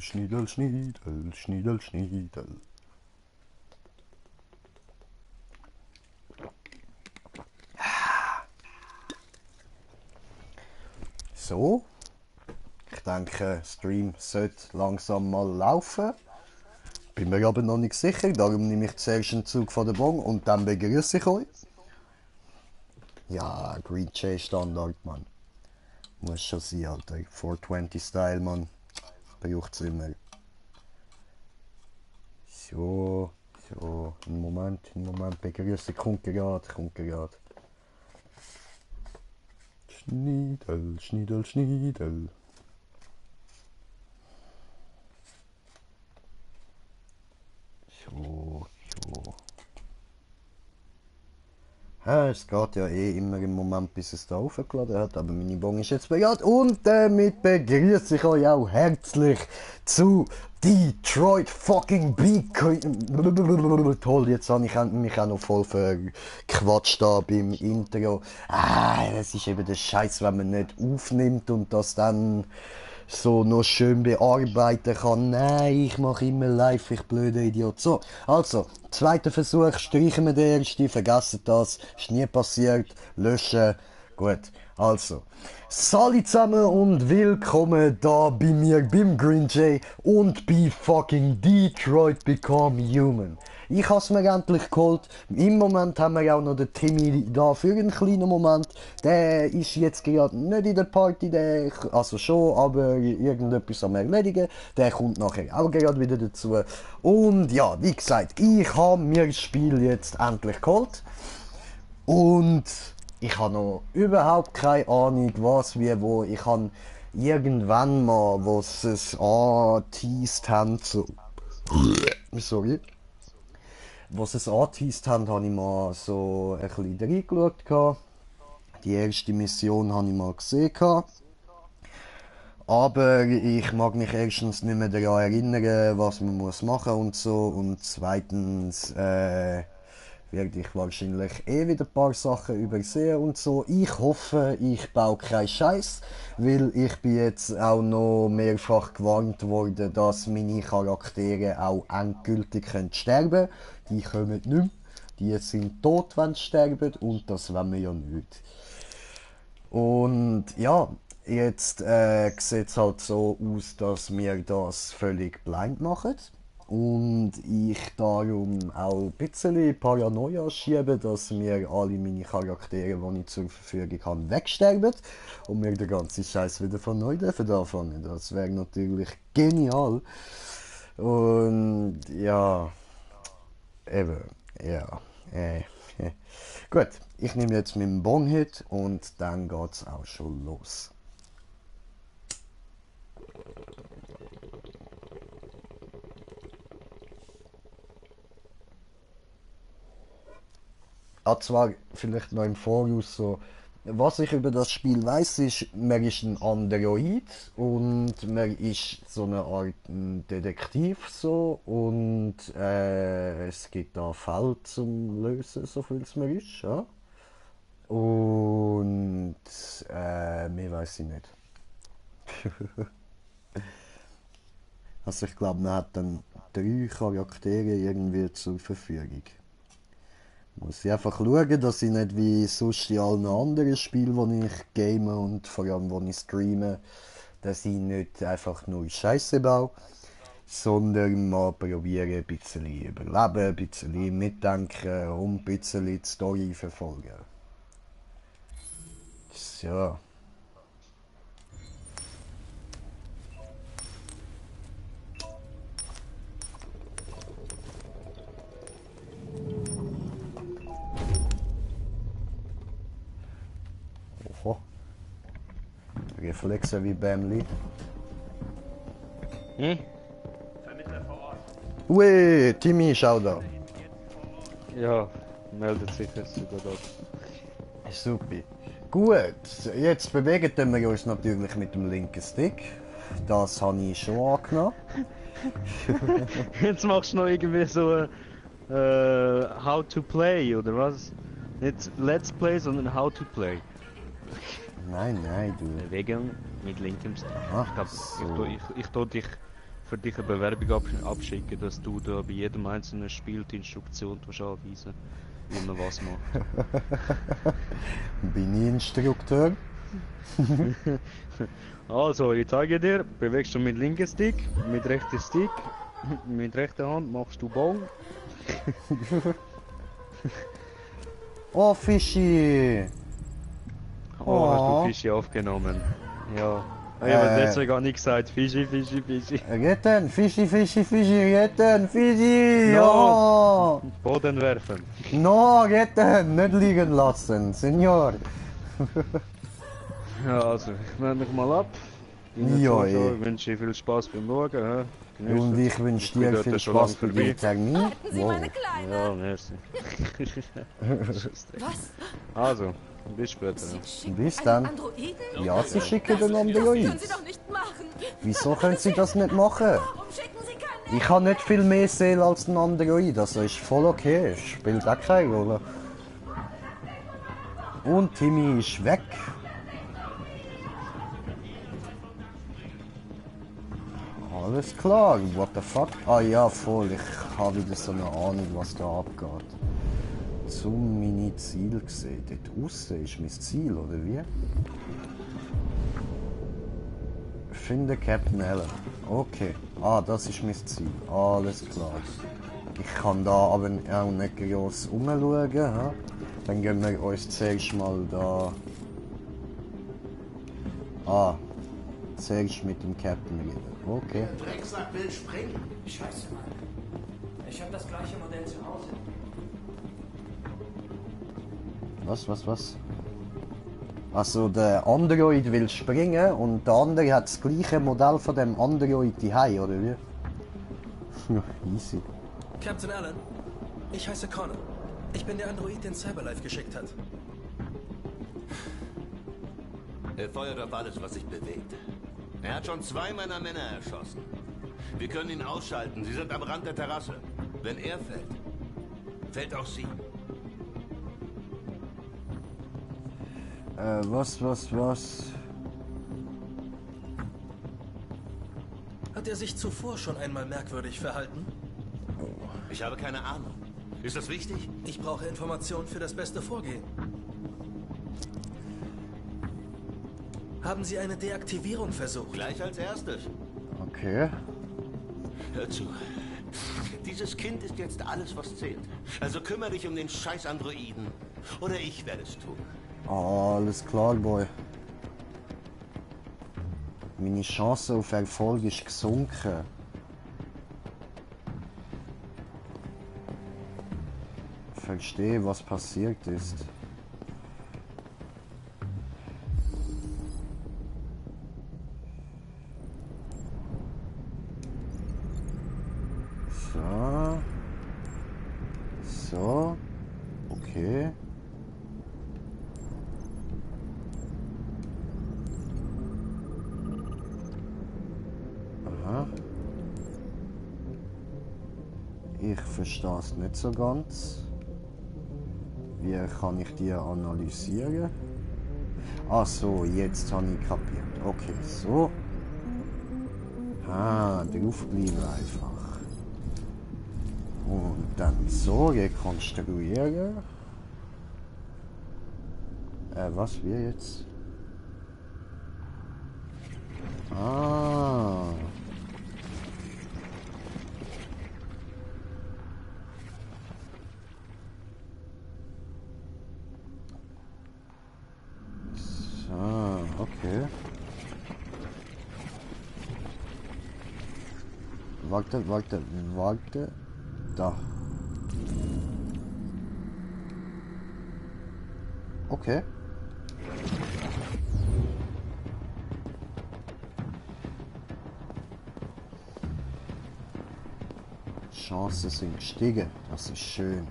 Schniedel, Schniedel, Schniedel, Schniedel. So, ich denke, Stream sollte langsam mal laufen. Bin mir aber noch nicht sicher, darum nehme ich zuerst einen Zug von der Bon und dann begrüße ich euch. Ja, Green Jay Standard, Mann. Muss schon sein, Alter. 420 Style, Mann. Braucht's immer. So, einen Moment, begrüße, kommt gerade. Schniedel, Schniedel, Schniedel. So. Ja, es geht ja eh immer im Moment, bis es da aufgeladen hat, aber meine Bon ist jetzt bereit und damit begrüße ich euch auch herzlich zu Detroit fucking Become. Toll, jetzt habe ich mich auch noch voll verquatscht da beim Intro. Es ist eben der Scheiß, wenn man nicht aufnimmt und das dann so noch schön bearbeiten kann. Nein, ich mache immer live, ich blöder Idiot. So, also, zweiter Versuch, streichen wir den ersten, vergessen das, ist nie passiert, löschen, gut. Also, Sali zusammen und willkommen da bei mir, beim Green Jay und bei fucking Detroit Become Human. Ich habe es mir endlich geholt. Im Moment haben wir auch noch den Timmy da für einen kleinen Moment. Der ist jetzt gerade nicht in der Party, also schon, aber irgendetwas am Erledigen. Der kommt nachher auch gerade wieder dazu. Und ja, wie gesagt, ich habe mir das Spiel jetzt endlich geholt. Und ich habe noch überhaupt keine Ahnung, was, wie, wo. Ich habe irgendwann mal, wo sie es angeteased haben, so... Sorry. Was es angeteased haben, habe ich mal so ein bisschen reingeschaut. Die erste Mission habe ich mal gesehen. Aber ich mag mich erstens nicht mehr daran erinnern, was man machen muss und so. Und zweitens werde ich wahrscheinlich eh wieder ein paar Sachen übersehen und so. Ich hoffe, ich baue keinen Scheiß, weil ich bin jetzt auch noch mehrfach gewarnt worden, dass meine Charaktere auch endgültig sterben können. Die kommen nicht mehr. Die sind tot, wenn sie sterben und das wollen wir ja nicht. Und ja, jetzt sieht es halt so aus, dass wir das völlig blind machen. Und ich darum auch ein bisschen Paranoia schiebe, dass mir alle meine Charaktere, die ich zur Verfügung habe, wegsterben und wir den ganzen Scheiß wieder von neu anfangen. Das wäre natürlich genial. Und ja, eben, ja. Gut, ich nehme jetzt meinen Bon-Hit und dann geht's auch schon los. Zwar vielleicht noch im Voraus so, was ich über das Spiel weiß, ist, man ist ein Android und man ist so eine Art ein Detektiv so und es gibt da Fälle zum Lösen, so viel es mir ist, ja. Und mehr weiß ich nicht. Also ich glaube, man hat dann 3 Charaktere irgendwie zur Verfügung. Muss ich einfach schauen, dass ich nicht wie sonst in allen anderen Spielen, wo ich game und vor allem wo ich streame, dass ich nicht einfach nur Scheiße baue, sondern mal probieren, ein bisschen überleben, ein bisschen mitdenken und ein bisschen die Story verfolgen. So. Oho. Reflexe wie Bamli. Vermittler vor Ort. Ui, Timmy ist auch da. Ja, meldet sich jetzt sogar dort. Super. Gut, jetzt bewegen wir uns natürlich mit dem linken Stick. Das habe ich schon angenommen. Jetzt machst du noch irgendwie so How to Play oder was? Nicht Let's Play, sondern How to Play. Nein, du. Bewegung mit linkem Stick. Aha, Ich glaube, so. ich tu dich für dich eine Bewerbung abschicken, dass du da bei jedem einzelnen Spiel die Instruktion anweisen, wie man was macht. Bin ich Instrukteur? Also, ich zeige dir, bewegst du mit linken Stick, mit rechten Stick, mit rechter Hand machst du Ball. Oh, Fischi! Oh, hast du Oh. Fischi aufgenommen? Ja. Äh. Eben deswegen habe ich gesagt, Fischi, Fischi, Fischi. Retten! Fischi, Fischi, Fischi, retten! Fischi! No. Oh! Boden werfen. No, retten! Nicht liegen lassen, Senior! Ja, also, ich melde mich mal ab. Deine Ja, Zuschauer, eh. ich wünsche dir viel Spaß beim Schauen. Ja. Und ich wünsche bin dir dort viel schon lang Spaß bei vorbei. dem Termin. Halten Sie Wow. meine Kleine. Ja, merci. Was? Also, bis später. Sie Ja. schicken Bis einen dann. Androiden? Ja, sie schicken Das den können Android. Sie doch nicht machen. Wieso können sie das nicht machen? Warum schicken Sie keinen? Ich habe nicht viel mehr Seele als ein Android, also ist voll okay, spielt auch keine Rolle. Und Timmy ist weg. Alles klar, what the fuck? Ah ja, voll, ich habe wieder so eine Ahnung, was da abgeht. Zum meine Ziel gesehen. Dort aussen ist mein Ziel, oder wie? Finde Captain Allen. Okay. Ah, das ist mein Ziel. Alles klar. Ich kann da aber auch nicht groß umschauen. He? Dann gehen wir uns zuerst mal da... Ah. Zuerst mit dem Captain reden. Okay. Der Drecksack will springen. Scheiße, Mann. Ich habe das gleiche Modell zu Hause. Was? Also der Android will springen und der andere hat das gleiche Modell von dem Android daheim, oder wie? Easy. Captain Allen, ich heiße Connor. Ich bin der Android, den Cyberlife geschickt hat. Er feuert auf alles, was sich bewegt. Er hat schon 2 meiner Männer erschossen. Wir können ihn ausschalten. Sie sind am Rand der Terrasse. Wenn er fällt, fällt auch sie. Was? Hat er sich zuvor schon einmal merkwürdig verhalten? Ich habe keine Ahnung. Ist das wichtig? Ich brauche Informationen für das beste Vorgehen. Haben Sie eine Deaktivierung versucht? Gleich als erstes. Okay. Hör zu. Dieses Kind ist jetzt alles, was zählt. Also kümmere dich um den scheiß Androiden. Oder ich werde es tun. Alles klar, Boy. Meine Chance auf Erfolg ist gesunken. Verstehe, was passiert ist. So. Okay. Aha. Ich verstehe es nicht so ganz. Wie kann ich die analysieren? Ach so, jetzt habe ich kapiert. Okay, so. Ah, draufbleiben einfach. Und dann so rekonstruieren. Was wir jetzt? Ah. So, okay. Warte. Da. Okay. Chancen sind gestiegen. Das ist schön.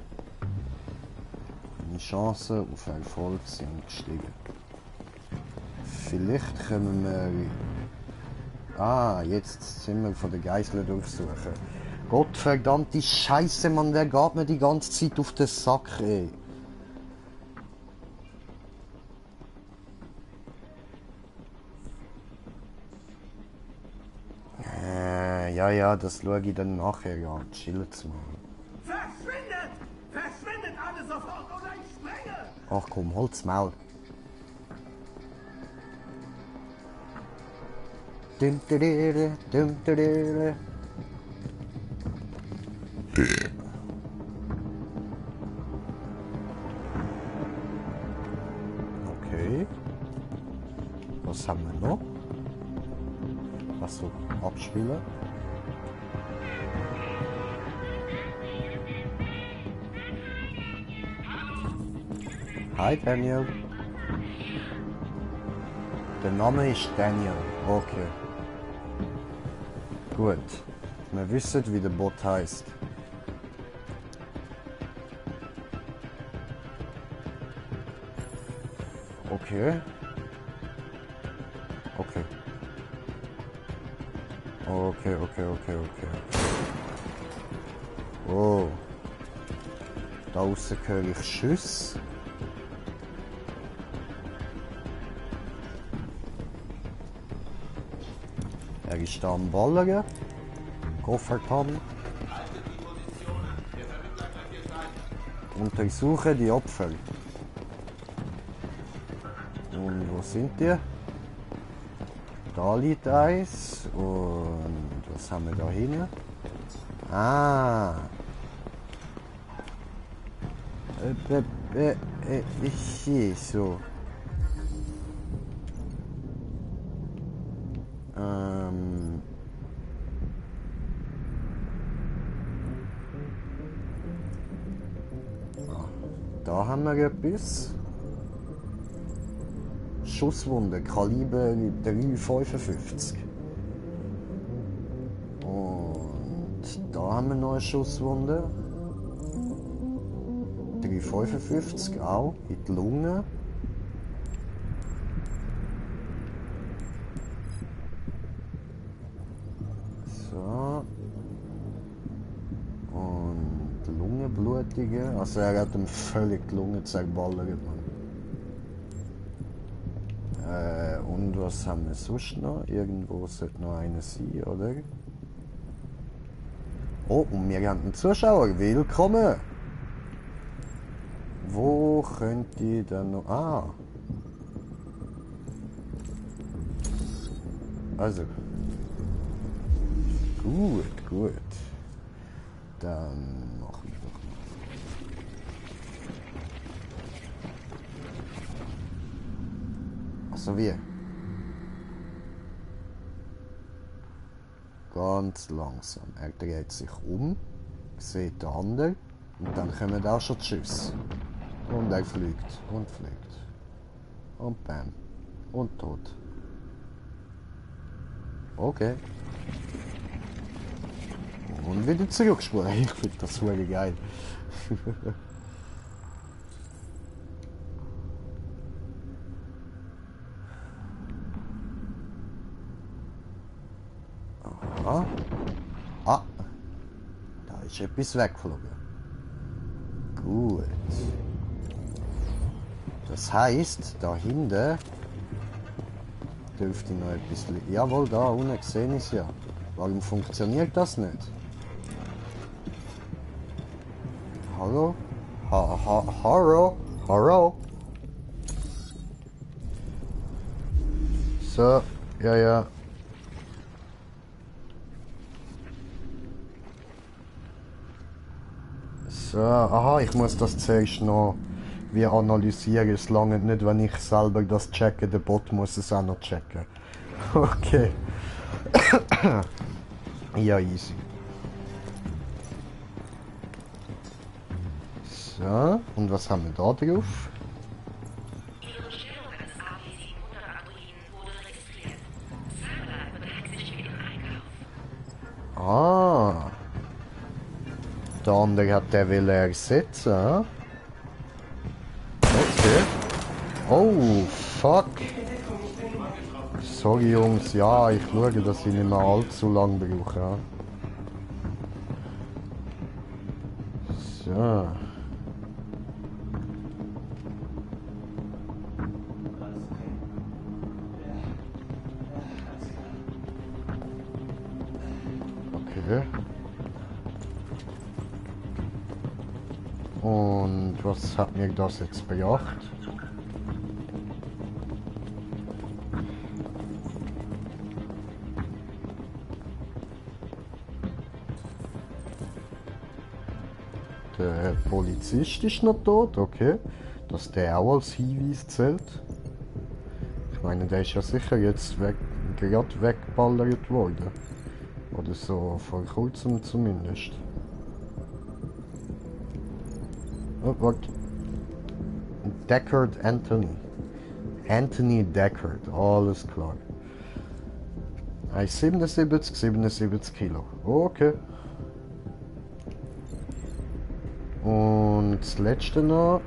Meine Chancen auf Erfolg sind gestiegen. Vielleicht können wir... Ah, jetzt sind wir von der Geisel durchsuchen. Gottverdammte Scheiße, Mann, wer geht mir die ganze Zeit auf den Sack, ey? Ja, das schaue ich dann nachher an. Chillen's mal. Verschwindet! Verschwindet alle sofort oder ich sprenge! Ach komm, holt's Maul. Dum, dum, dum, dum. Okay. Was haben wir noch? Achso, abspielen. Hi Daniel. Der Name ist Daniel. Okay. Gut. Wir wissen, wie der Bot heißt. Okay. Okay. Okay. Oh. Da aussen höre ich Schüsse. Er ist da am Ballern. Goffert haben. Untersuche die Opfer. Und wo sind die? Da liegt eins. Und was haben wir da hinten? Ah. Ich sehe so. Da haben wir etwas. Schusswunde, Kaliber 3,55. Und da haben wir noch eine Schusswunde. 3,55 auch in die Lunge. So. Und Lungenblutige. Also er hat ihm völlig die Lunge zerballert. Und was haben wir sonst noch? Irgendwo sollte noch einer sein, oder? Oh, und wir haben einen Zuschauer. Willkommen! Wo könnte ich denn noch... Ah! Also. Gut. Dann machen wir doch mal. Also wie? Ganz langsam. Er dreht sich um, sieht den anderen und dann kommen auch schon die Schüsse. Und er fliegt und fliegt. Und bam. Und tot. Okay. Und wieder zurückspulen. Ich finde das super geil. Aha. Ah. Da ist etwas weggeflogen. Gut. Das heisst, da hinten dürfte noch etwas liegen. Jawohl, da unten gesehen ist ja. Warum funktioniert das nicht? Hallo? Hallo? So, ja. So, aha, ich muss das zuerst noch wie analysieren. Es langt nicht, wenn ich selber das checke, der Bot muss es auch noch checken. Okay. Ja, easy. So, und was haben wir da drauf? Ihre Stellung des AP700-Androiden wurde registriert. Cyberlife bedankt sich für Ihren Einkauf. Ah. Der andere hat der will ersetzen, hm? Okay. Oh, fuck. Sorry Jungs, ja, ich schaue, dass ich nicht mehr allzu lang brauche. Ja. So. Okay. Und was hat mir das jetzt gebracht? Der Polizist ist noch tot, okay. Dass der auch als Hinweis zählt. Ich meine, der ist ja sicher jetzt gerade weggeballert worden. Oder so, vor kurzem zumindest. Oh, warte. Deckard Anthony. Anthony Deckard, alles klar. 77 Kilo. Okay. Und das letzte noch.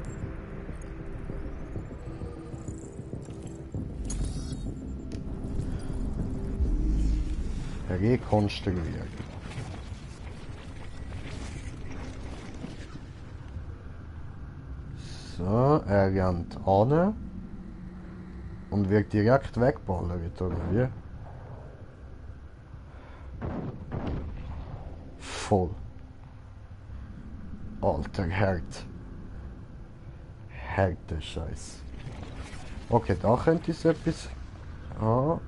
Rekonstruieren. So, er rennt an und wird direkt wegballert, oder wie? Voll. Alter, härter Scheiß. Okay, da könnte es etwas... Ah,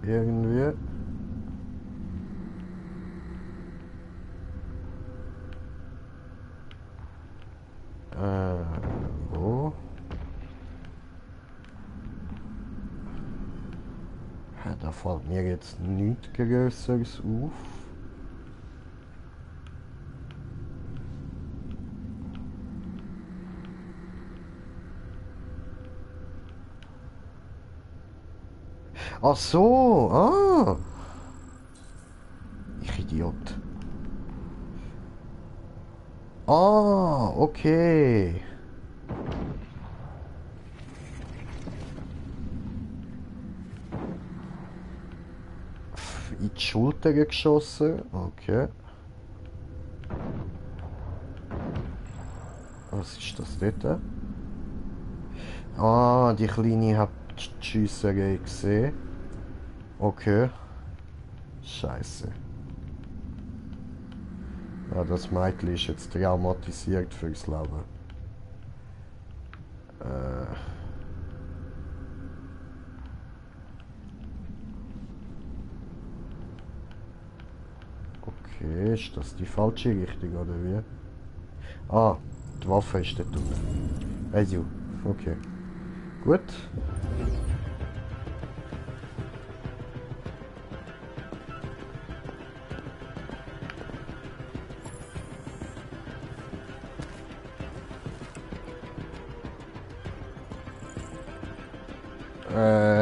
irgendwie... Wo? Ja, da fällt mir jetzt nichts Größeres auf. Ach so, ah! Ich Idiot. Ah, okay. In die Schulter geschossen, okay. Was ist das dort? Ah, die Kleine hat die Schiesserei gesehen. Okay. Scheiße. Ja, das Mädchen ist jetzt traumatisiert fürs Leben. Okay, ist das die falsche Richtung oder wie? Ah, die Waffe ist dort unten. Also, okay. Gut.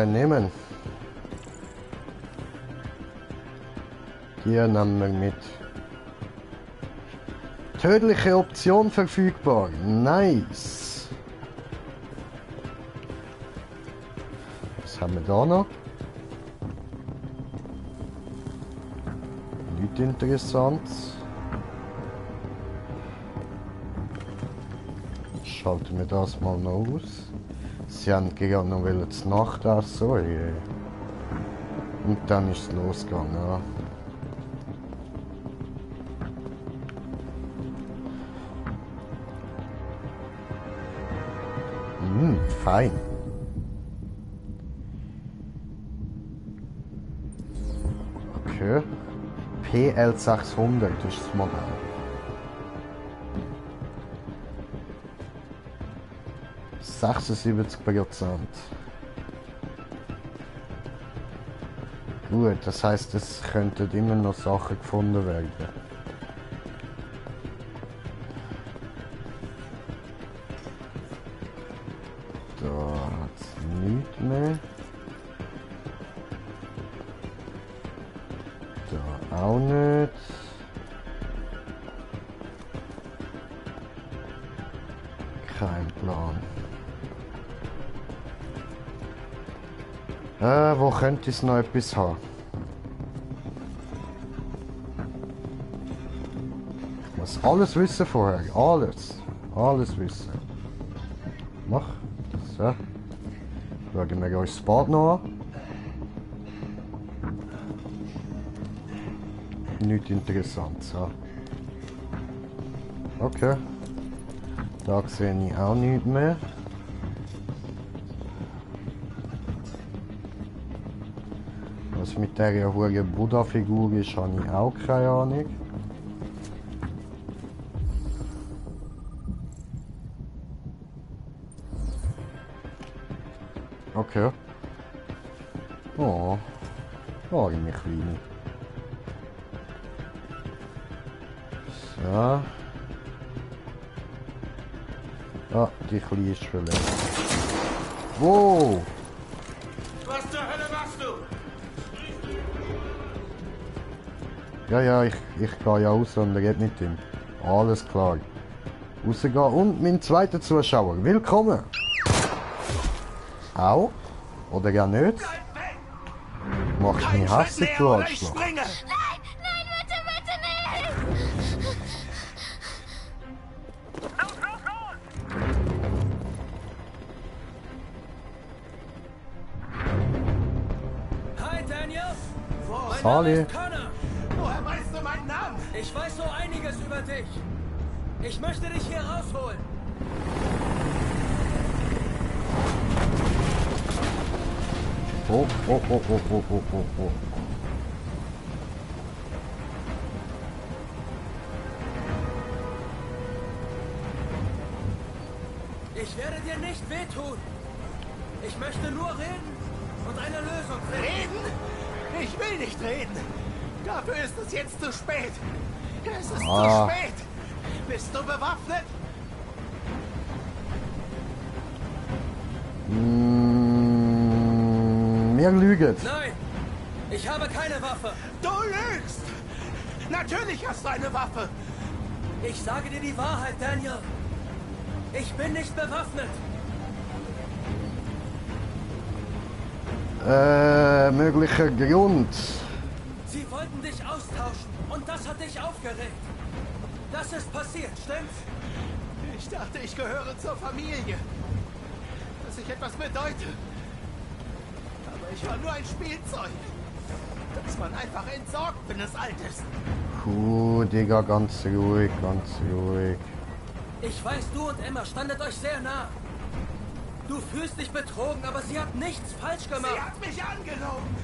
Nehmen. Hier nehmen wir mit. Tödliche Option verfügbar. Nice. Was haben wir da noch? Nichts Interessantes. Schalten wir das mal noch aus. Sie haben gerade noch die Nacht essen. Und dann ist es losgegangen. Ja. Fein. Okay. PL600 ist das Modell. %. Gut, das heißt, es könnten immer noch Sachen gefunden werden. Da hat es nichts mehr. Da auch nicht. Kein Plan. Wo könnte es noch etwas haben? Ich muss alles wissen vorher. Alles wissen. Mach. So. Schauen wir uns das Bad noch an. nichts Interessantes. Ja. Okay. Da sehe ich auch nichts mehr. Was mit dieser hohen Buddha-Figur ist, habe ich auch keine Ahnung. Okay. Oh. Oh, meine Kleine. So. Ah, die Kleine ist verletzt. Wow! Was zur Hölle machst du? Ja, ich gehe ja raus und rede mit ihm. Alles klar. Rausgehen und mein zweiter Zuschauer. Willkommen! Auch? Oder ja nicht? Machst mich hässlich, du Arschloch. Nein, nein, bitte, bitte nicht! Hi, Daniel. Mein Name Sali. ist Connor. Woher weißt du meinen Namen? Ich weiß so einiges über dich. Ich möchte dich hier rausholen. Oh. Ich werde dir nicht wehtun. Ich möchte nur reden und eine Lösung finden. Reden? Ich will nicht reden. Dafür ist es jetzt zu spät. Es ist Ah. zu spät. Bist du bewaffnet? Mir lügen. Nein, ich habe keine Waffe. Du lügst! Natürlich hast du eine Waffe. Ich sage dir die Wahrheit, Daniel. Ich bin nicht bewaffnet. Möglicher Grund. Sie wollten dich austauschen und das hat dich aufgeregt. Das ist passiert, stimmt's? Ich dachte, ich gehöre zur Familie. Dass ich etwas bedeute. Aber ich war nur ein Spielzeug. Das man einfach entsorgt, wenn es alt ist. Puh, Digga, ganz ruhig, ganz ruhig. Ich weiß, du und Emma standet euch sehr nah. Du fühlst dich betrogen, aber sie hat nichts falsch Sie gemacht. hat mich angelogen.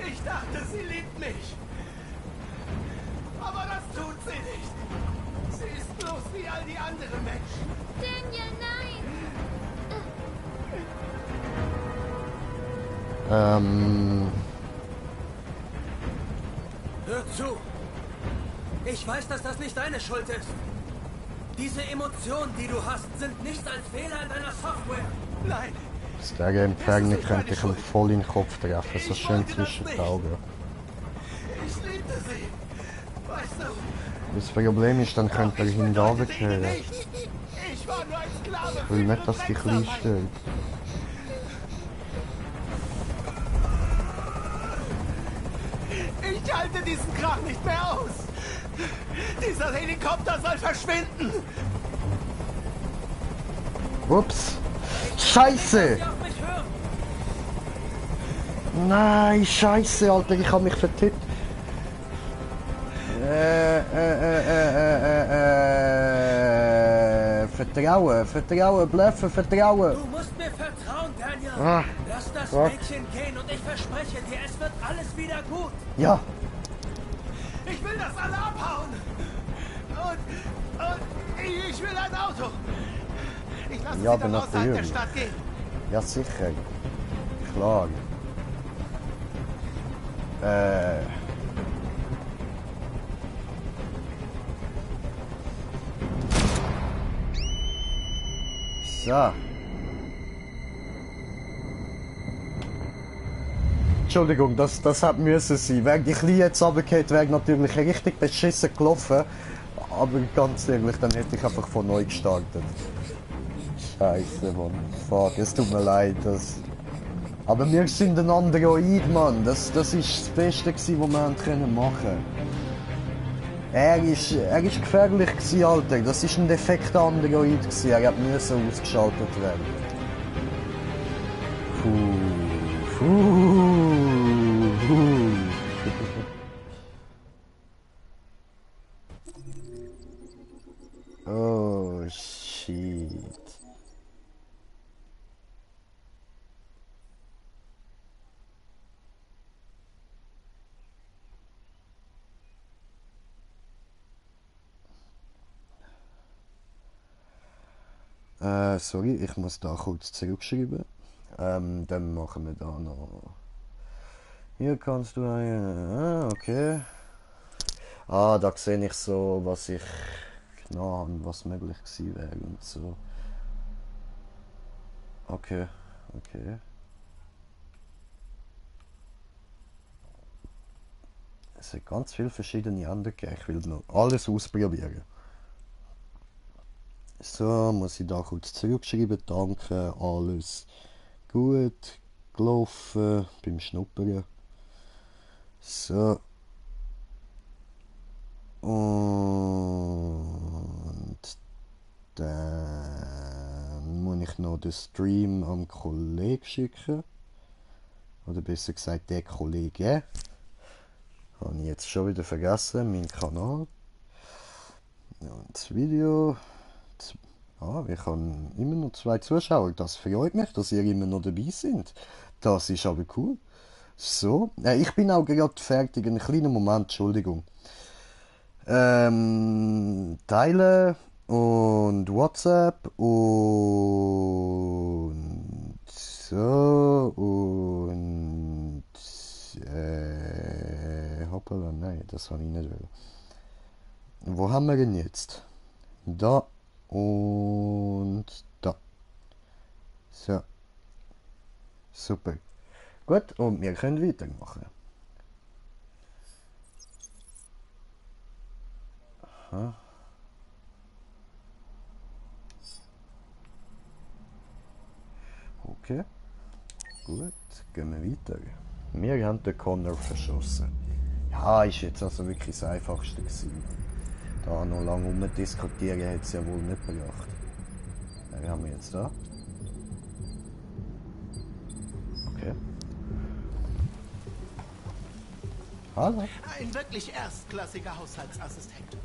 Ich dachte, sie liebt mich. Aber das tut sie nicht. Sie ist bloß wie all die anderen Menschen. Daniel, nein! Hör zu. Ich weiß, dass das nicht deine Schuld ist. Diese Emotionen, die du hast, sind nicht ein Fehler in deiner Software. Nein, Das der Empfänger könnte ich ihm voll in den Kopf treffen, so schön zwischen die Augen. ich liebte sie. Weißt du, Das Problem ist, dann könnte er ich ihn bedeutete ihnen runterkehren. nichts. Ich war nur ein Sklave. Ich will nicht, dass die klein steht. Ich halte diesen Krach nicht mehr aus. Dieser Helikopter soll verschwinden. Ups. Scheiße! Sie auf mich hören. Nein, Scheiße, Alter, ich habe mich vertippt. Vertrauen, bluffen, Vertrauen. Du musst mir vertrauen, Daniel. Ah, Lass das Gott. Mädchen gehen und ich verspreche dir, es wird alles wieder gut. Ja, Ich will, dass alle abhauen. Und ich will ein Auto. Ich lasse Ja, sie dann aber außerhalb der natürlich. Stadt gehen. ja sicher. Klar. So. Entschuldigung, das hat müssen sein. Wäre die Kleine jetzt runtergefallen, wäre natürlich richtig beschissen gelaufen. Aber ganz ehrlich, dann hätte ich einfach von neu gestartet. Scheiße, Mann. Fuck, es tut mir leid. Aber wir sind ein Android, Mann. Das ist das Beste gewesen, was wir haben können machen. Er ist gefährlich gewesen, Alter. Das ist ein defekter Android gewesen. Er hat müssen ausgeschaltet werden. Puh. Sorry, ich muss da kurz zurückschreiben. Dann machen wir da noch. Hier kannst du okay. Da sehe ich so, was ich genau habe, was möglich gewesen wäre und so. Okay. Es sind ganz viele verschiedene andere gegeben. Ich will noch alles ausprobieren. So, muss ich da kurz zurückschreiben. Danke, alles gut gelaufen beim Schnuppern. So. Und dann muss ich noch den Stream am Kollegen schicken. Oder besser gesagt, der Kollege. Habe ich jetzt schon wieder vergessen, mein Kanal. Und das Video. Ich habe immer noch 2 Zuschauer. Das freut mich, dass ihr immer noch dabei seid. Das ist aber cool. So, ich bin auch gerade fertig. Einen kleinen Moment, Entschuldigung. Teilen und WhatsApp und so und hoppala, nein, das habe ich nicht wollen. Wo haben wir denn jetzt? Da und da. So. Super. Gut, und wir können weitermachen. Aha. Okay. Gut, gehen wir weiter. Wir haben den Connor verschossen. Ja, ist jetzt also wirklich das Einfachste gewesen. Da noch lange rumdiskutieren hat es ja wohl nicht gebracht. Wen haben wir jetzt da? Okay. Hallo. Ein wirklich erstklassiger Haushaltsassistent.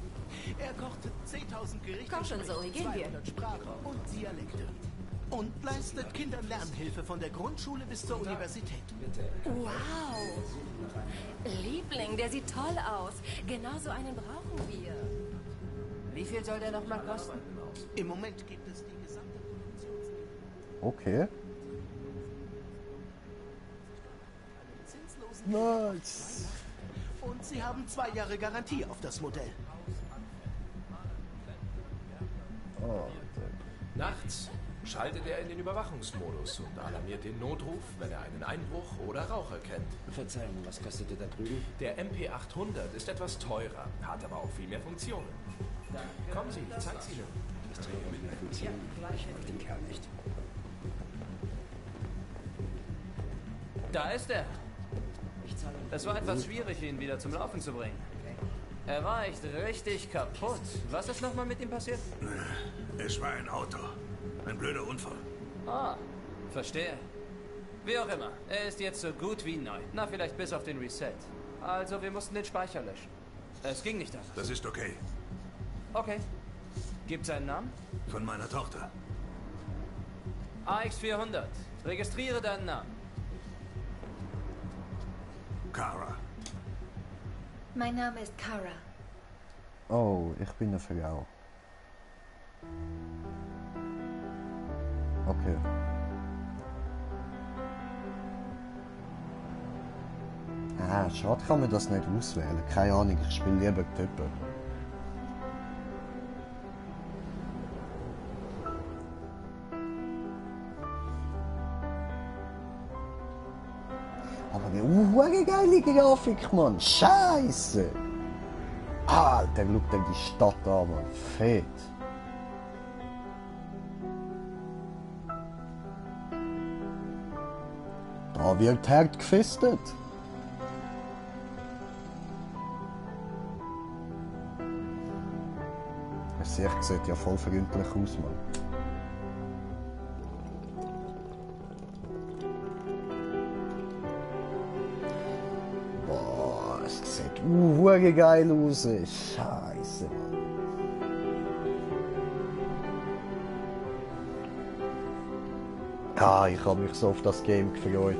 Er kocht 10.000 Gerichte, Komm schon, Zoe, gehen wir. 200 Sprachen und Dialekte. Und leistet Kindern Lernhilfe von der Grundschule bis zur Universität. Wow. Liebling, der sieht toll aus. Genau so einen brauchen wir. Wie viel soll der nochmal kosten? Im Moment gibt es die gesamte Produktions... Okay. zinslosen Nice. Und sie haben 2 Jahre Garantie auf das Modell. Oh, Nachts schaltet er in den Überwachungsmodus und alarmiert den Notruf, wenn er einen Einbruch oder Rauch erkennt. Verzeihung, was kostet der da drüben? Der MP800 ist etwas teurer, hat aber auch viel mehr Funktionen. Kommen Sie, ich zeig's Ihnen. Das trägt mit einer Funktion. Ich mag den Kerl nicht. Da ist er. Es war etwas schwierig, ihn wieder zum Laufen zu bringen. Er war echt richtig kaputt. Was ist nochmal mit ihm passiert? Es war ein Auto. Ein blöder Unfall. Ah, verstehe. Wie auch immer, er ist jetzt so gut wie neu. Na, vielleicht bis auf den Reset. Also, wir mussten den Speicher löschen. Es ging nicht anders. Das ist okay. Okay. Gibt's einen Namen? Von meiner Tochter. AX400. Registriere deinen Namen. Kara. Mein Name ist Kara. Oh, ich bin eine Frau. Okay. Schade kann man das nicht auswählen. Keine Ahnung, ich spiele lieber Typen. Aber eine geile Grafik, Mann. Scheiße. Alter, schau dir die Stadt an, Mann. Fett. Da wird hart gefestet. Das sieht ja voll freundlich aus, Mann. Boah, es sieht geil aus. Scheiße, Mann. Ich habe mich so auf das Game gefreut.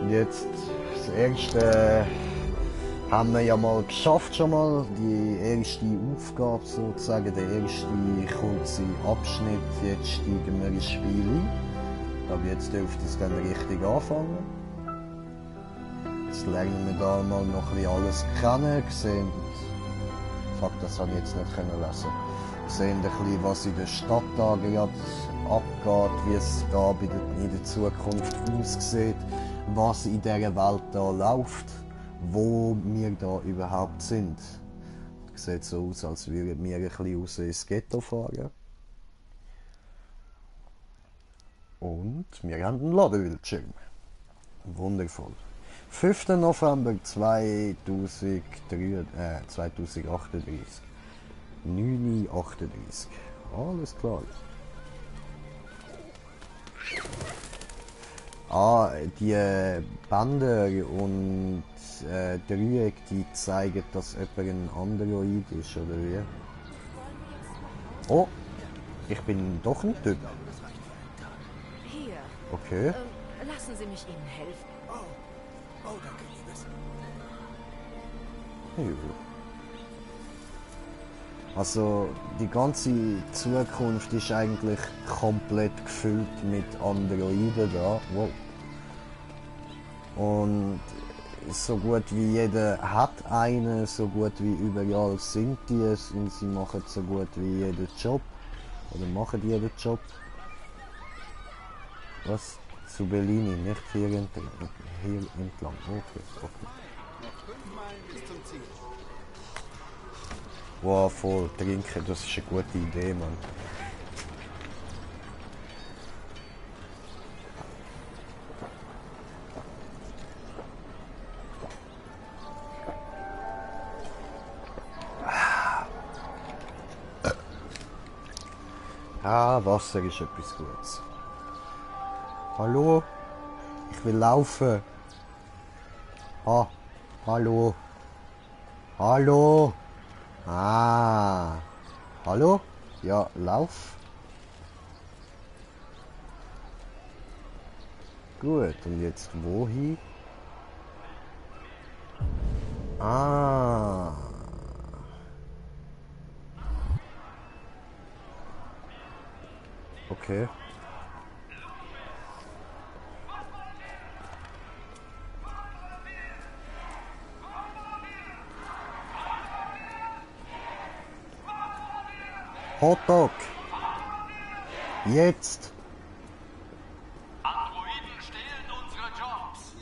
Und jetzt das erste haben wir ja mal geschafft schon mal, die erste Aufgabe sozusagen, der erste kurze Abschnitt. Jetzt steigen wir ins Spiel ein. Ich glaube, jetzt dürfte es dann richtig anfangen. Jetzt lernen wir da mal noch ein bisschen alles kennen, sehen, fuck, das habe ich jetzt nicht lesen. Sehen ein bisschen, was in der Stadt da gerade abgeht, wie es da in der Zukunft aussieht, was in dieser Welt da läuft, wo wir da überhaupt sind. Es sieht so aus, als würden wir ein bisschen raus ins Ghetto fahren. Und wir haben einen Ladebildschirm. Wundervoll. 5. November 2038. 9:38. Alles klar. Die Bänder und Dreiecke, die zeigen, dass jemand ein Android ist, oder wie? Oh, ich bin doch ein Typ. Hier. Okay. Lassen Sie mich Ihnen helfen. Oh, danke, Liebes. Ja. Also die ganze Zukunft ist eigentlich komplett gefüllt mit Androiden da. Wow. Und so gut wie jeder hat einen, so gut wie überall sind die es und sie machen so gut wie jeden Job. Oder machen jeden Job. Was? Zu Bellini, nicht hier entlang. Okay. Wow, voll trinken, das ist eine gute Idee, Mann. Wasser ist etwas Gutes. Hallo? Ich will laufen. Hallo? Hallo? Hallo? Ja, lauf. Gut, und jetzt wohin? Okay. Hotdog. Jetzt. Androiden stehlen unsere Jobs.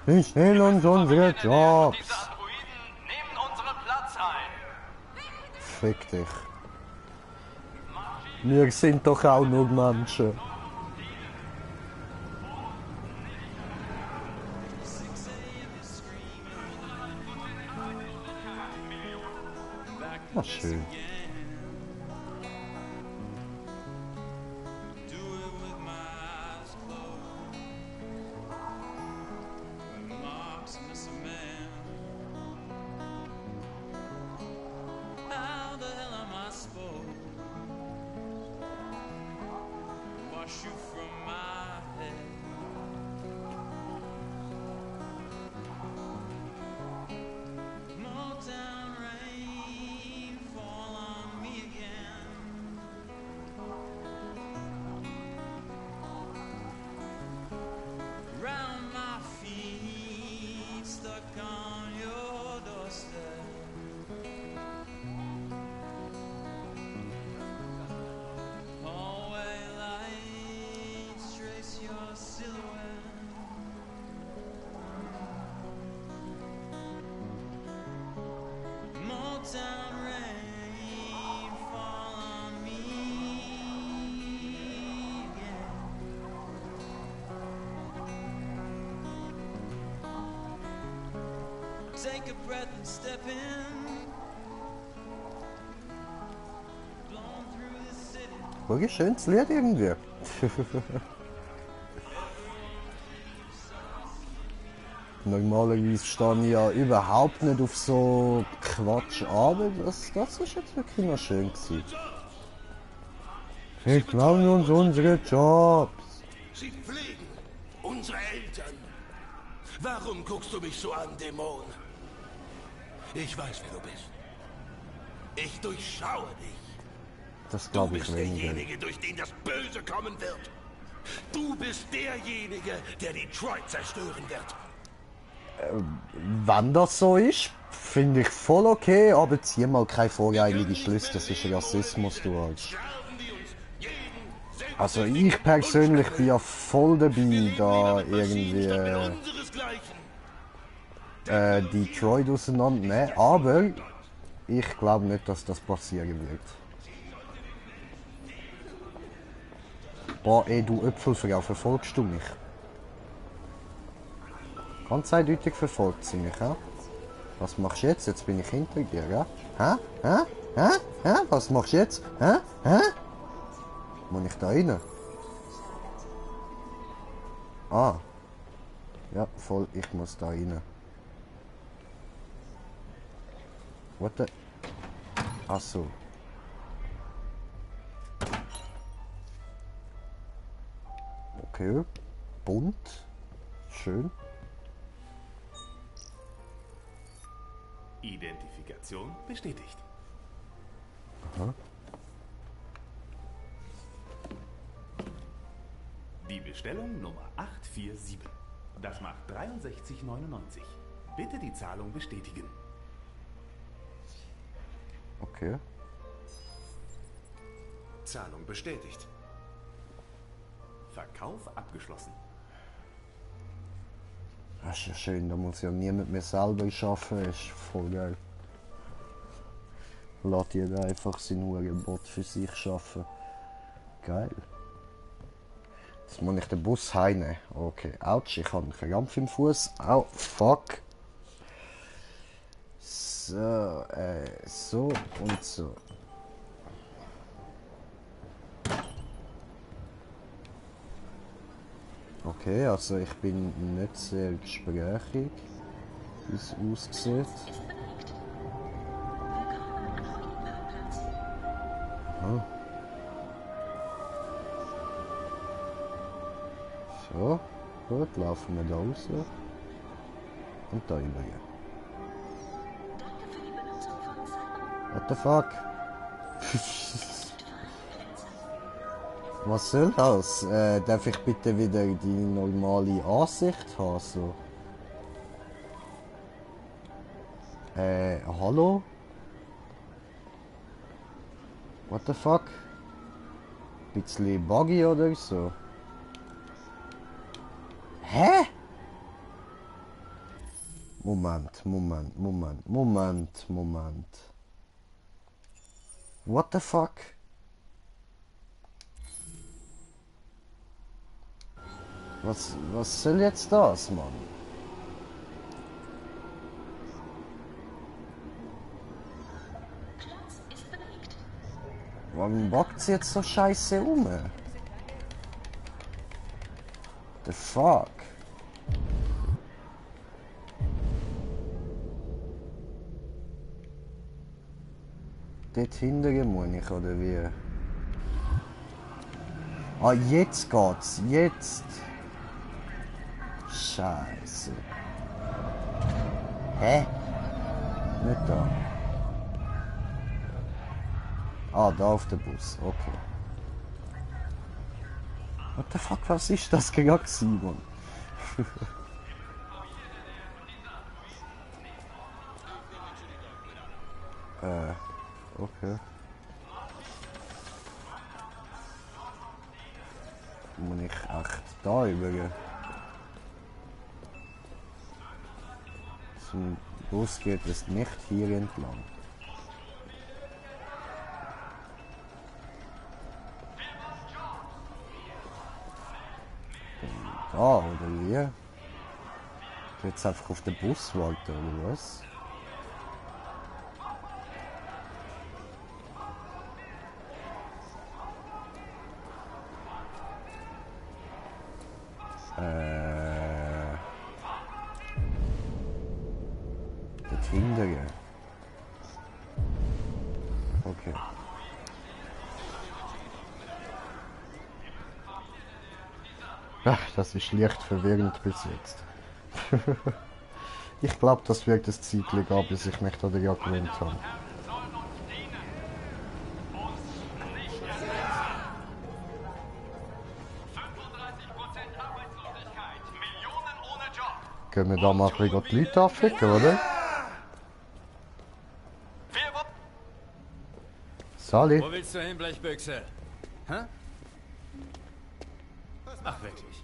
Wir stehlen uns unsere Jobs. Diese Androiden nehmen unseren Platz ein. Fick dich. Wir sind doch auch nur Menschen. Na schön. Take a breath and step in. Blown through the city. Voll schönes Lied irgendwie. Normalerweise stehe ich ja überhaupt nicht auf so Quatsch, aber das ist jetzt wirklich noch schön gewesen. Wir klauen uns unsere Jobs. Sie pflegen unsere Eltern. Warum guckst du mich so an, Dämon? Ich weiß, wer du bist. Ich durchschaue dich. Das Du glaube ich bist weniger. derjenige, durch den das Böse kommen wird. Du bist derjenige, der Detroit zerstören wird. Wenn das so ist, finde ich voll okay, aber zieh mal keine voreilige Schlüsse, das ist Rassismus, du Arsch. Also ich persönlich bin ja voll dabei, da irgendwie Detroit auseinandernehmen, aber ich glaube nicht, dass das passieren wird. Boah, ey, du Äpfelfrau, verfolgst du mich? Ganz eindeutig verfolgt sie mich, hä? Was machst du jetzt? Jetzt bin ich hinter dir, gell? Hä? Hä? Hä? Hä? Was machst du jetzt? Hä? Hä? Muss ich da rein? Ah. Ja, voll, ich muss da rein. What the... Ach so. Okay. Bunt. Schön. Identifikation bestätigt. Aha. Die Bestellung Nummer 847. Das macht 63,99. Bitte die Zahlung bestätigen. Okay. Zahlung bestätigt. Verkauf abgeschlossen. Das ist ja schön, da muss ja nie mit mir selber arbeiten, ist voll geil. Lässt jeder einfach seinen Hurenbot für sich arbeiten. Geil. Jetzt muss ich den Bus heimnehmen. Okay, ouch, ich habe einen Krampf im Fuß. Au, fuck. So, so und so. Okay, also ich bin nicht sehr gesprächig, wie es aussieht. Aha. So, gut, laufen wir da raus und da rüber. What the fuck? Was soll das? Darf ich bitte wieder die normale Ansicht haben? So? Hallo? What the fuck? Bisschen buggy oder so? Hä? Moment. What the fuck? Was soll jetzt das, Mann? Warum bockt sie jetzt so scheiße um? The fuck? Dort hinten muss ich, oder wie? Ah, jetzt geht's. Jetzt. Scheiße. Hä? Nicht da. Ah, da auf der Bus. Okay. What the fuck, was ist das gerade, Simon? Okay. Muss ich echt da übergehen? Zum Bus geht es nicht hier entlang. Da, oder wie? Jetzt einfach auf den Bus warten, oder was? Dort hinten. Okay. Ach, das ist leicht verwirrend bis jetzt. Ich glaube, das wird ein Zeitchen gehen, bis ich mich daran gewöhnt habe. Können wir da mal ein bisschen die Leute anficken, oder? Sali? Wo willst du hin, Blechbüchse? Hä? Ach, wirklich.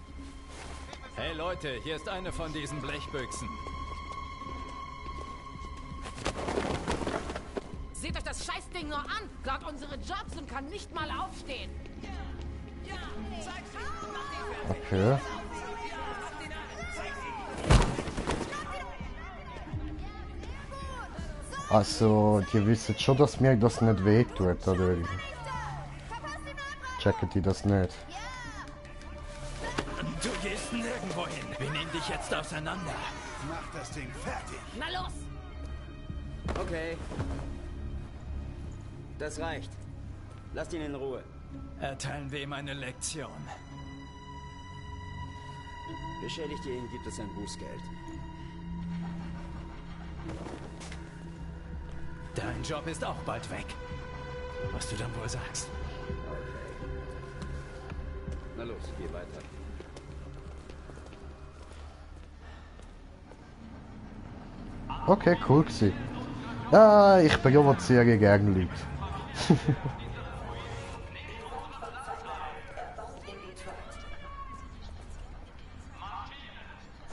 Hey Leute, hier ist eine von diesen Blechbüchsen. Seht euch das Scheißding nur an! Klaut unsere Jobs und kann nicht mal aufstehen! Okay. Also, die wissen schon, dass mir das nicht wehtut, oder? Checken die das nicht? Du gehst nirgendwo hin. Wir nehmen dich jetzt auseinander. Mach das Ding fertig. Na los! Okay. Das reicht. Lasst ihn in Ruhe. Erteilen wir ihm eine Lektion. Beschädigt ihr ihn, gibt es ein Bußgeld. Dein Job ist auch bald weg. Was du dann wohl sagst. Na los, geh weiter. Okay, cool gewesen. Ja, ich provoziere gerne Leute.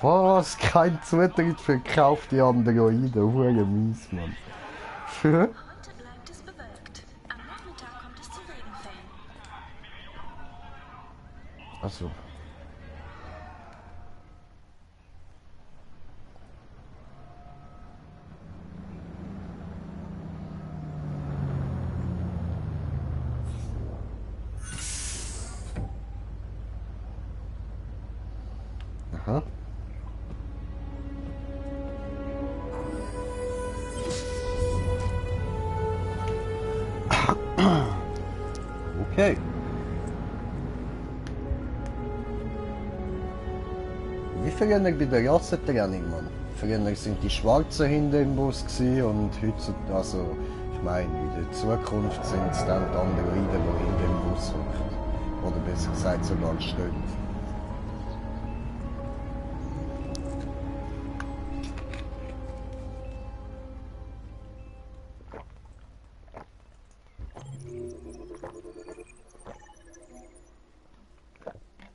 Was? Kein Zutritt für gekaufte Androiden. Hure mies, Mann. Heute bleibt es bewölkt. Am Nachmittag kommt es zu Regenfällen. Also. Aha. Okay. Wie früher bei der Rassentraining, Mann. Früher sind die Schwarzen hinter im Bus gewesen und heute, also ich meine, in der Zukunft sind es dann die Androiden, die hinter im Bus hocken. Oder besser gesagt sogar stehen.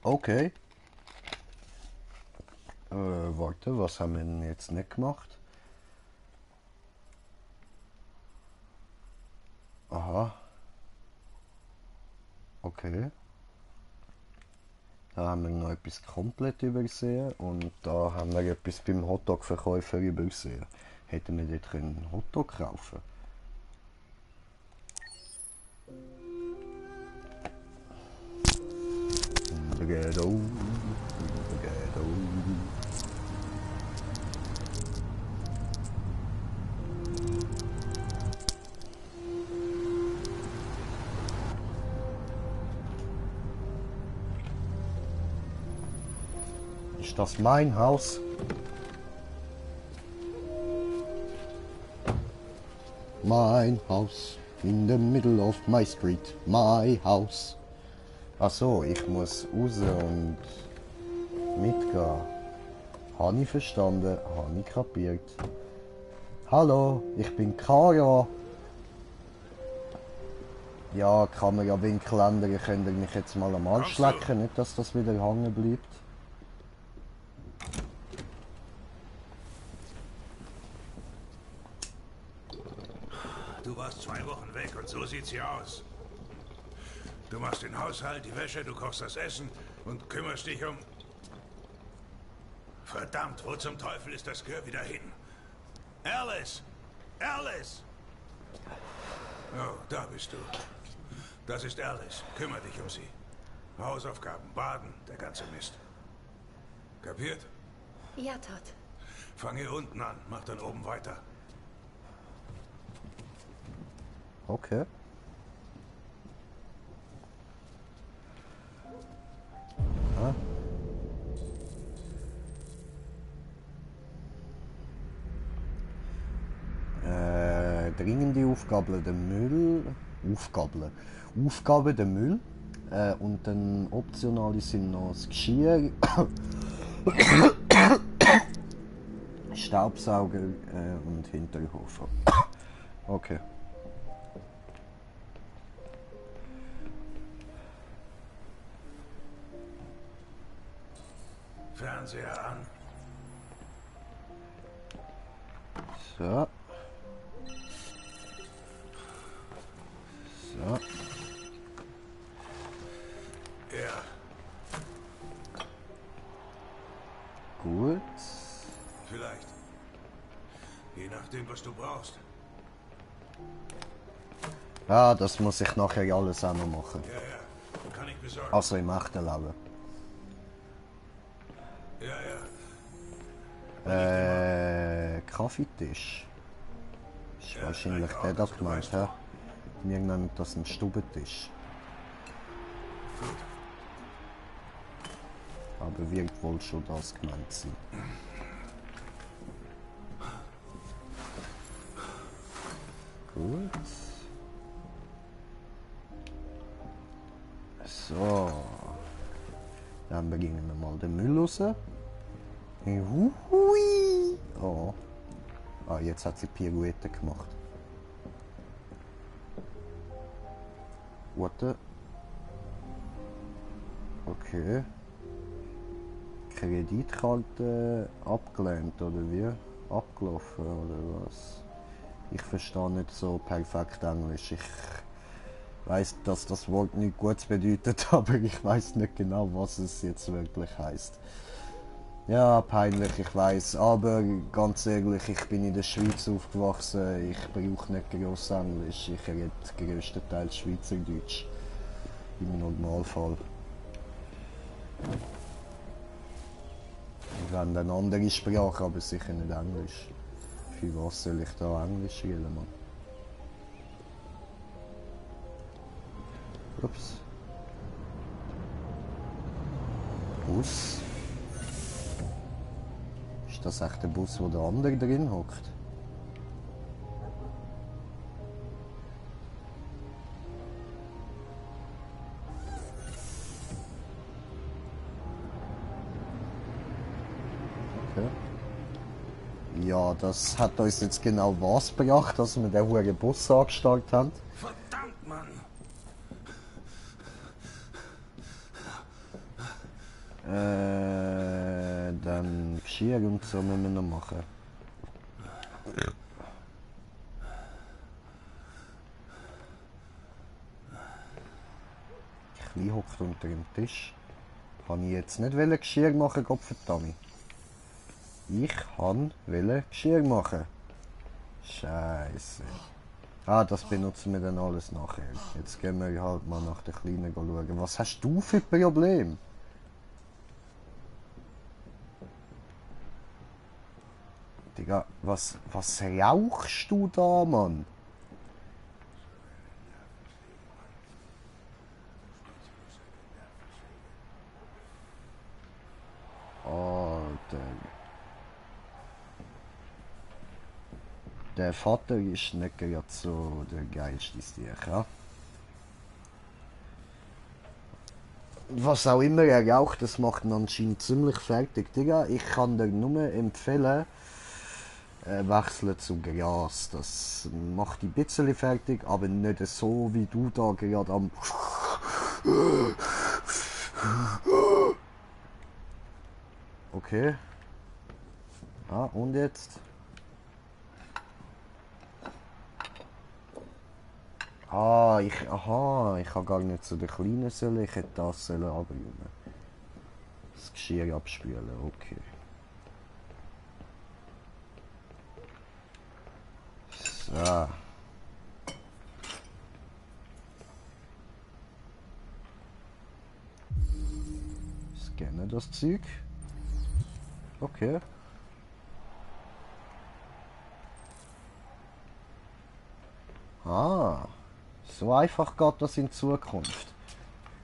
Okay. Warte, was haben wir denn jetzt nicht gemacht? Aha. Okay. Da haben wir noch etwas komplett übersehen und da haben wir etwas beim Hotdog-Verkäufer übersehen. Hätten wir dort einen Hotdog kaufen? Ghetto. Ist das mein Haus? Mein Haus in the middle of my street. My house. Ach so, ich muss raus und mitgehen. Habe ich verstanden, habe ich kapiert. Hallo, ich bin Kara. Ja, Kamerawinkel ändern, ihr könnt mich jetzt mal am Arsch lecken, nicht dass das wieder hängen bleibt. Du warst 2 Wochen weg und so sieht's hier aus. Du machst den Haushalt, die Wäsche, du kochst das Essen und kümmerst dich um... Verdammt, wo zum Teufel ist das Gehör wieder hin? Alice! Alice! Oh, da bist du. Das ist Alice. Kümmer dich um sie. Hausaufgaben, Baden, der ganze Mist. Kapiert? Ja, Todd. Fang hier unten an, mach dann oben weiter. Okay. dringende Aufgabe, den Müll... Aufgabe, den Müll. Und dann optionale sind noch das Geschirr, Staubsauger und Hinterhofer. Okay. Fernseher an. So. So. Ja. Gut. Vielleicht. Je nachdem, was du brauchst. Ja, das muss ich nachher alles auch noch machen. Ja, ja. Kann ich besorgen. Also im echten Leben. Ja, ja. Kaffeetisch. Ist ja, wahrscheinlich der da gemeint, hä? Wir nennen das einen Stubentisch. Gut. Aber wird wohl schon das gemeint sein. Gut. So. Dann bringen wir mal den Müll raus. Hui. Oh. Ah, jetzt hat sie Pirouette gemacht. Warte. Okay. Kreditkarte abgelehnt oder wie? Abgelaufen oder was? Ich verstehe nicht so perfekt Englisch. Ich weiß, dass das Wort nicht Gutes bedeutet, aber ich weiß nicht genau, was es jetzt wirklich heißt. Ja, peinlich, ich weiß, aber ganz ehrlich, ich bin in der Schweiz aufgewachsen, ich brauche nicht gross Englisch, ich rede größtenteils Schweizerdeutsch. Im Normalfall. Ich habe eine andere Sprache, aber sicher nicht Englisch. Für was soll ich da Englisch reden, Mann? Ups. Bus. Ist das echt der Bus, wo der andere drin hockt? Ja, das hat uns jetzt genau was gebracht, dass wir den hohen Bus angestartet haben. Verdammt, Mann! Dann Geschirr und so müssen wir noch machen. Klein hockt unter dem Tisch. Kann ich jetzt nicht Geschirr machen, Gottverdammt. Ich wollte Geschirr machen. Scheiße. Ah, das benutzen wir dann alles nachher. Jetzt gehen wir halt mal nach der Kleinen schauen. Was hast du für Probleme? Digga, was rauchst du da, Mann? Alter. Der Vater ist nicht gerade so der geilste Stier, ja? Was auch immer er raucht, das macht ihn anscheinend ziemlich fertig. Digga, ich kann dir nur empfehlen, wechseln zu Gras. Das macht dich ein bisschen fertig, aber nicht so wie du da gerade am... Okay. Ah, und jetzt? Ah, ich habe gar nicht zu der Kleinen sollen, ich hätte das sollen abräumen. Das Geschirr abspülen, okay. So. Scannen das Zeug. Okay. Ah. So einfach geht das in Zukunft.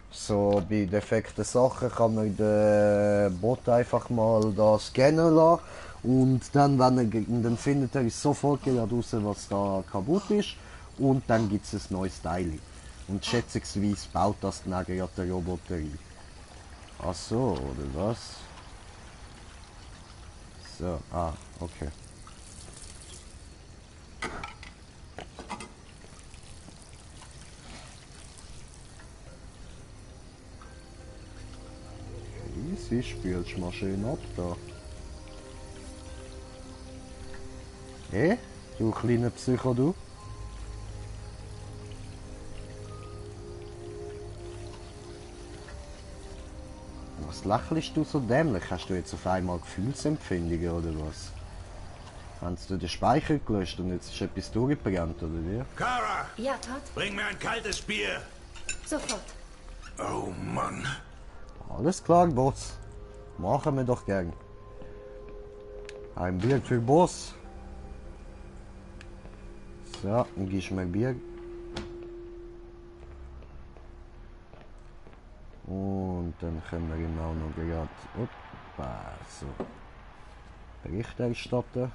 So, bei defekten Sachen kann man den Bot einfach mal da scannen lassen Und dann, dann findet er sofort raus, was da kaputt ist. Und dann gibt es ein neues Teil. Und schätzungsweise baut das dann ja der Roboter ein. Ach so, oder was? So, okay. Easy, spielst mal schön ab da. Hey, du kleiner Psycho, du. Was lächelst du so dämlich? Hast du jetzt auf einmal Gefühlsempfindungen oder was? Hast du den Speicher gelöscht und jetzt ist etwas durchgebrannt, oder wie? Kara! Ja, Todd? Bring mir ein kaltes Bier! Sofort. Oh Mann. Alles klar, Boss. Machen wir doch gern. Ein Bier für Boss. So, dann gibst du mir ein Bier. Und dann können wir ihm auch noch gerade so Bericht erstatten.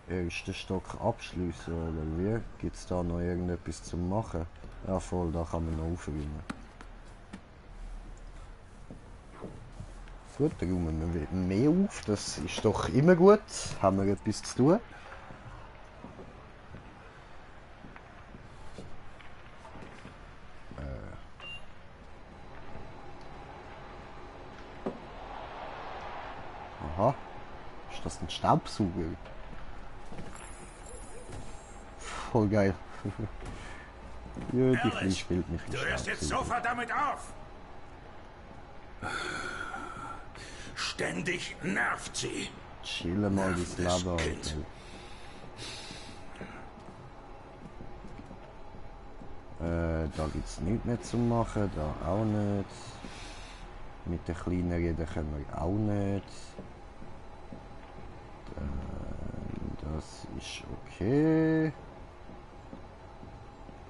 Ersten Stock abschließen oder wie? Gibt es da noch irgendetwas zu machen? Ja voll, da kann man noch aufräumen. Gut, dann räumen wir mehr auf, das ist doch immer gut. Haben wir etwas zu tun? Aha. Ist das ein Staubsauger? Voll geil. Ja, die Kleine spielt mich Du hörst jetzt sofort damit auf! Ständig nervt sie. Chille mal das Leben, Alter. Da gibt's nichts mehr zu machen, da auch nicht. Mit den kleinen reden können wir auch nicht. Das ist okay.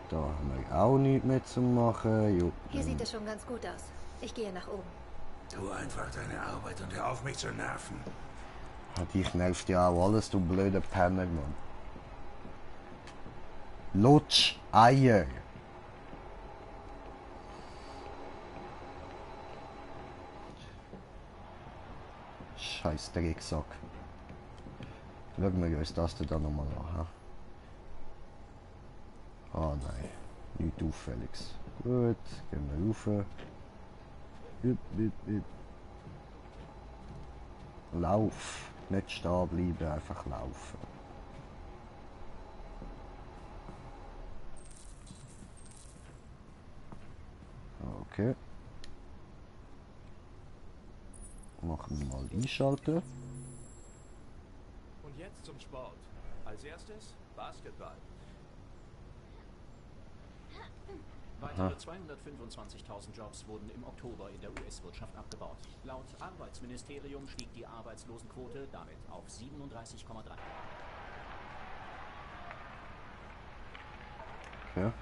Da haben wir auch nichts mehr zu machen. Jo, Hier sieht es schon ganz gut aus. Ich gehe nach oben. Tu einfach deine Arbeit und hör auf mich zu nerven. Dich nervt ja auch alles, du blöder Penner, Mann. Lutsch Eier. Scheiß Drecksack. Schauen wir uns das da nochmal an. Ah nein, nichts Auffälliges. Gut, gehen wir rauf. Lauf, nicht stehen bleiben, einfach laufen. Okay. Machen wir mal einschalten. Und jetzt zum Sport. Als erstes Basketball. Weitere 225.000 Jobs wurden im Oktober in der US-Wirtschaft abgebaut. Laut Arbeitsministerium stieg die Arbeitslosenquote damit auf 37,3%. Ja.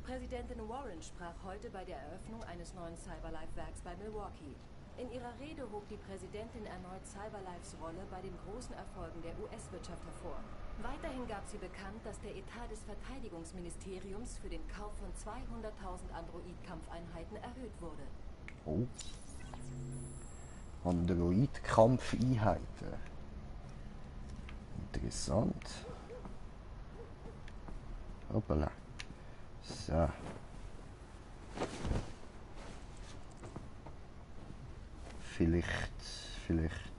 Präsidentin Warren sprach heute bei der Eröffnung eines neuen Cyberlife-Werks bei Milwaukee. In ihrer Rede hob die Präsidentin erneut Cyberlifes Rolle bei den großen Erfolgen der US-Wirtschaft hervor. Weiterhin gab sie bekannt, dass der Etat des Verteidigungsministeriums für den Kauf von 200.000 Android-Kampfeinheiten erhöht wurde. Oh. Android-Kampfeinheiten. Interessant. Hoppala. So. Vielleicht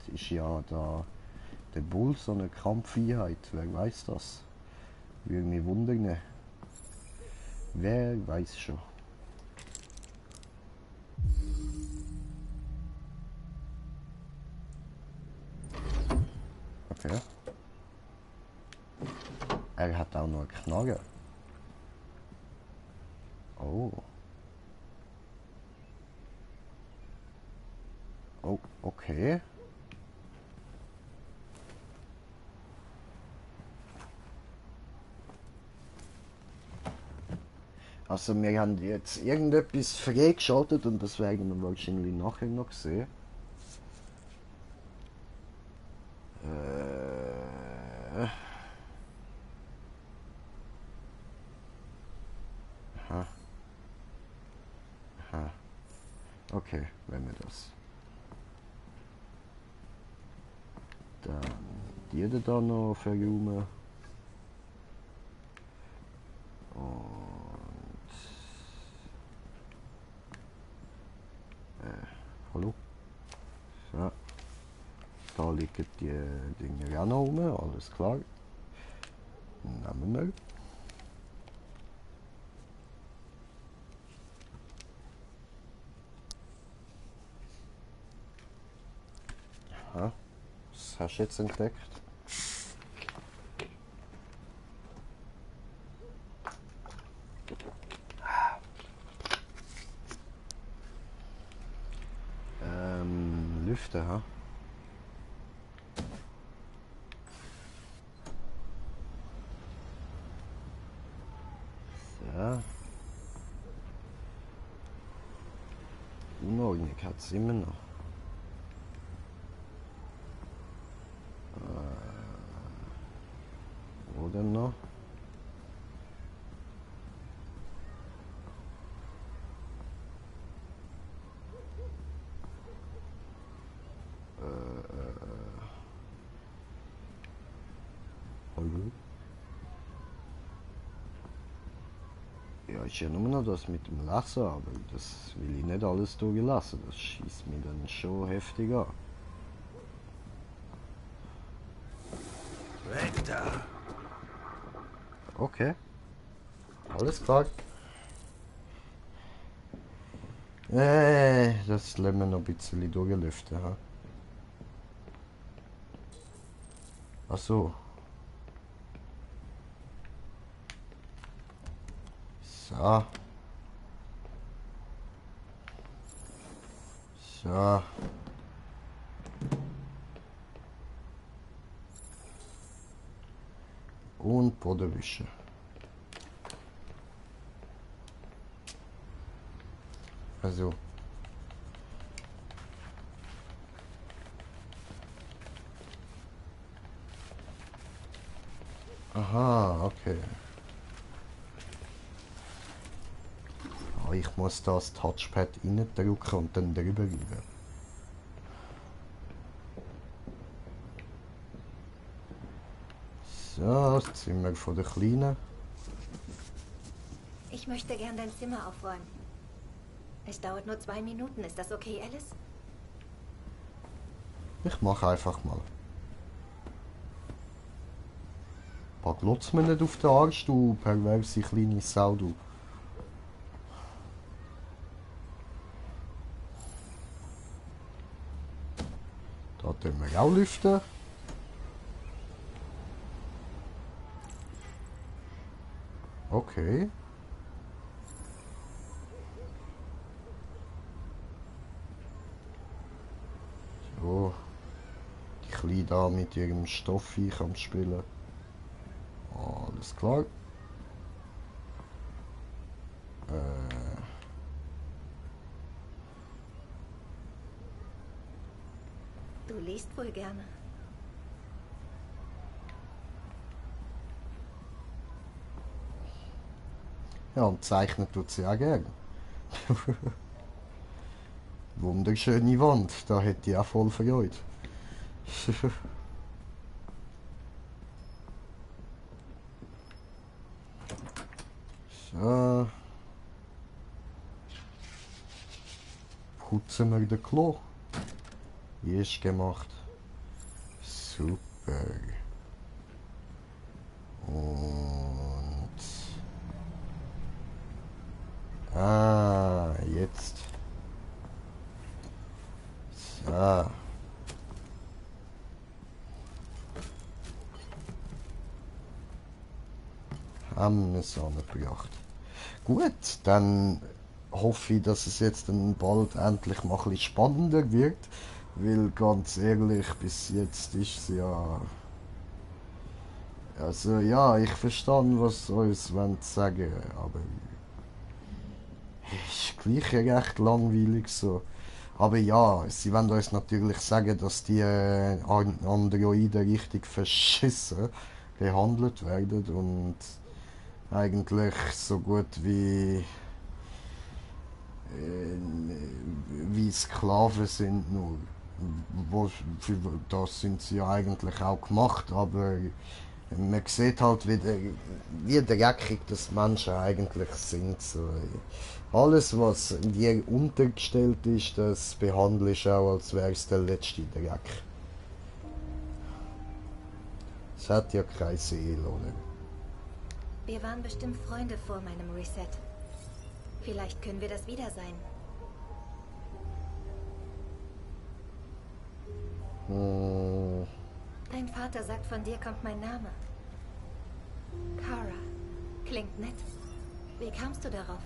ist ja da der Bull so eine Kampfeinheit. Wer weiß das? Würde mich wundern. Wer weiß schon. Okay. Er hat auch noch eine Knarre. Oh. Oh, okay. Also wir haben jetzt irgendetwas freigeschaltet und das werden wir wahrscheinlich nachher noch sehen. Aha. Aha. Okay, wenn wir das. Dann die da noch verräumen. Und hallo? So. Da liegen die Dinge auch noch rum, alles klar. Nehmen wir. Aha. Was hast du jetzt entdeckt? Lüfte, ha? So. Unordnung hat es immer noch. Wo denn noch? Hallo? Ja, ist ja nur noch das mit dem Lassen, aber das will ich nicht alles durchlassen. Das schießt mich dann schon heftig an. Weg da! Okay. Alles klar. Das lassen wir noch ein bisschen durchlüften. Ha? Ach so. So. So. Und Boden wischen. Also. Aha, okay. Ah, ich muss das Touchpad reindrücken und dann drüber rüber. So, das Zimmer von der Kleinen. Ich möchte gern dein Zimmer aufräumen. Es dauert nur 2 Minuten. Ist das okay, Alice? Ich mache einfach mal. Glotz mir nicht auf den Arsch, du perverse kleine Sau, du. Da tun wir auch lüften. Okay. So. Die Kleine da mit ihrem Stoffviech am Spielen. Alles klar. Du liest wohl gerne. Ja, und zeichnen tut sie auch gerne. Wunderschöne Wand, da hätte ich auch voll Freude. So. Putzen wir den Klo. Wie ist gemacht? Super. Und... Ah, jetzt. So. Haben wir es angebracht. Gut, dann hoffe ich, dass es jetzt dann bald endlich mal ein bisschen spannender wird. Weil ganz ehrlich, bis jetzt ist es ja... Also ja, ich verstehe, was sie uns sagen wollen, aber ist gleich recht langweilig so. Aber ja, sie wollen uns natürlich sagen, dass die Androiden richtig verschissen behandelt werden und eigentlich so gut wie Sklaven sind, nur für das sind sie ja eigentlich auch gemacht, aber man sieht halt wie dreckig das Menschen eigentlich sind. So. Alles, was dir untergestellt ist, das behandelst du auch, als wäre es der letzte Dreck. Es hat ja keine Seele, oder? Wir waren bestimmt Freunde vor meinem Reset. Vielleicht können wir das wieder sein. Dein Vater sagt, von dir kommt mein Name. Kara. Klingt nett. Wie kamst du darauf?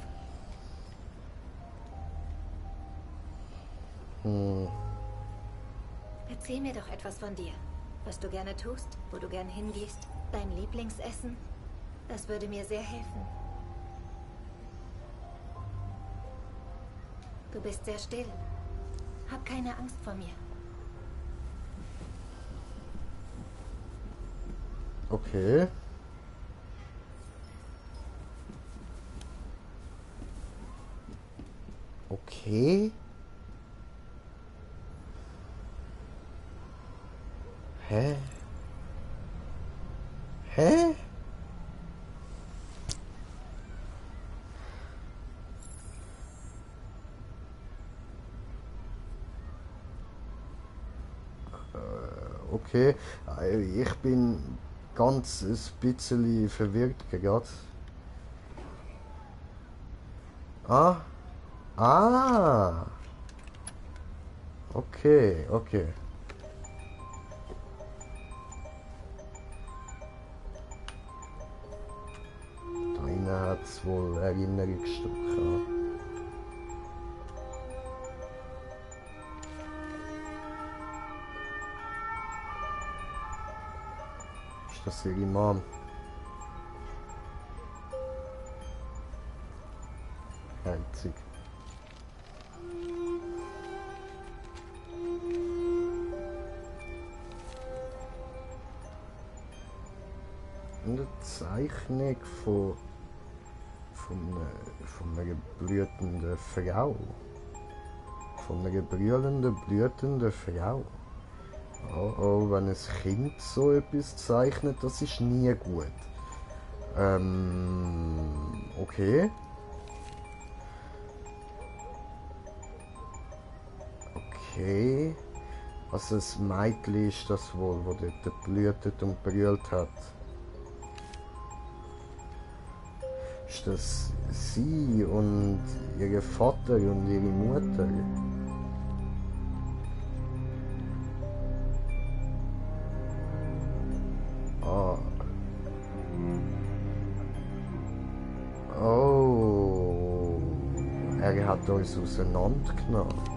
Erzähl mir doch etwas von dir. Was du gerne tust, wo du gern hingehst, dein Lieblingsessen. Das würde mir sehr helfen. Du bist sehr still. Hab keine Angst vor mir. Okay. Okay. Hä? Hä? Okay, ich bin ganz ein bisschen verwirrt gerade. Okay, okay. Da innen hat es wohl Erinnerungsstücke. Ist das ihre Mom? Herzig. Eine Zeichnung von einer blühenden Frau. Von einer blühenden Frau. Oh, wenn ein Kind so etwas zeichnet, das ist nie gut. Okay. Okay. Also das Mädchen ist das wohl, wo dort blühtet und brüllt hat. Ist das sie und ihr Vater und ihre Mutter? Oh, er hat uns auseinandergenommen.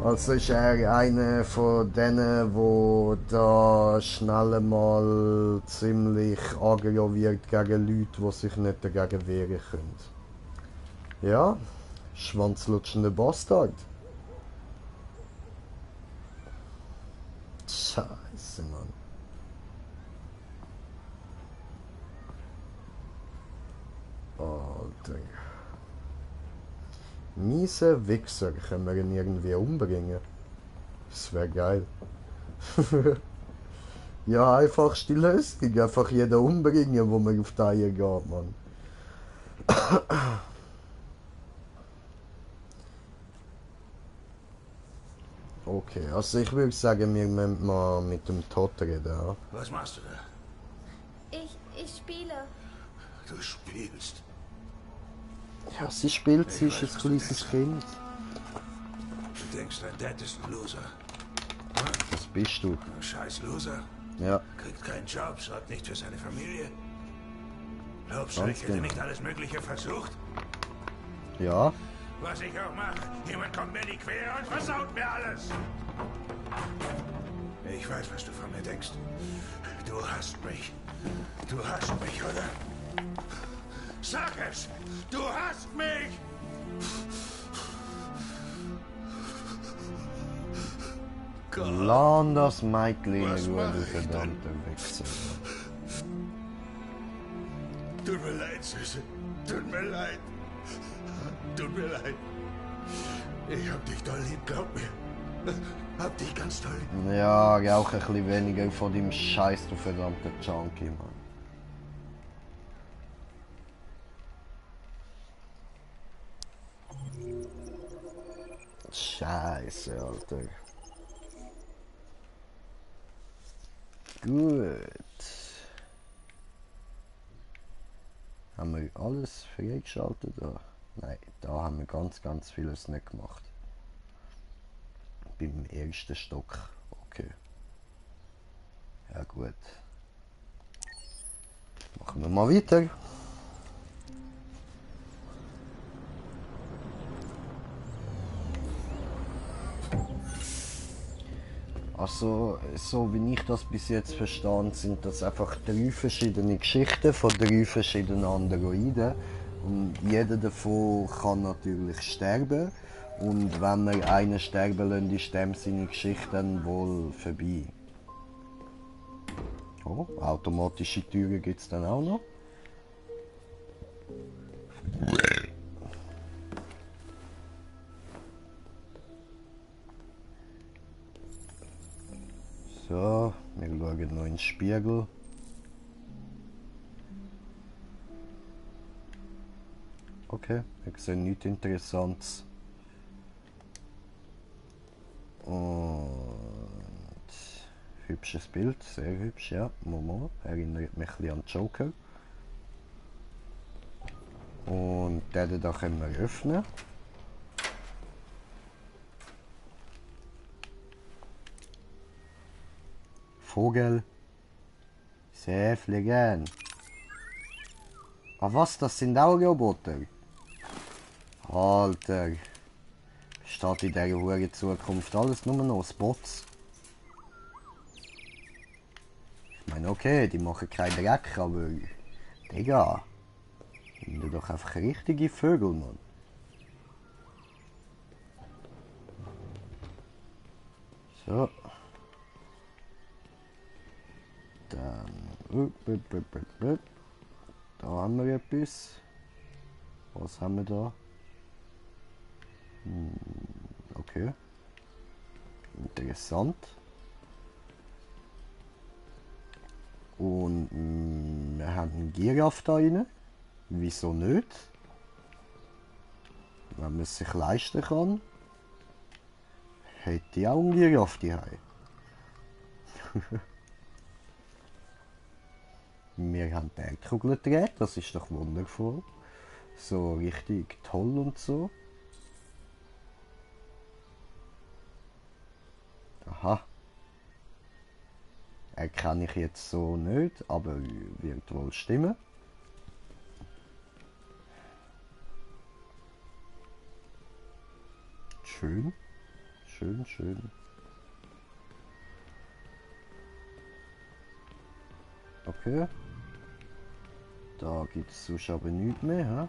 Also ist er einer von denen, wo da schnell mal ziemlich aggro wird gegen Leute, die sich nicht dagegen wehren können. Ja, schwanzlutschender Bastard. Scheiße, Mann. Alter. Miese Wichser können wir ihn irgendwie umbringen. Das wäre geil. Ja, einfachste Lösung. Einfach jeden umbringen, wo man auf die Eier geht, Mann. Okay, also ich würde sagen, wir müssen mal mit dem Tod reden. Ja? Was machst du da? Ich spiele. Du spielst? Ja, sie spielt, sie ist ein kleines Kind. Du denkst, dein Dad ist ein Loser. Das bist du. Ein scheiß Loser? Ja. Kriegt keinen Job, sorgt nicht für seine Familie. Glaubst du, ich hätte nicht alles Mögliche versucht? Ja. Was ich auch mache, jemand kommt mir in die Quere und versaut mir alles. Ich weiß, was du von mir denkst. Du hasst mich. Du hasst mich, oder? Sag es! Du hasst mich! Lass das Mädchen in Ruhe, du verdammter Wichser. Tut mir leid, Süße. Tut mir leid. Tut mir leid. Ich hab dich doll lieb, glaub mir. Hab dich ganz toll lieb. Ja, rauch ein bisschen weniger von dem Scheiß, du verdammter Junkie, Mann. Scheiße, Alter. Gut. Haben wir alles freigeschaltet? Da? Nein, da haben wir ganz vieles nicht gemacht. Beim ersten Stock. Okay. Ja gut. Machen wir mal weiter. Also, so wie ich das bis jetzt verstanden, sind das einfach 3 verschiedene Geschichten von 3 verschiedenen Androiden. Und jeder davon kann natürlich sterben. Und wenn wir einen sterben lässt, ist dem seine Geschichte dann wohl vorbei. Oh, automatische Türen gibt es dann auch noch. So, wir schauen noch in den Spiegel. Okay, wir sehen nichts Interessantes. Und hübsches Bild, sehr hübsch, ja. Momo, erinnert mich ein bisschen an Joker. Und den da können wir öffnen. Vogel. Sehr fliegen. Ah was, das sind auch Roboter? Alter. Steht in dieser hohen Zukunft alles nur noch Spots? Ich meine, okay, die machen keinen Dreck, aber... Digga. Sind doch einfach richtige Vögel, Mann. So. Dann... Da haben wir etwas. Was haben wir da? Okay. Interessant. Und wir haben einen Giraffe da rein. Wieso nicht? Wenn man es sich leisten kann, hätte ich auch einen Giraffe daheim. Wir haben die Erdkugel gedreht, das ist doch wundervoll. So richtig toll und so. Aha. Erkenne ich jetzt so nicht, aber wird wohl stimmen. Schön. Schön, schön. Okay. Da gibt es sonst aber nichts mehr, hä?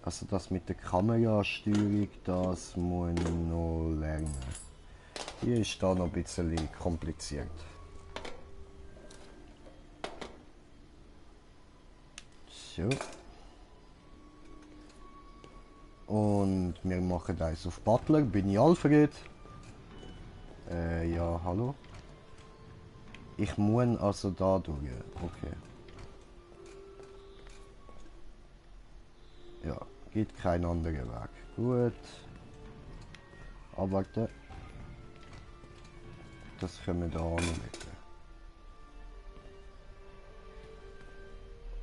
Also das mit der Kamerasteuerung, das muss ich noch lernen. Hier ist da noch ein bisschen kompliziert. So. Und wir machen eins auf Butler. Bin ich Alfred? Ja, hallo? Ich muss also da durch. Okay. Ja, geht kein anderer Weg. Gut. Abwarten. Das können wir da anlegen.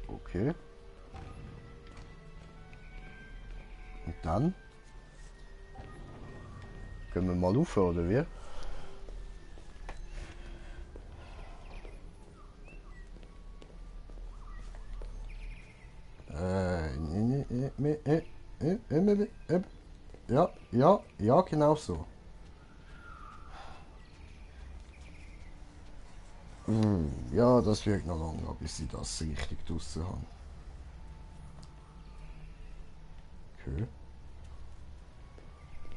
Okay. Und dann? Gehen wir mal rauf, oder wie? Ja, genau so. Ja, das wird noch lange, bis ich das richtig draussen habe. Okay.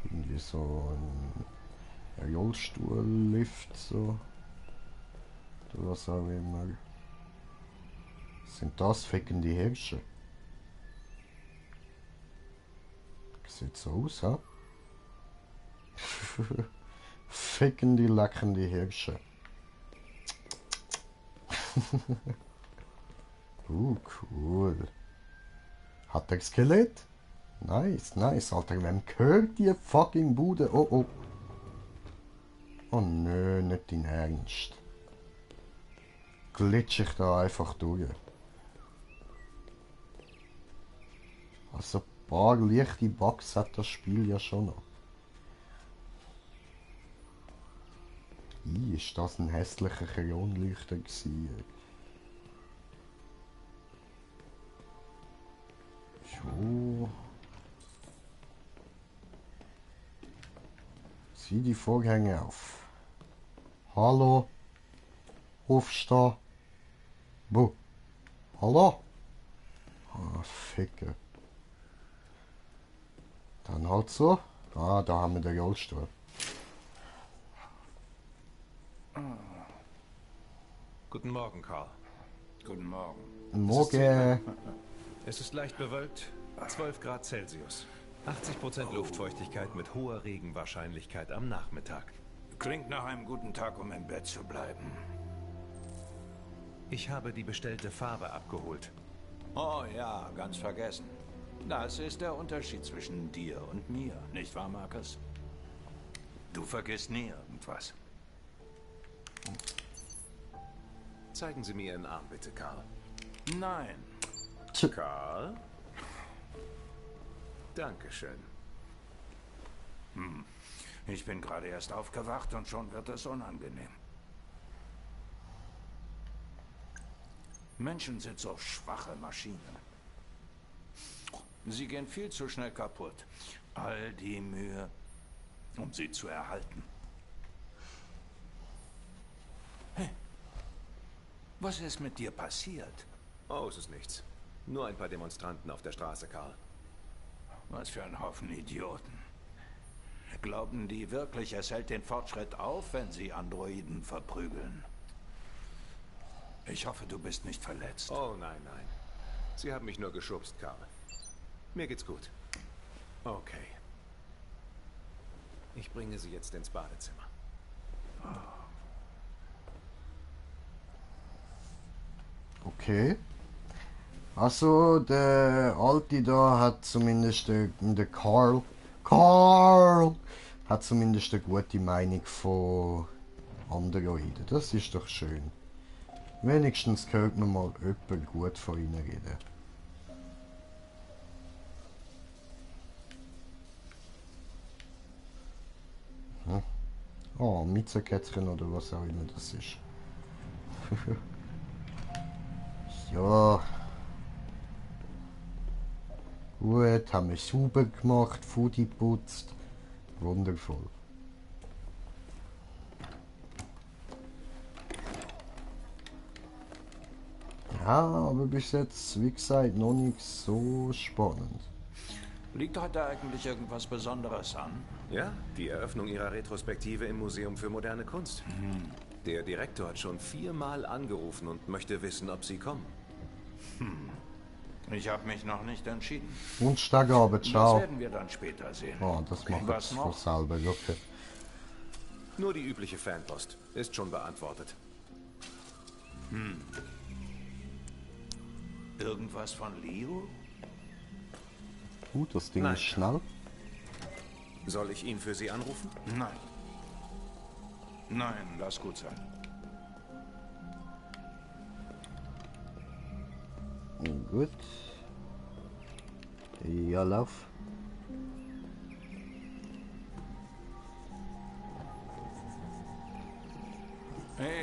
Irgendwie so ein Rollstuhl-Lift, so. Oder was auch immer. Sind das fickende Hirsche? Sieht so aus, ha? Fickende, leckende Hirsche. Cool. Hat der Skelett? Nice, nice, Alter. Wem gehört die fucking Bude? Oh, oh. Oh nö, nicht in Ernst. Glitsch ich da einfach durch. Also ein paar leichte Bugs hat das Spiel ja schon noch. Ist das ein hässlicher Kronleuchter gewesen? So. Zieh die Vorhänge auf. Hallo? Aufstehen. Wo? Hallo? Ah, Ficke. Dann halt so. Ah, da haben wir den Rollstuhl. Guten Morgen, Karl. Guten Morgen. Morgen. Es ist leicht bewölkt, 12 Grad Celsius. 80% Luftfeuchtigkeit mit hoher Regenwahrscheinlichkeit am Nachmittag. Klingt nach einem guten Tag, um im Bett zu bleiben. Ich habe die bestellte Farbe abgeholt. Oh ja, ganz vergessen. Das ist der Unterschied zwischen dir und mir, nicht wahr, Marcus? Du vergisst nie irgendwas. Zeigen Sie mir Ihren Arm, bitte, Karl. Nein. Karl? Dankeschön. Ich bin gerade erst aufgewacht und schon wird es unangenehm. Menschen sind so schwache Maschinen. Sie gehen viel zu schnell kaputt. All die Mühe, um sie zu erhalten. Hey, was ist mit dir passiert? Oh, es ist nichts. Nur ein paar Demonstranten auf der Straße, Karl. Was für ein Haufen Idioten. Glauben die wirklich, es hält den Fortschritt auf, wenn sie Androiden verprügeln? Ich hoffe, du bist nicht verletzt. Oh, nein, nein. Sie haben mich nur geschubst, Karl. Mir geht's gut. Okay. Ich bringe Sie jetzt ins Badezimmer. Okay. Also, der Alte da hat zumindest, der Carl hat zumindest eine gute Meinung von Androiden. Das ist doch schön. Wenigstens hört man mal jemand gut von ihnen reden. Oh, Mietzerkätzchen oder was auch immer das ist. Ja. Gut, haben wir sauber gemacht, Foodie putzt. Wundervoll. Ja, aber bis jetzt, wie gesagt, noch nicht so spannend. Liegt heute eigentlich irgendwas Besonderes an? Ja, die Eröffnung Ihrer Retrospektive im Museum für moderne Kunst. Der Direktor hat schon 4-mal angerufen und möchte wissen, ob Sie kommen. Ich habe mich noch nicht entschieden. Und Stagabend, ciao. Das werden wir dann später sehen. Oh, das macht Was ich noch? von selber, okay. Nur die übliche Fanpost. Ist schon beantwortet. Irgendwas von Leo? Das Ding Nein. ist schnell. Soll ich ihn für Sie anrufen? Nein. Nein, lass gut sein. Gut. Ja, lauf.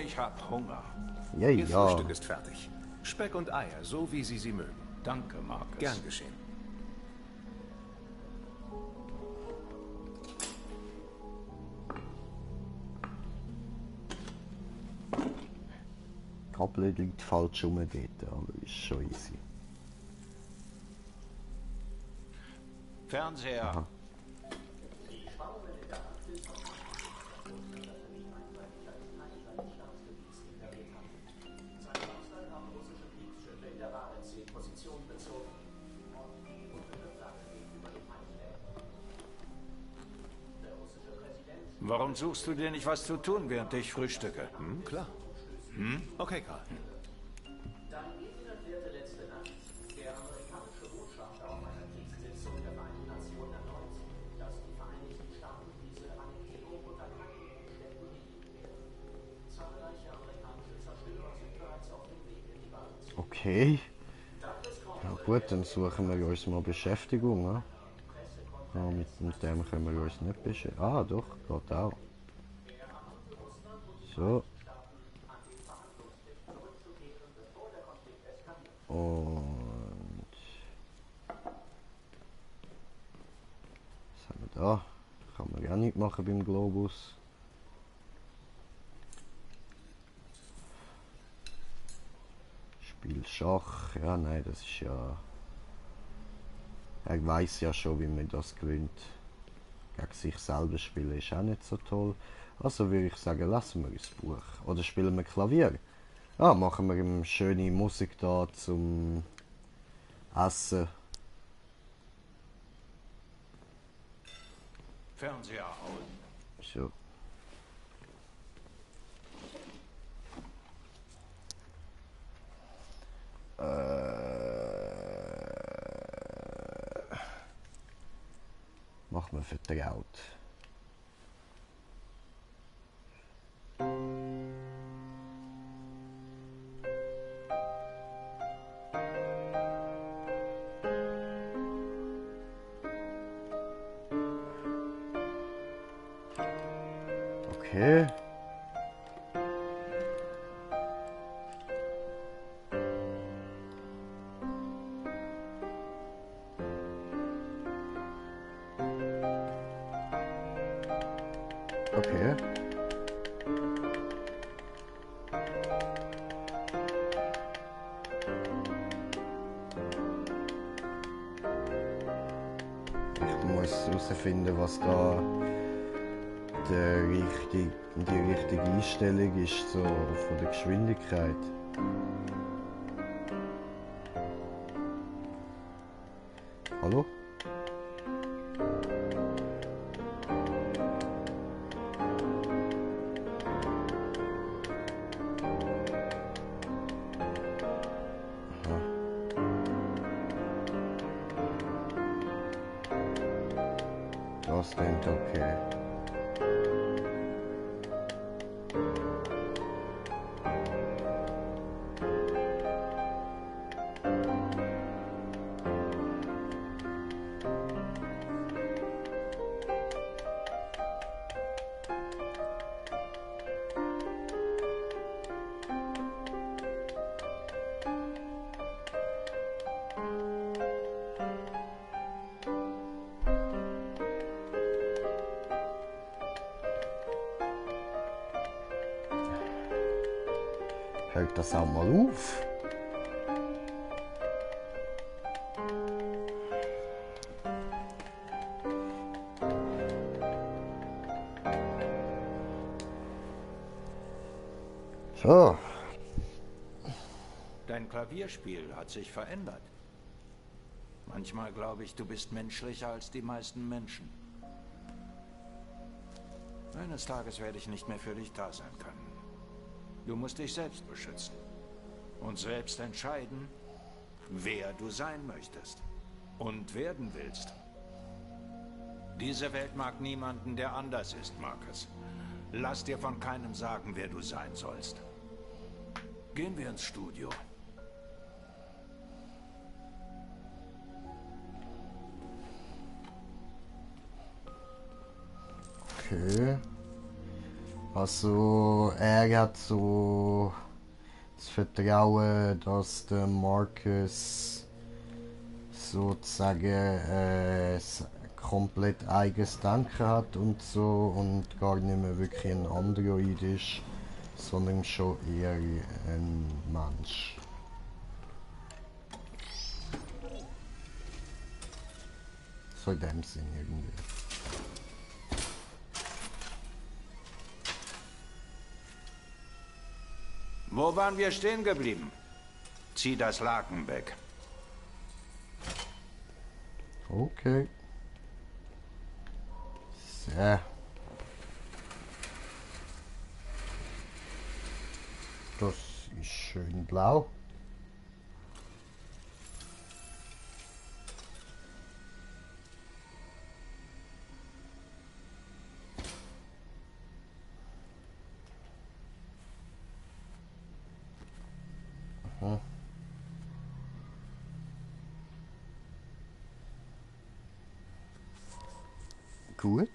Ich hab Hunger. Ja, Ihr ja. Frühstück ist fertig. Speck und Eier, so wie Sie sie mögen. Danke, Marcus. Gern geschehen. Kabel liegt falsch rum dort, aber ist schon easy. Fernseher. Aha. Warum suchst du dir nicht was zu tun, während ich frühstücke? Klar. Okay, Karl. Dann erzählte letzte Nacht der amerikanische Botschafter auf einer Kriegssitzung der Vereinten Nationen erneut, dass die Vereinigten Staaten diese Annektierung unter keinen Umständen hinnehmen werden. Zahlreiche amerikanische Zerstörer sind bereits auf dem Weg in die Basis. Okay. Ja gut, dann suchen wir uns mal Beschäftigung, ne? Ja, mit dem können wir uns nicht beschäftigen. Ah, doch, geht auch. So. Und was haben wir da? Kann man ja nicht machen beim Globus. Spiel Schach. Ja, nein, das ist ja... Er weiß ja schon, wie man das gewinnt. Gegen sich selber spielen ist auch nicht so toll. Also würde ich sagen, lassen wir das Buch. Oder spielen wir Klavier. Ja, machen wir ihm schöne Musik da zum Essen. Fernseher aus. So. Mach mir vertraut. Okay. Okay. Ich muss herausfinden, was da die richtige Einstellung ist, so von der Geschwindigkeit. Hallo? Das klingt okay. Hört das auch mal auf? So. Dein Klavierspiel hat sich verändert. Manchmal glaube ich, du bist menschlicher als die meisten Menschen. Eines Tages werde ich nicht mehr für dich da sein können. Du musst dich selbst beschützen und selbst entscheiden, wer du sein möchtest und werden willst. Diese Welt mag niemanden, der anders ist, Marcus. Lass dir von keinem sagen, wer du sein sollst. Gehen wir ins Studio. Okay. Also, er hat so das Vertrauen, dass der Marcus sozusagen komplett eigenes Denken hat und so und gar nicht mehr wirklich ein Android ist, sondern schon eher ein Mensch. So in dem Sinn irgendwie. Wo waren wir stehen geblieben? Zieh das Laken weg. Okay. So. Das ist schön blau. Aha. Gut.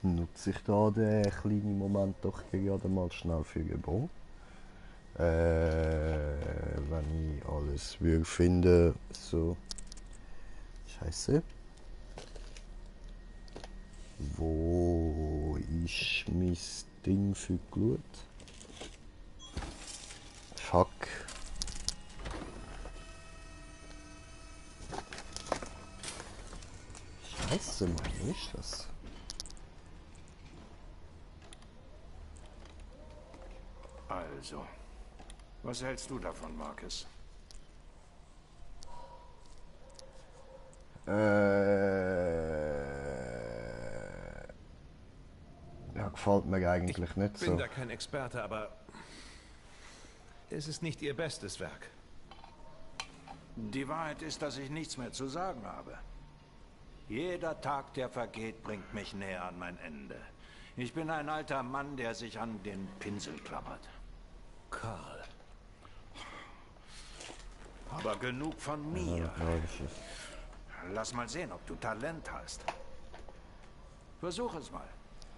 Nutze ich da den kleinen Moment doch gerade mal schnell für Übung. Wenn ich alles würde finden, so. Scheiße. Wo ist mein Ding für Glut? Fuck. Scheiße, Mann, wo ist das? Also, was hältst du davon, Marcus? Ja, gefällt mir eigentlich nicht so. Ich bin da kein Experte, aber es ist nicht ihr bestes Werk. Die Wahrheit ist, dass ich nichts mehr zu sagen habe. Jeder Tag, der vergeht, bringt mich näher an mein Ende. Ich bin ein alter Mann, der sich an den Pinsel klammert. Karl. Aber genug von mir. Lass mal sehen, ob du Talent hast. Versuch es mal.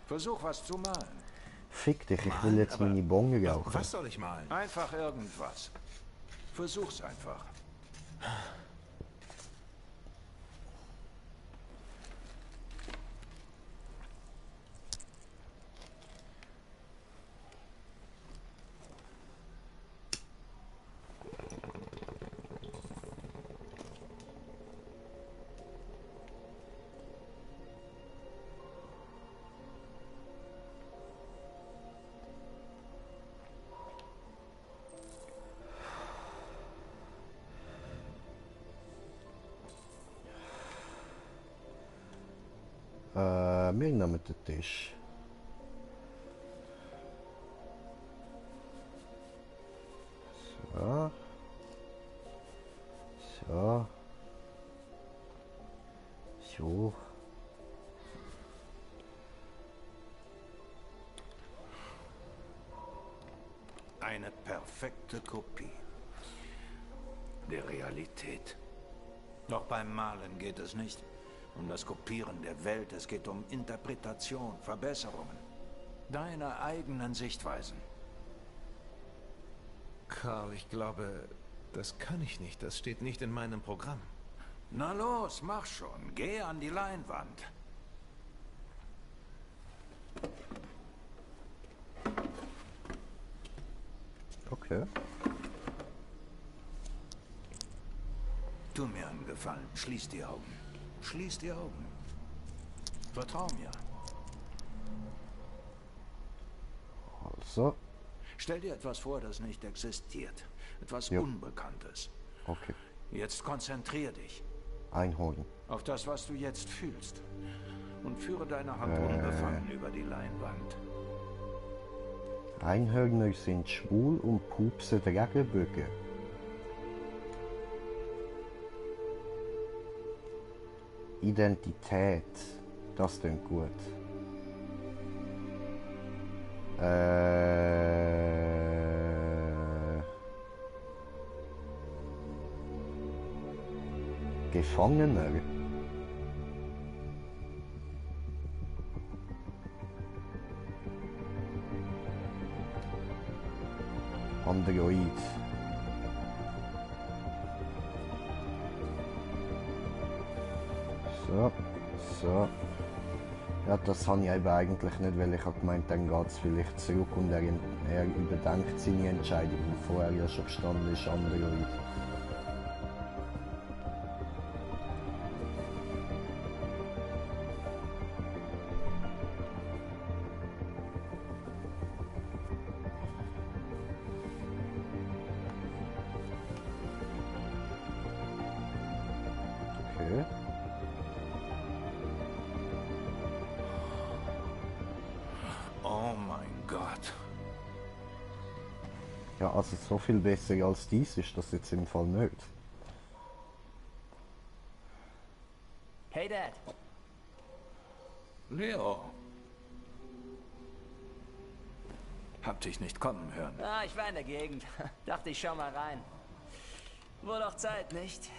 Versuch, was zu malen. Fick dich, ich will jetzt meine Bonge rauchen. Was soll ich malen? Einfach irgendwas. Versuch's einfach. Wir nehmen den Tisch. So. So. So. Eine perfekte Kopie der Realität. Doch beim Malen geht es nicht um das Kopieren der Welt, es geht um Interpretation, Verbesserungen. Deine eigenen Sichtweisen. Karl, ich glaube, das kann ich nicht. Das steht nicht in meinem Programm. Na los, mach schon. Geh an die Leinwand. Okay. Tu mir einen Gefallen. Schließ die Augen. Schließ die Augen. Vertrau mir. Also. Stell dir etwas vor, das nicht existiert. Etwas Jo. Unbekanntes. Okay. Jetzt konzentrier dich Einholen. auf das, was du jetzt fühlst. Und führe deine Hand unbefangen über die Leinwand. Einhörner sind schwul und pupsen Regenbögen. Identität. Das klingt gut. Gefangener. Android. So, so. Ja, das habe ich eben eigentlich nicht, weil ich habe gemeint, dann geht es vielleicht zurück und er überdenkt seine Entscheidung, die vorher ja schon gestanden ist, Android. Okay. Oh mein Gott. Ja, also so viel besser als dies ist das jetzt im Fall nicht. Hey Dad. Leo. Hab dich nicht kommen hören. Ah, ich war in der Gegend. Dachte, ich schau mal rein. Wurde doch Zeit, nicht?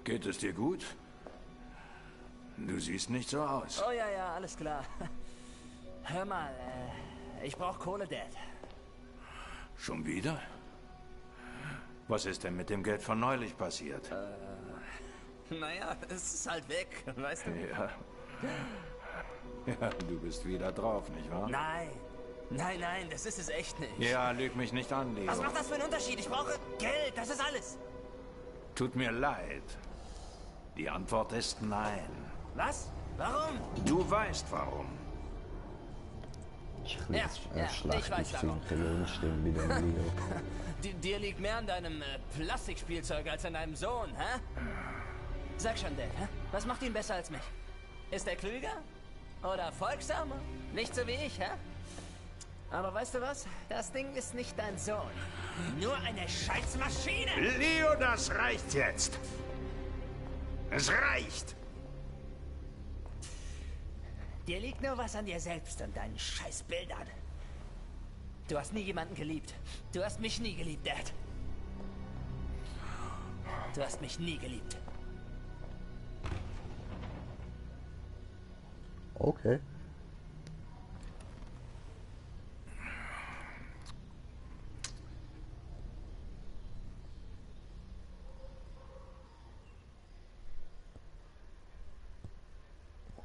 Geht es dir gut? Du siehst nicht so aus. Oh ja, ja, alles klar. Hör mal, ich brauch Kohle, Dad. Schon wieder? Was ist denn mit dem Geld von neulich passiert? Naja, es ist halt weg, weißt du? Ja. Ja, du bist wieder drauf, nicht wahr? Nein. Nein, nein, das ist es echt nicht. Ja, lüg mich nicht an, Leo. Was macht das für einen Unterschied? Ich brauche Geld, das ist alles. Tut mir leid. Die Antwort ist nein. Was? Warum? Du weißt warum. Ja, ich weiß warum. Wie dem Leo. Dir liegt mehr an deinem Plastikspielzeug als an deinem Sohn, hä? Sag schon, Dad, hä? Was macht ihn besser als mich? Ist er klüger? Oder folgsamer? Nicht so wie ich, hä? Aber weißt du was? Das Ding ist nicht dein Sohn. Nur eine Scheißmaschine! Leo, das reicht jetzt! Es reicht! Dir liegt nur was an dir selbst und deinen Scheißbildern. Du hast nie jemanden geliebt. Du hast mich nie geliebt, Dad. Du hast mich nie geliebt. Okay.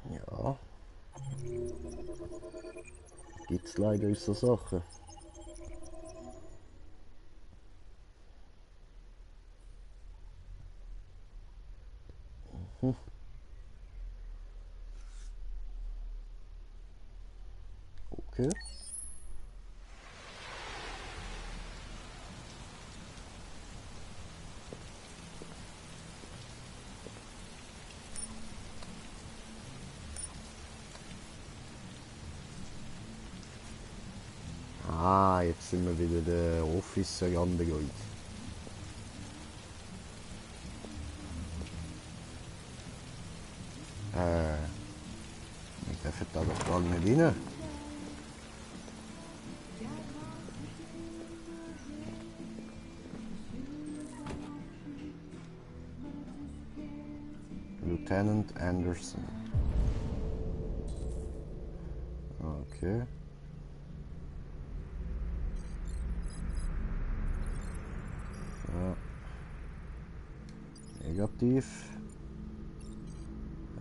Ja. Gibt's leider so Sachen. Mhm. Okay. Ah, jetzt sind wir wieder der Officer Android. Wir dürfen da doch gar nicht rein. Lieutenant Anderson. Okay. So. Negativ.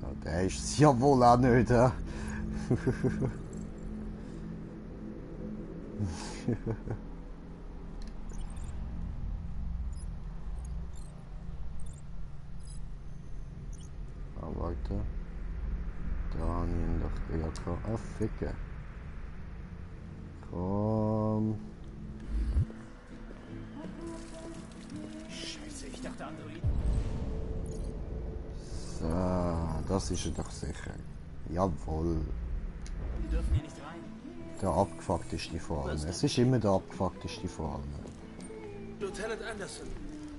Ja, der ist es ja wohl auch nicht, hä? Ah, warte. Da habe ich ihn doch gerade aufficken. Komm. Scheiße, ich dachte Android. So, das ist er doch sicher. Jawohl. Wir dürfen hier nicht rein. Der abgefuckteste vor allem. Es ist immer der abgefuckteste vor allem. Lieutenant Anderson,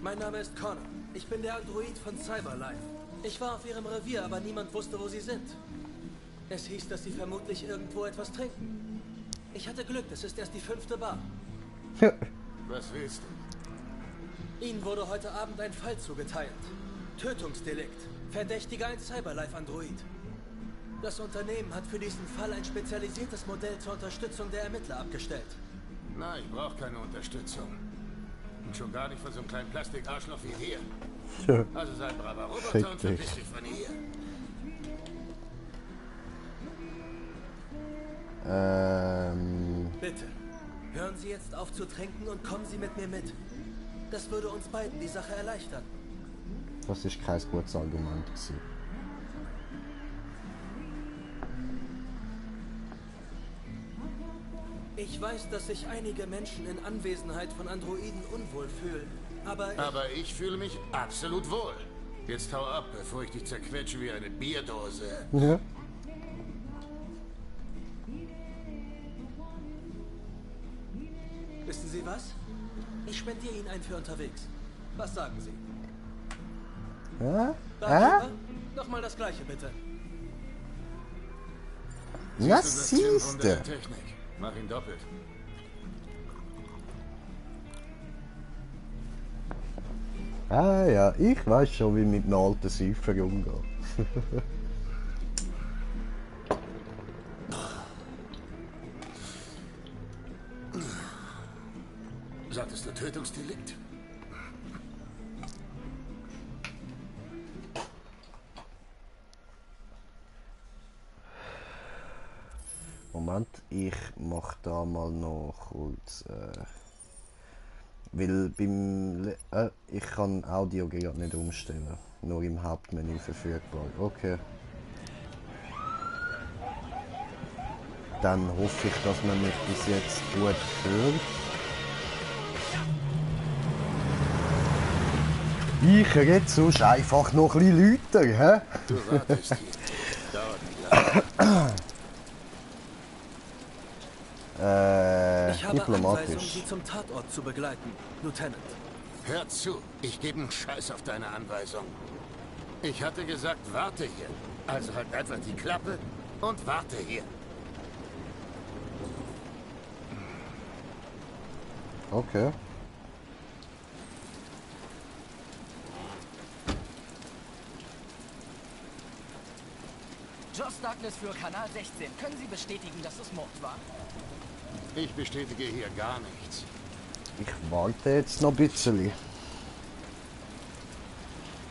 mein Name ist Connor. Ich bin der Android von Cyberlife. Ich war auf ihrem Revier, aber niemand wusste, wo sie sind. Es hieß, dass sie vermutlich irgendwo etwas trinken. Ich hatte Glück, es ist erst die 5. Bar. Was willst du? Ihnen wurde heute Abend ein Fall zugeteilt. Tötungsdelikt. Verdächtiger ein Cyberlife-Android. Das Unternehmen hat für diesen Fall ein spezialisiertes Modell zur Unterstützung der Ermittler abgestellt. Na, ich brauche keine Unterstützung. Und schon gar nicht von so einem kleinen Plastikarschloch wie dir. Also sei ein braver Roboter und verpiss dich von hier. Bitte, hören Sie jetzt auf zu trinken und kommen Sie mit mir mit. Das würde uns beiden die Sache erleichtern. Das ist kein gutes Argument gewesen. Ich weiß, dass sich einige Menschen in Anwesenheit von Androiden unwohl fühlen, aber ich fühle mich absolut wohl. Jetzt hau ab, bevor ich dich zerquetsche wie eine Bierdose. Ja. Wissen Sie was? Ich spendiere Ihnen einen für unterwegs. Was sagen Sie? Ja? Nochmal das Gleiche, bitte. Na, siehste. Technik. Mach ihn doppelt. Ah ja, ich weiß schon, wie mit einem alten Säufer umgeht. Sagtest du Tötungsdelikt? Moment, ich mach da mal noch kurz. Weil ich kann Audio gerade nicht umstellen. Nur im Hauptmenü verfügbar. Okay. Dann hoffe ich, dass man mich bis jetzt gut hört. Ich rede sonst einfach noch ein bisschen lauter, hä? Du wartest hier. Dauert nicht lange. Ich habe diplomatisch. Anweisung, Sie zum Tatort zu begleiten, Lieutenant. Hör zu, ich gebe einen Scheiß auf deine Anweisung. Ich hatte gesagt, warte hier. Also halt einfach die Klappe und warte hier. Okay. Joss Douglas für Kanal 16. Können Sie bestätigen, dass es Mord war? Ich bestätige hier gar nichts. Ich warte jetzt noch ein bisschen.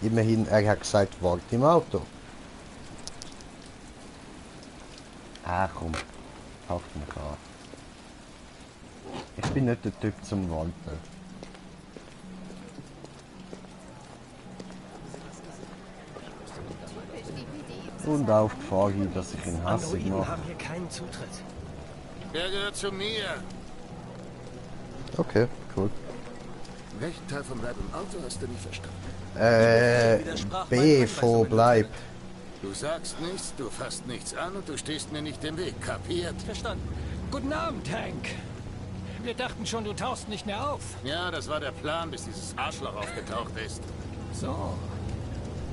Immerhin, er hat gesagt, warte im Auto. Ah komm, haucht mich an. Ich bin nicht der Typ zum Warten. Und auf Gefahr hin, dass ich ihn hassig Androiden mache. haben hier keinen Zutritt. Er gehört zu mir. Okay, cool. Welchen Teil vom Bleib im Auto hast du nicht verstanden? B vor Bleib. Du sagst nichts, du fasst nichts an und du stehst mir nicht im Weg, kapiert? Verstanden. Guten Abend, Hank. Wir dachten schon, du tauchst nicht mehr auf. Ja, das war der Plan, bis dieses Arschloch aufgetaucht ist. So,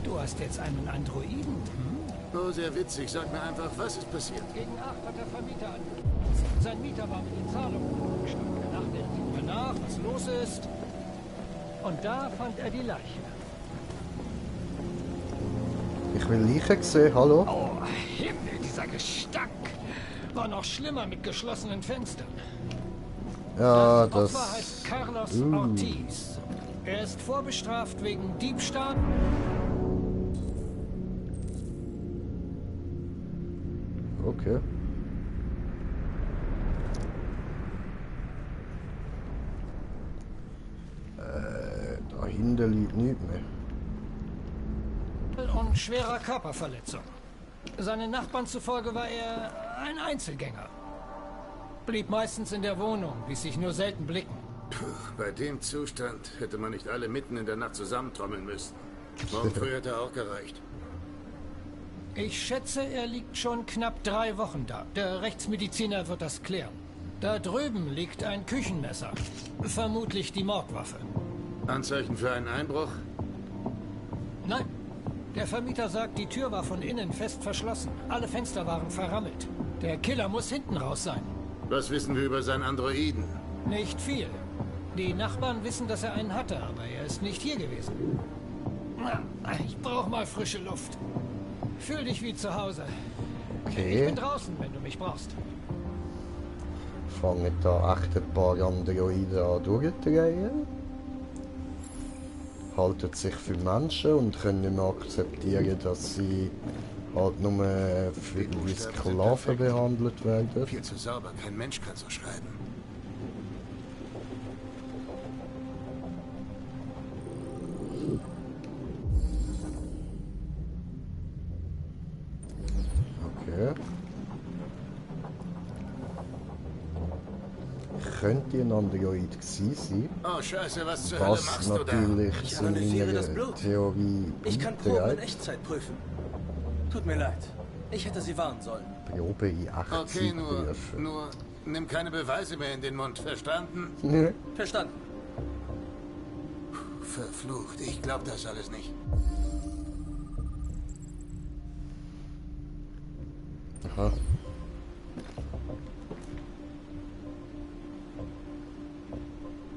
du hast jetzt einen Androiden. Oh, sehr witzig. Sag mir einfach, was ist passiert? Gegen 8 hat der Vermieter angerufen. Sein Mieter war mit den Zahlungen gestanden. Er dachte, er sieht mal nach, was los ist. Und da fand er die Leiche. Ich will Leichen sehen, hallo? Oh, Himmel, dieser Gestank. War noch schlimmer mit geschlossenen Fenstern. Ja, Das Opfer heißt Carlos Ortiz. Er ist vorbestraft wegen Diebstahl. Okay. Da hinten liegt nichts mehr. Und schwerer Körperverletzung. Seinen Nachbarn zufolge war er ein Einzelgänger. Blieb meistens in der Wohnung, ließ sich nur selten blicken. Puh, bei dem Zustand hätte man nicht alle mitten in der Nacht zusammentrommeln müssen. Morgen früh hätte auch gereicht. Ich schätze, er liegt schon knapp 3 Wochen da. Der Rechtsmediziner wird das klären. Da drüben liegt ein Küchenmesser. Vermutlich die Mordwaffe. Anzeichen für einen Einbruch? Nein. Der Vermieter sagt, die Tür war von innen fest verschlossen. Alle Fenster waren verrammelt. Der Killer muss hinten raus sein. Was wissen wir über seinen Androiden? Nicht viel. Die Nachbarn wissen, dass er einen hatte, aber er ist nicht hier gewesen. Ich brauche mal frische Luft. Fühl dich wie zu Hause. Okay. Ich bin draußen, wenn du mich brauchst. Fangen da echt ein paar Androiden an durchzudrehen. Halten sich für Menschen und können nicht mehr akzeptieren, dass sie halt nur wie Sklaven behandelt werden. Viel zu sauber, kein Mensch kann so schreiben. Okay. Könnte ein Android gewesen sein. Oh Scheiße, was zur Hölle Was machst du da? natürlich Ich zu analysiere das meiner Blut. Theorie Ich kann Proben in beiträgt. Echtzeit prüfen. Tut mir leid. Ich hätte Sie warnen sollen. Probe in Echtzeit Okay, prüfen. nur nimm keine Beweise mehr in den Mund, verstanden? Nee. Verstanden. Verflucht, ich glaub das alles nicht. Aha.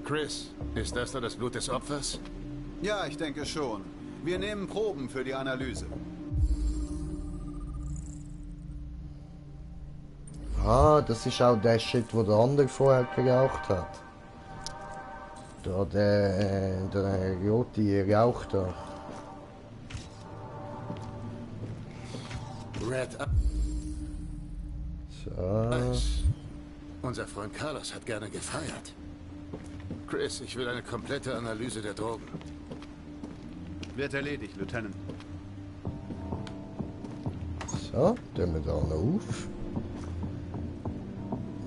Chris, ist das da das Blut des Opfers? Ja, ich denke schon. Wir nehmen Proben für die Analyse. Ah, das ist auch der Shit, wo der andere vorher geraucht hat. Da, der rote Rauch da. Red So. Unser Freund Carlos hat gerne gefeiert. Chris, ich will eine komplette Analyse der Drogen. Wird erledigt, Lieutenant. So, tun wir da noch auf.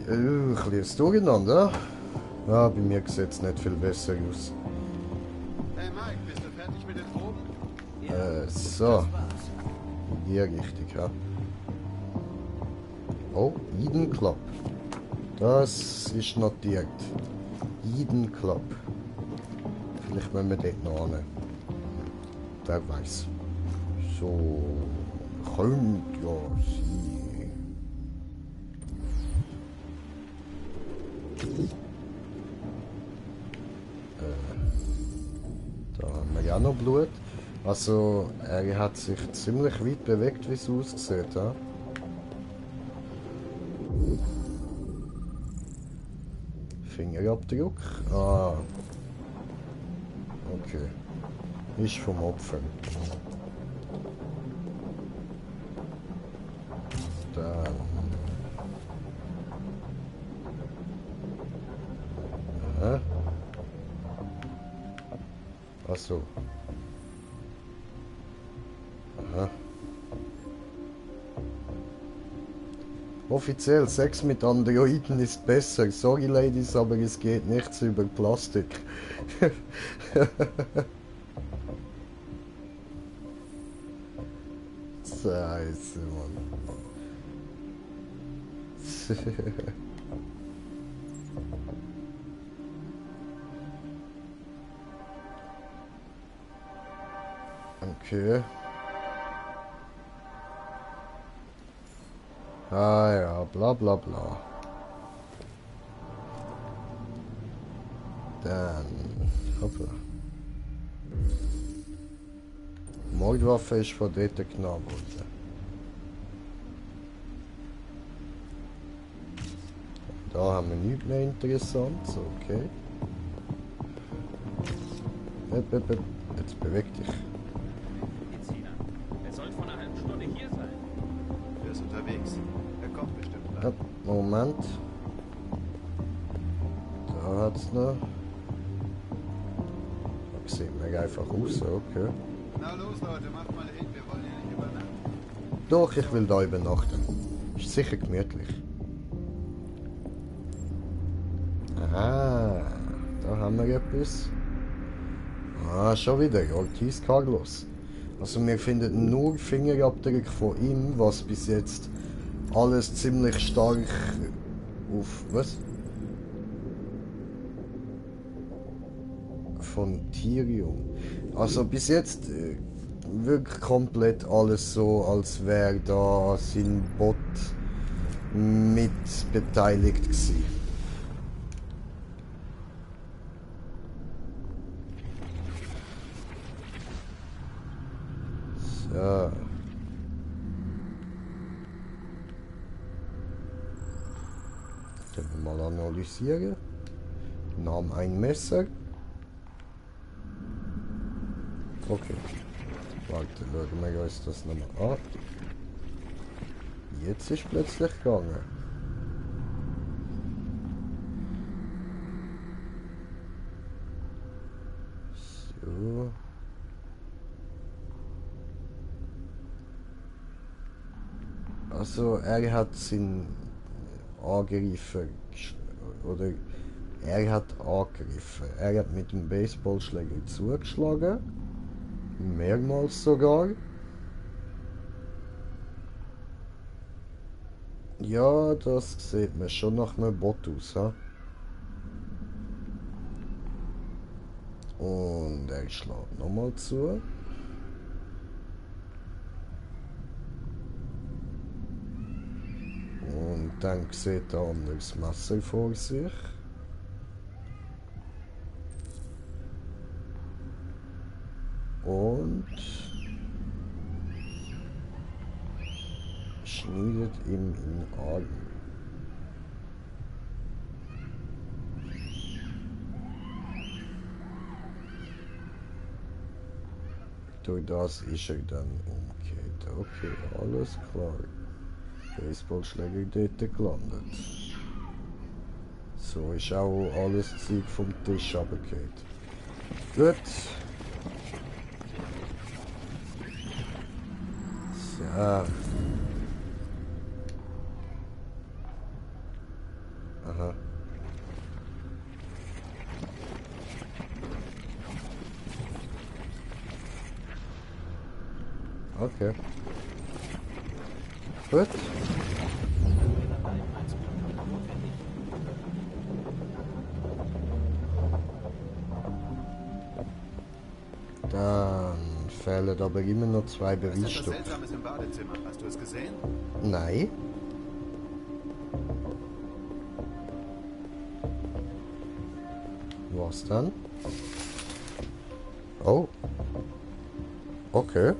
Ein kleines Durcheinander. Ja, bei mir sieht es nicht viel besser aus. Hey Mike, bist du fertig mit den Proben? So. In die Richtung, ja. Oh, Eden Club. Das ist notiert. Eden Club. Vielleicht müssen wir dort noch hin. Wer weiß. So. Könnte ja sein. Da haben wir ja noch Blut. Also, er hat sich ziemlich weit bewegt, wie es aussieht. Ja? Fingerabdruck. Ah. Okay. Ist vom Opfer. Dann. Aha. Ach so. Aha. Offiziell, Sex mit Androiden ist besser. Sorry, Ladies, aber es geht nichts über Plastik. Scheiße, Mann. Okay. Ah ja, bla bla bla. Dann, hoppla. Mordwaffe ist von dort genommen worden. Da haben wir nichts mehr Interessantes, okay. Jetzt beweg dich. Er soll vor einer halben Stunde hier sein. Er ist unterwegs. Er kommt bestimmt gleich. Ja, Moment. Da hat's noch. Da sieht mir einfach aus, okay. Na los, Leute, macht mal hin. Wir wollen hier nicht übernachten. Doch, ich will da übernachten. Ist sicher gemütlich. Aha, da haben wir etwas. Ah, schon wieder, Ortiz Carlos. Also wir finden nur Fingerabdrücke von ihm, was bis jetzt alles ziemlich stark auf... was? Von Tyrion. Also bis jetzt wirkt komplett alles so, als wäre da sein Bot mit beteiligt gewesen. So. Können wir mal analysieren. Nahm ein Messer. Okay. Warte, schauen wir uns das nochmal an. jetzt ist plötzlich gegangen. So. Also er hat seinen Angreifer oder er hat angegriffen. Er hat mit dem Baseballschläger zugeschlagen. Mehrmals sogar. Ja, das sieht man schon nach einem Bot aus. He? Und er schlägt nochmal zu. Und dann sieht er ein anderes Messer vor sich. Und schneidet ihm in den Arm. Durch das ist er dann umgekehrt. Okay, alles klar. Baseballschläger dort gelandet. So ist auch alles Zeug vom Tisch runtergefallen. Gut. So. Aha. Okay. Gut. Dann fehlen aber immer noch 2 Beweisstücke. Was ist das Seltsames im Badezimmer? Hast du es gesehen? Nein. Was dann? Oh. Okay.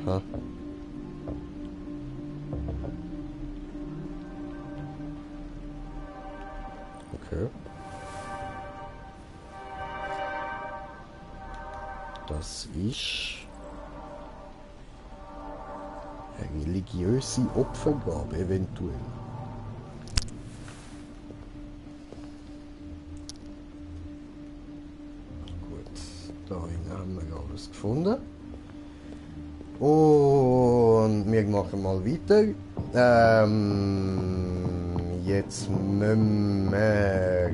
Ha. Okay. Das ist eine religiöse Opfergabe eventuell. Gut, da haben wir alles gefunden. Und wir machen mal weiter. Jetzt müssen wir.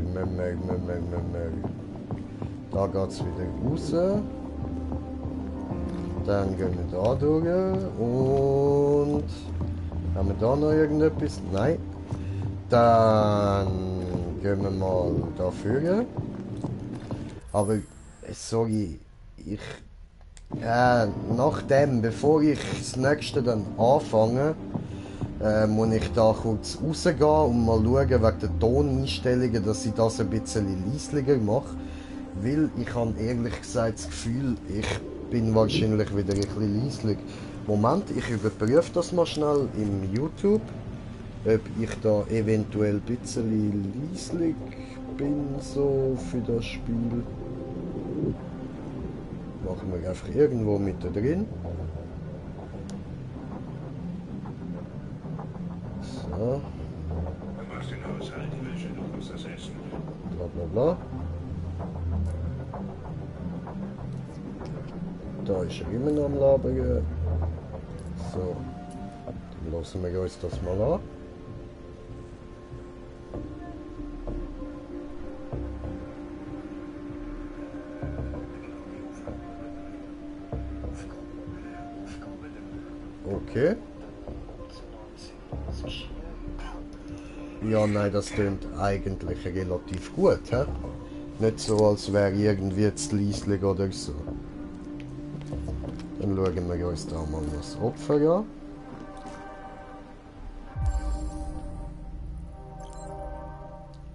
Da geht es wieder raus. Dann gehen wir da durch. Und haben wir da noch irgendetwas? Nein. Dann gehen wir mal da vorne. Aber sorry, nachdem, bevor ich das nächste dann anfange, muss ich da kurz rausgehen und mal schauen wegen der Toneinstellungen, dass ich das ein bisschen leislicher mache. Weil ich habe ehrlich gesagt das Gefühl, ich bin wahrscheinlich wieder ein bisschen leislich. Moment, ich überprüfe das mal schnell im YouTube, ob ich da eventuell ein bisschen leislich bin so für das Spiel. Machen wir einfach irgendwo mit drin. So. Du machst den Haushalt, die Wäsche, du kochst das Essen. Bla bla bla. Da ist er immer noch am Labern. So. Dann lassen wir uns das mal an. Okay. Ja, nein, das klingt eigentlich relativ gut, hä? Nicht so, als wäre irgendwie zu leislich oder so. Dann schauen wir uns da mal das Opfer an.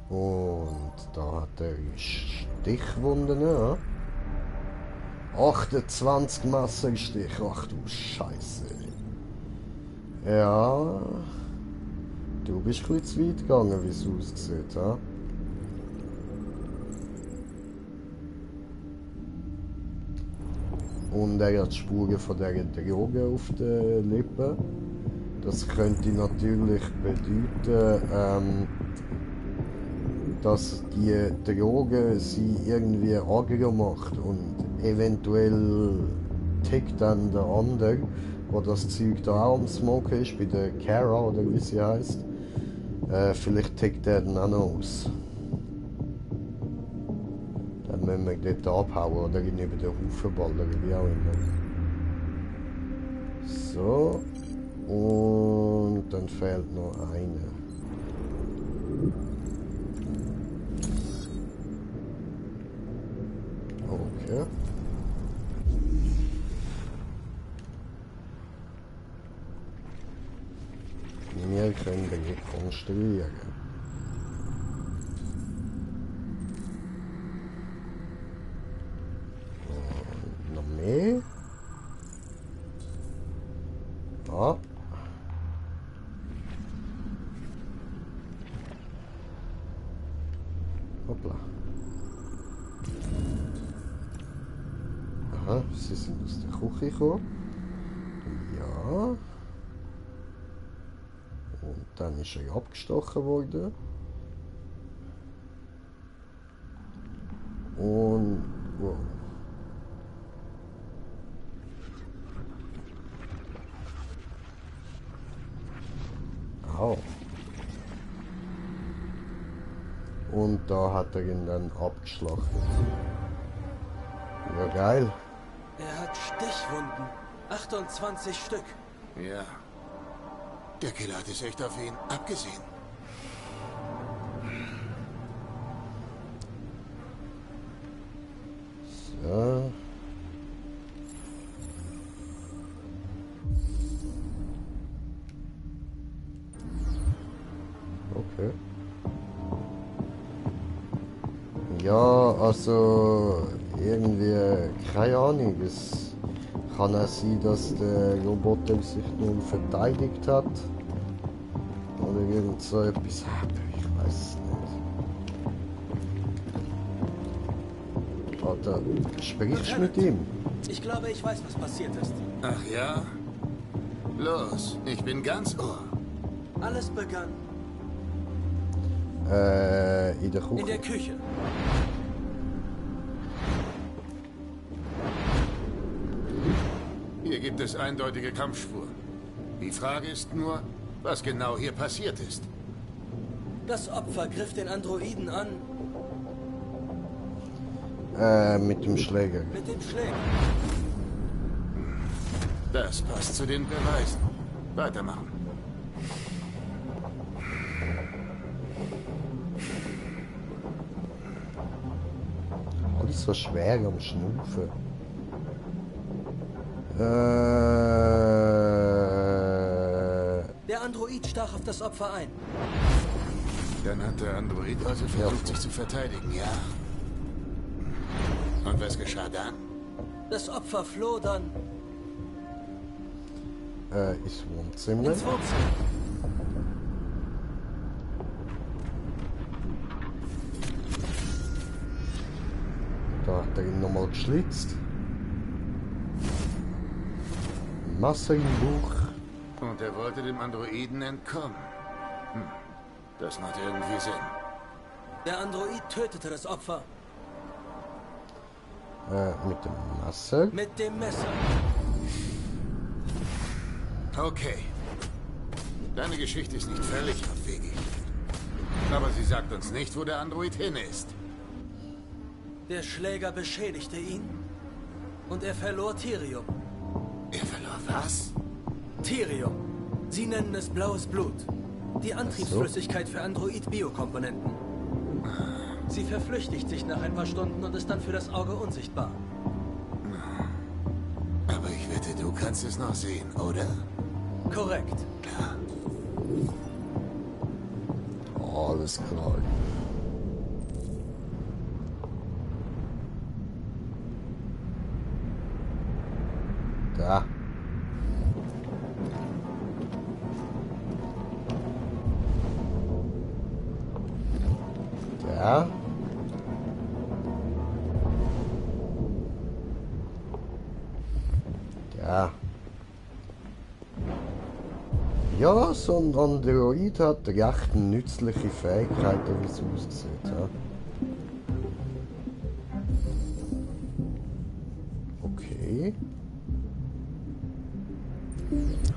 Und da hat er Stichwunden, ja. 28 Messerstich, ach du Scheiße. Ja, du bist ein bisschen zu weit gegangen, wie es aussieht, ha? und er hat Spuren von dieser Droge auf den Lippen. Das könnte natürlich bedeuten, dass die Droge sie irgendwie aggro macht und eventuell tickt dann der andere, wo das Zeug da auch am Smoken ist, bei der Kara oder wie sie heißt. Vielleicht tickt der dann auch noch aus. Dann müssen wir dort abhauen oder ihn über den Haufen ballern, wie auch immer. So. Und dann fehlt noch einer. Okay. Wir können den rekonstruieren. Und noch mehr. Ah. Hoppla. Aha, sie sind aus der Küche gekommen. Ja. Und dann ist er abgestochen worden. Und wow. Au. Und da hat er ihn dann abgeschlachtet. Ja, geil. Er hat Stichwunden. 28 Stück. Ja. Der Killer hat es echt auf ihn abgesehen. So. Okay. Ja, also irgendwie, keine Ahnung, es kann auch sein, dass der Roboter sich nur verteidigt hat. Oder irgend so etwas, ich weiß es nicht. Oder sprichst du mit ihm? Ich glaube, ich weiß, was passiert ist. Ach ja? Los, ich bin ganz Ohr. Alles begann in der Küche. in der Küche. Hier gibt es eindeutige Kampfspuren. Die Frage ist nur, was genau hier passiert ist. Das Opfer griff den Androiden an. Mit dem Schläger. Mit dem Schläger. Das passt zu den Beweisen. Weitermachen. Alles so schwer am Schnaufen. Der Android stach auf das Opfer ein. Dann hat der Android also versucht, sich zu verteidigen, ja? Und was geschah dann? Das Opfer floh dann ins Wohnzimmer. ins Wohnzimmer. Da hat er ihn nochmal geschlitzt. Messer im Buch. Und er wollte dem Androiden entkommen. Das macht irgendwie Sinn. Der Android tötete das Opfer. Mit dem Messer. Mit dem Messer. Okay. Deine Geschichte ist nicht völlig abwegig. Aber sie sagt uns nicht, wo der Android hin ist. Der Schläger beschädigte ihn und er verlor Thirium. Er verlor was? Thirium. Sie nennen es blaues Blut. Die Antriebsflüssigkeit für Android-Biokomponenten. Sie verflüchtigt sich nach ein paar Stunden und ist dann für das Auge unsichtbar. Aber ich wette, du kannst es noch sehen, oder? Korrekt. Ja. Alles klar. Da. Da. Ja, so ein Android hat recht nützliche Fähigkeiten, wie es aussieht. Ja. Okay.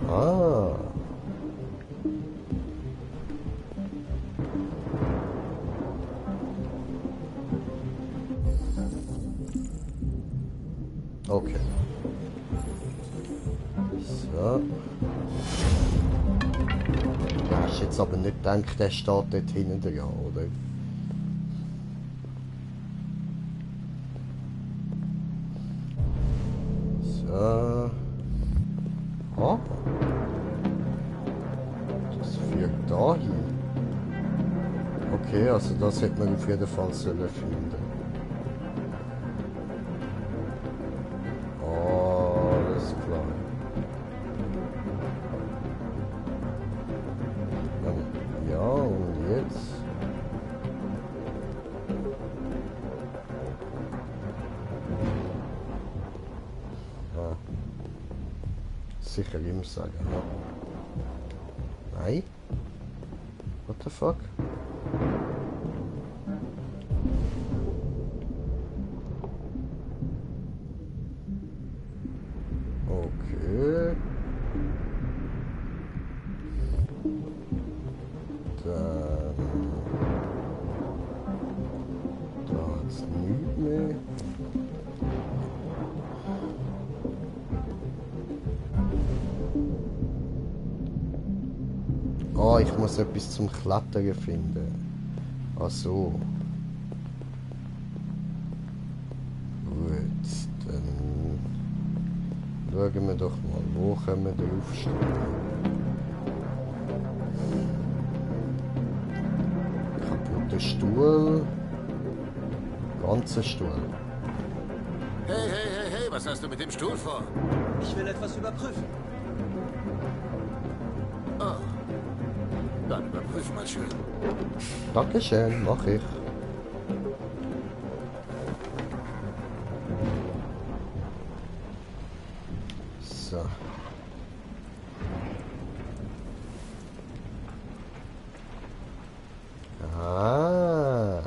Ah. Okay. So. Du hast jetzt aber nicht gedacht, der steht dort hinten dran, oder? So. Ah. Das führt da hin. Okay, also das hätte man auf jeden Fall sollen finden. Alles klar. Ja, und jetzt? Ja. Sicher ihm sagen, ja. Nein? What the fuck? Okay. Dann... Da hat's nichts mehr. Ah, ich muss etwas zum Klettern finden. Ach so. Gut, dann schauen wir doch mal, wo können wir draufstehen. Kaputter Stuhl. Ganzer Stuhl. Hey, hey, hey, hey, was hast du mit dem Stuhl vor? Ich will etwas überprüfen. Oh. Dann überprüf mal schön. Dankeschön, mach ich. So. Ah.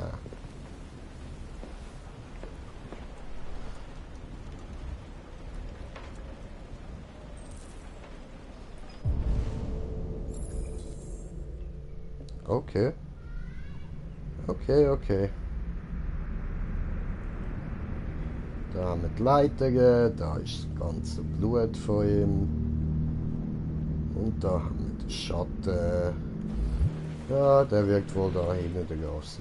Okay. Okay. Da haben wir die Leitungen, da ist das ganze Blut von ihm. Und da haben wir den Schatten. Ja, der wirkt wohl da hinten der Gas.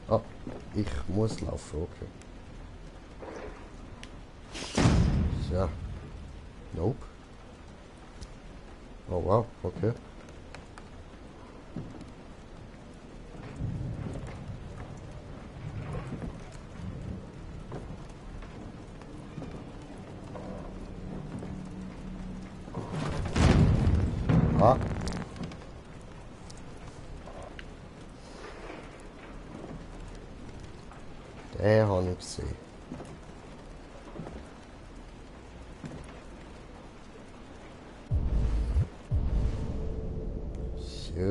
Ah, ich muss laufen, okay. So. Nope. Oh wow, okay. Ah. Den habe ich gesehen.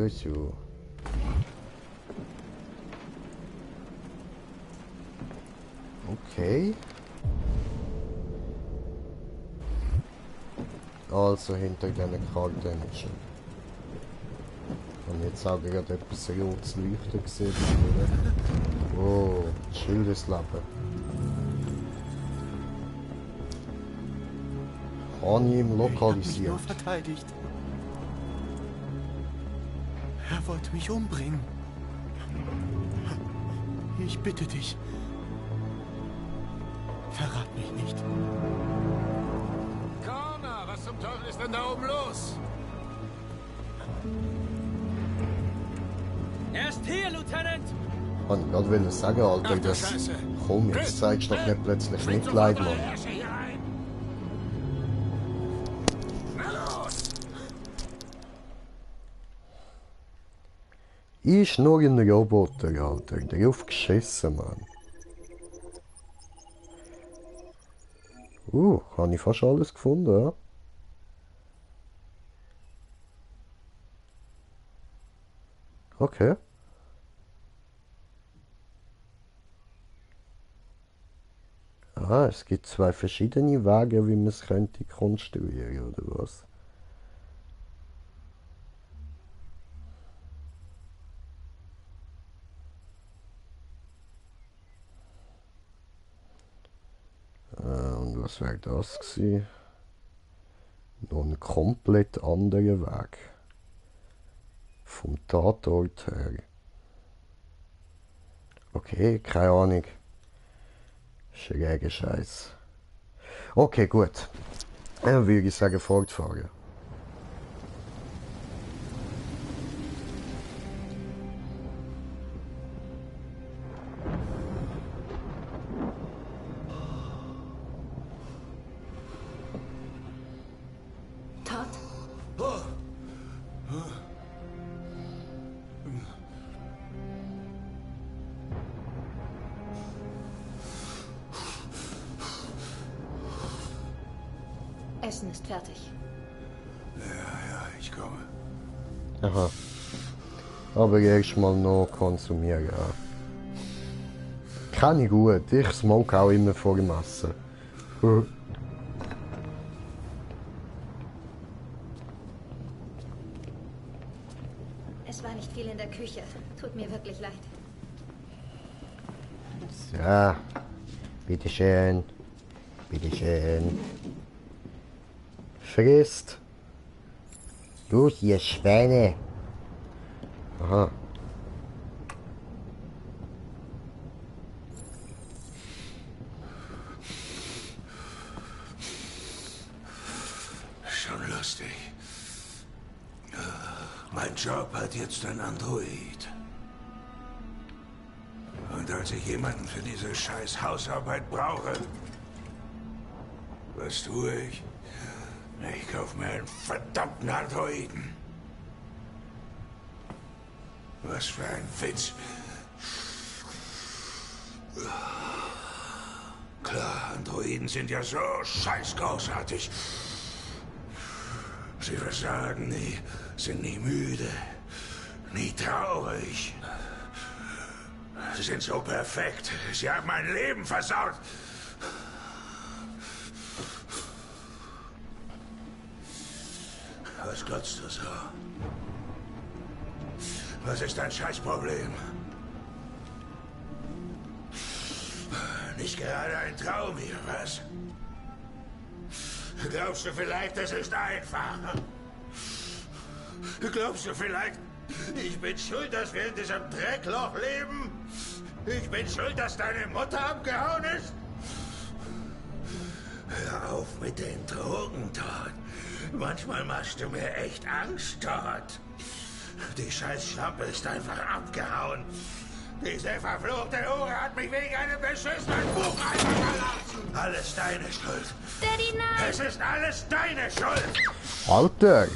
So. Okay. Also hinter diesen Karten ist er. Und jetzt auch gerade etwas rotes Leuchten gesehen. Oh, Schildesleben. Habe ich ihn lokalisiert. Verteidigt. Er wollte mich umbringen. Ich bitte dich. Verrat mich nicht. Connor, was zum Teufel ist denn da oben los? Er ist hier, Lieutenant! Und ich gerade will sagen, Alter, das komm, jetzt zeigst du doch nicht plötzlich Mitleid, Mann. Ist nur ein Roboter, Alter. Drauf geschissen, Mann. Habe ich fast alles gefunden, ja? Okay. Ah, es gibt zwei verschiedene Wege, wie man es könnte konstruieren, oder was? Und was wäre das gewesen? Noch ein komplett anderer Weg. Vom Tatort her. Okay, keine Ahnung. Schräger Scheiß. Okay, gut. Dann würde ich sagen, fortfahren. Essen ist fertig. Ja, ich komme. Aha. Aber erstmal noch konsumieren, ja. Kann ich gut. Ich smoke auch immer vor dem Essen. Es war nicht viel in der Küche. Tut mir wirklich leid. Ja. Bitteschön. Bitteschön. Frisst. Los, ihr Schweine. Aha. Schon lustig. Mein Job hat jetzt ein Android. Und als ich jemanden für diese scheiß Hausarbeit brauche, was tue ich? Ich kaufe mir einen verdammten Androiden. Was für ein Witz. Klar, Androiden sind ja so scheiß großartig. Sie versagen nie, sind nie müde, nie traurig. Sie sind so perfekt. Sie haben mein Leben versaut. Was glotzt du so? Was ist dein Scheißproblem? Nicht gerade ein Traum hier, was? Glaubst du vielleicht, es ist einfach? Glaubst du vielleicht, ich bin schuld, dass wir in diesem Dreckloch leben? Ich bin schuld, dass deine Mutter abgehauen ist? Hör auf mit den Drogen, Todd. Manchmal machst du mir echt Angst, Todd. Die scheiß Schlampe ist einfach abgehauen. Diese verfluchte Hure hat mich wegen einem beschissenen Buch einfach verlassen. Alles deine Schuld. Daddy, nein! Es ist alles deine Schuld. Alter!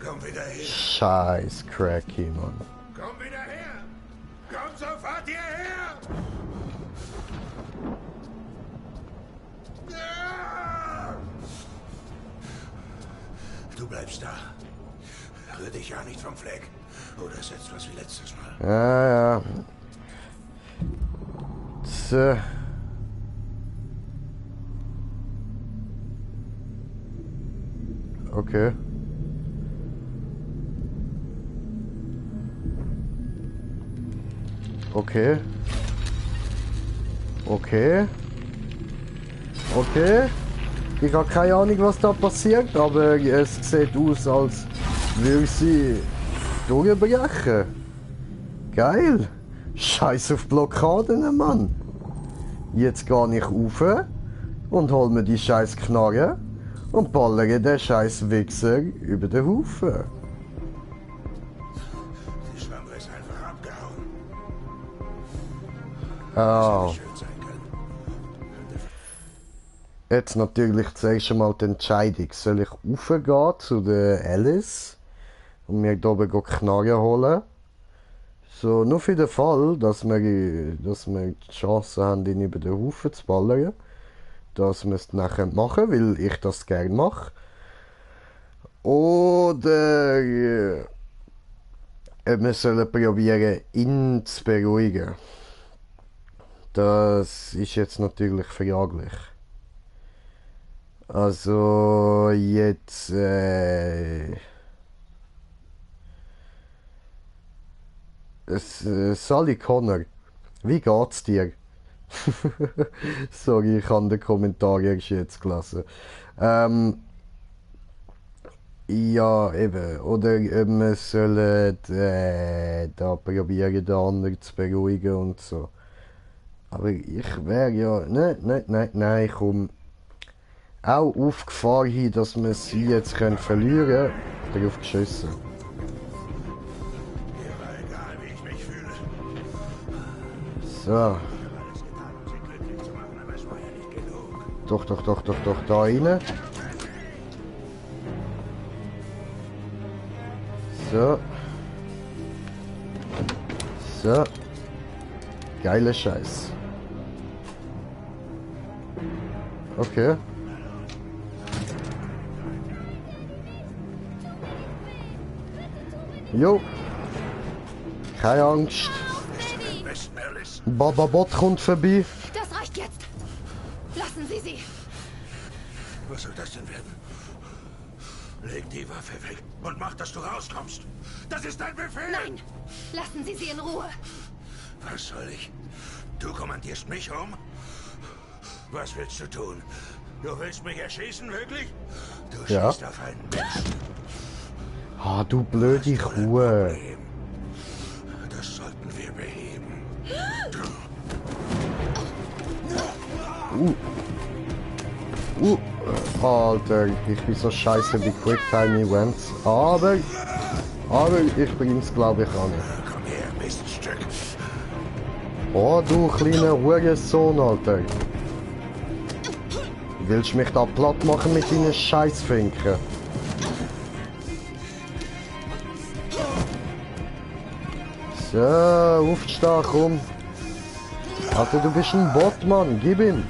Komm wieder her. Scheiß Cracky, Mann. Komm wieder her. Komm sofort hierher. Du bleibst da. Rühr dich ja nicht vom Fleck. Oder ist jetzt was wie letztes Mal? Ja. So. Okay. Okay. Ich habe keine Ahnung, was da passiert, aber es sieht aus, als würde sie durchbrechen. Geil. Scheiß auf Blockaden, Mann. Jetzt gehe ich rauf und hol mir die scheiß Knarre und ballere den scheiß Wichser über den Haufen. Die Schlampe ist einfach abgehauen. Oh. Jetzt natürlich zuerst einmal die Entscheidung. Soll ich raufgehen zu der Alice und mir da oben Knarre holen? So, nur für den Fall, dass wir die Chance haben, ihn über den Haufen zu ballern. Dass wir es nachher machen, weil ich das gerne mache. Oder wir sollen probieren, ihn zu beruhigen. Das ist jetzt natürlich fraglich. Also jetzt Sally Connor, wie geht's dir? Sorry, ich habe den Kommentar erst jetzt gelesen. Ja, eben. Oder wir sollen da probieren, den anderen zu beruhigen und so. Aber ich wäre ja... Nein, komm. Auch auf Gefahr hin, dass wir sie jetzt verlieren können, darauf geschossen. So. Doch, da rein. So. So. Geiler Scheiß. Okay. Jo. Keine Angst. Baba Bot kommt vorbei. Das reicht jetzt. Lassen Sie sie. Was soll das denn werden? Leg die Waffe weg und mach, dass du rauskommst. Das ist dein Befehl! Nein! Lassen Sie sie in Ruhe. Was soll ich? Du kommandierst mich um? Was willst du tun? Du willst mich erschießen, wirklich? Du Ja. schießt auf einen Menschen. Ah, du blöde Kuh. Das sollten wir beheben. Alter, ich bin so scheiße bei Quicktime Events. Aber ich bring's glaube ich an. Komm her, Miststück. Oh, du kleiner Hurensohn, Alter. Willst du mich da platt machen mit deinen Scheißfinken? So, aufstehen, komm. Alter, du bist ein Bot, Mann. Gib ihm.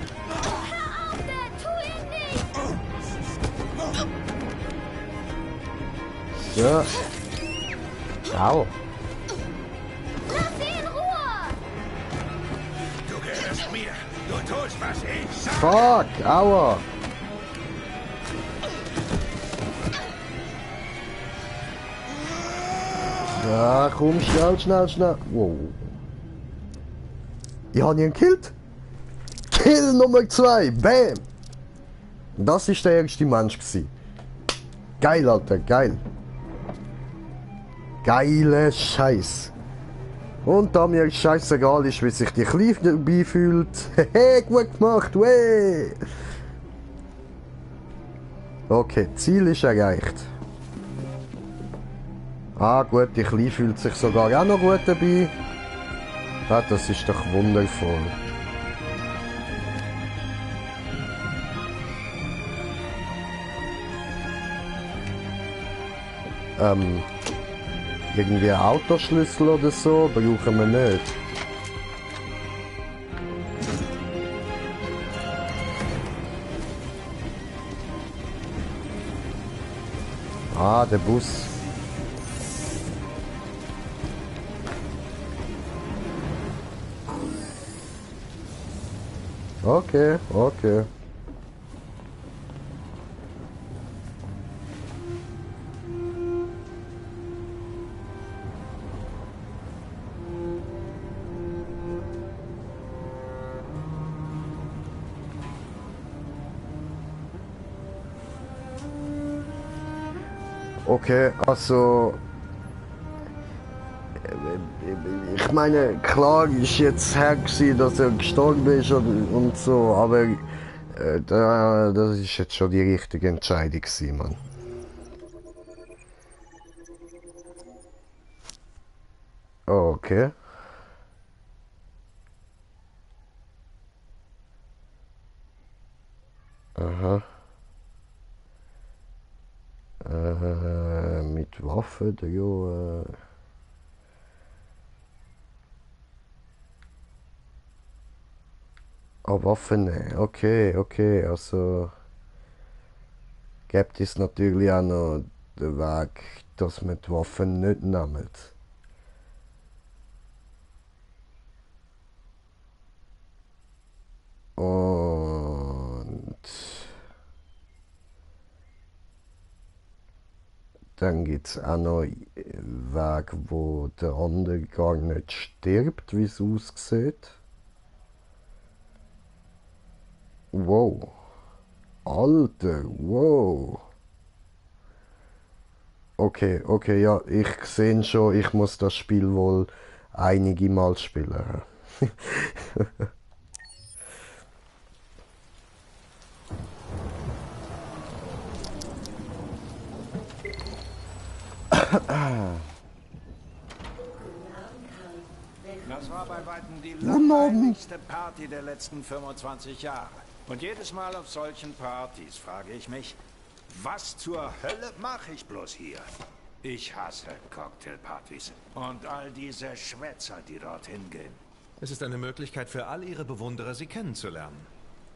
So. Au. Lass sie in Ruhe! Du gehörst mir. Du tust, was ich sage. Fuck, aua. Ja, komm, schnell. Wow. Ich habe ihn gekillt. Kill Nummer 2. Bam. Das ist der erste Mensch gewesen. Geil, Alter, geil. Geile Scheiß. Und da mir scheißegal ist, wie sich die Kleine dabei fühlt. Hehe, gut gemacht, weh. Okay, Ziel ist erreicht. Ah gut, die Kleine fühlt sich sogar auch noch gut dabei. Ah, das ist doch wundervoll. Irgendwie einen Autoschlüssel oder so brauchen wir nicht. Ah, der Bus. Okay. Okay, also ich meine, klar ist jetzt her gewesen, dass er gestorben ist und so, aber das ist jetzt schon die richtige Entscheidung gewesen, Mann. Okay. Aha. Mit Waffen, ja. Oh, Waffen nehmen. Okay, okay. Also gibt es natürlich auch noch den Weg, dass man die Waffen nicht nimmt. Und dann gibt es auch noch einen Weg, wo der andere gar nicht stirbt, wie es aussieht. Wow. Alter, wow. Okay, okay, ja, ich sehe schon, ich muss das Spiel wohl einige Mal spielen. Das war bei weitem die langweiligste Party der letzten 25 Jahre. Und jedes Mal auf solchen Partys frage ich mich, was zur Hölle mache ich bloß hier? Ich hasse Cocktailpartys und all diese Schwätzer, die dorthin gehen. Es ist eine Möglichkeit für all ihre Bewunderer, sie kennenzulernen.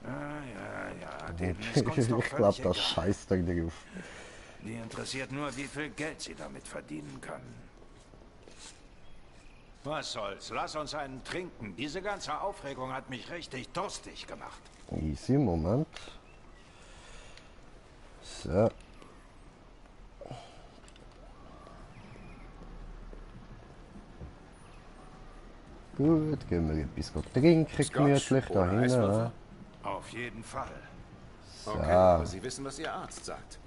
Ja, denen ist Kunst doch Ich glaube, völlig das egal. scheißt dann drauf. Die interessiert nur, wie viel Geld sie damit verdienen können. Was soll's? Lass uns einen trinken. Diese ganze Aufregung hat mich richtig durstig gemacht. Easy, Moment. So. Gut, gehen wir etwas trinken, gemütlich da oder hinten. Eiswürfel? Ja. Auf jeden Fall. So. Okay, aber Sie wissen, was Ihr Arzt sagt.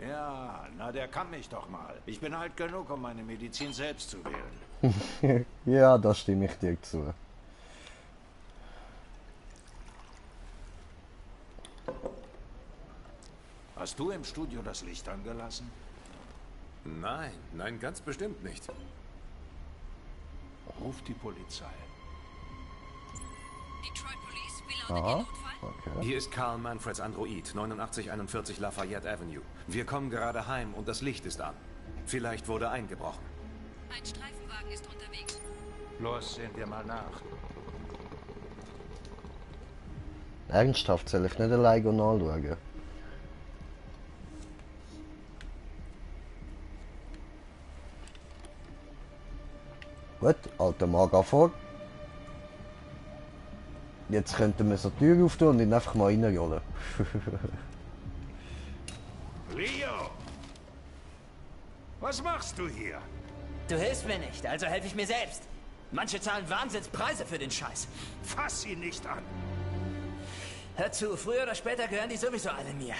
Ja, na, der kann mich doch mal. Ich bin alt genug, um meine Medizin selbst zu wählen. Ja, da stimme ich dir zu. Hast du im Studio das Licht angelassen? Nein, nein, ganz bestimmt nicht. Ruf die Polizei. Aha, okay. Hier ist Karl Manfreds Android, 8941 Lafayette Avenue. Wir kommen gerade heim und das Licht ist an. Vielleicht wurde eingebrochen. Ein Streifenwagen ist unterwegs. Los, sehen wir mal nach. Ernsthaft, soll ich nicht alleine nachschauen? Gut, alter Mann, geh vor. Jetzt könnten wir so die Tür auftun und ihn einfach mal reinrollen. Leo! Was machst du hier? Du hilfst mir nicht, also helfe ich mir selbst. Manche zahlen Wahnsinnspreise für den Scheiß. Fass ihn nicht an! Hör zu, früher oder später gehören die sowieso alle mir.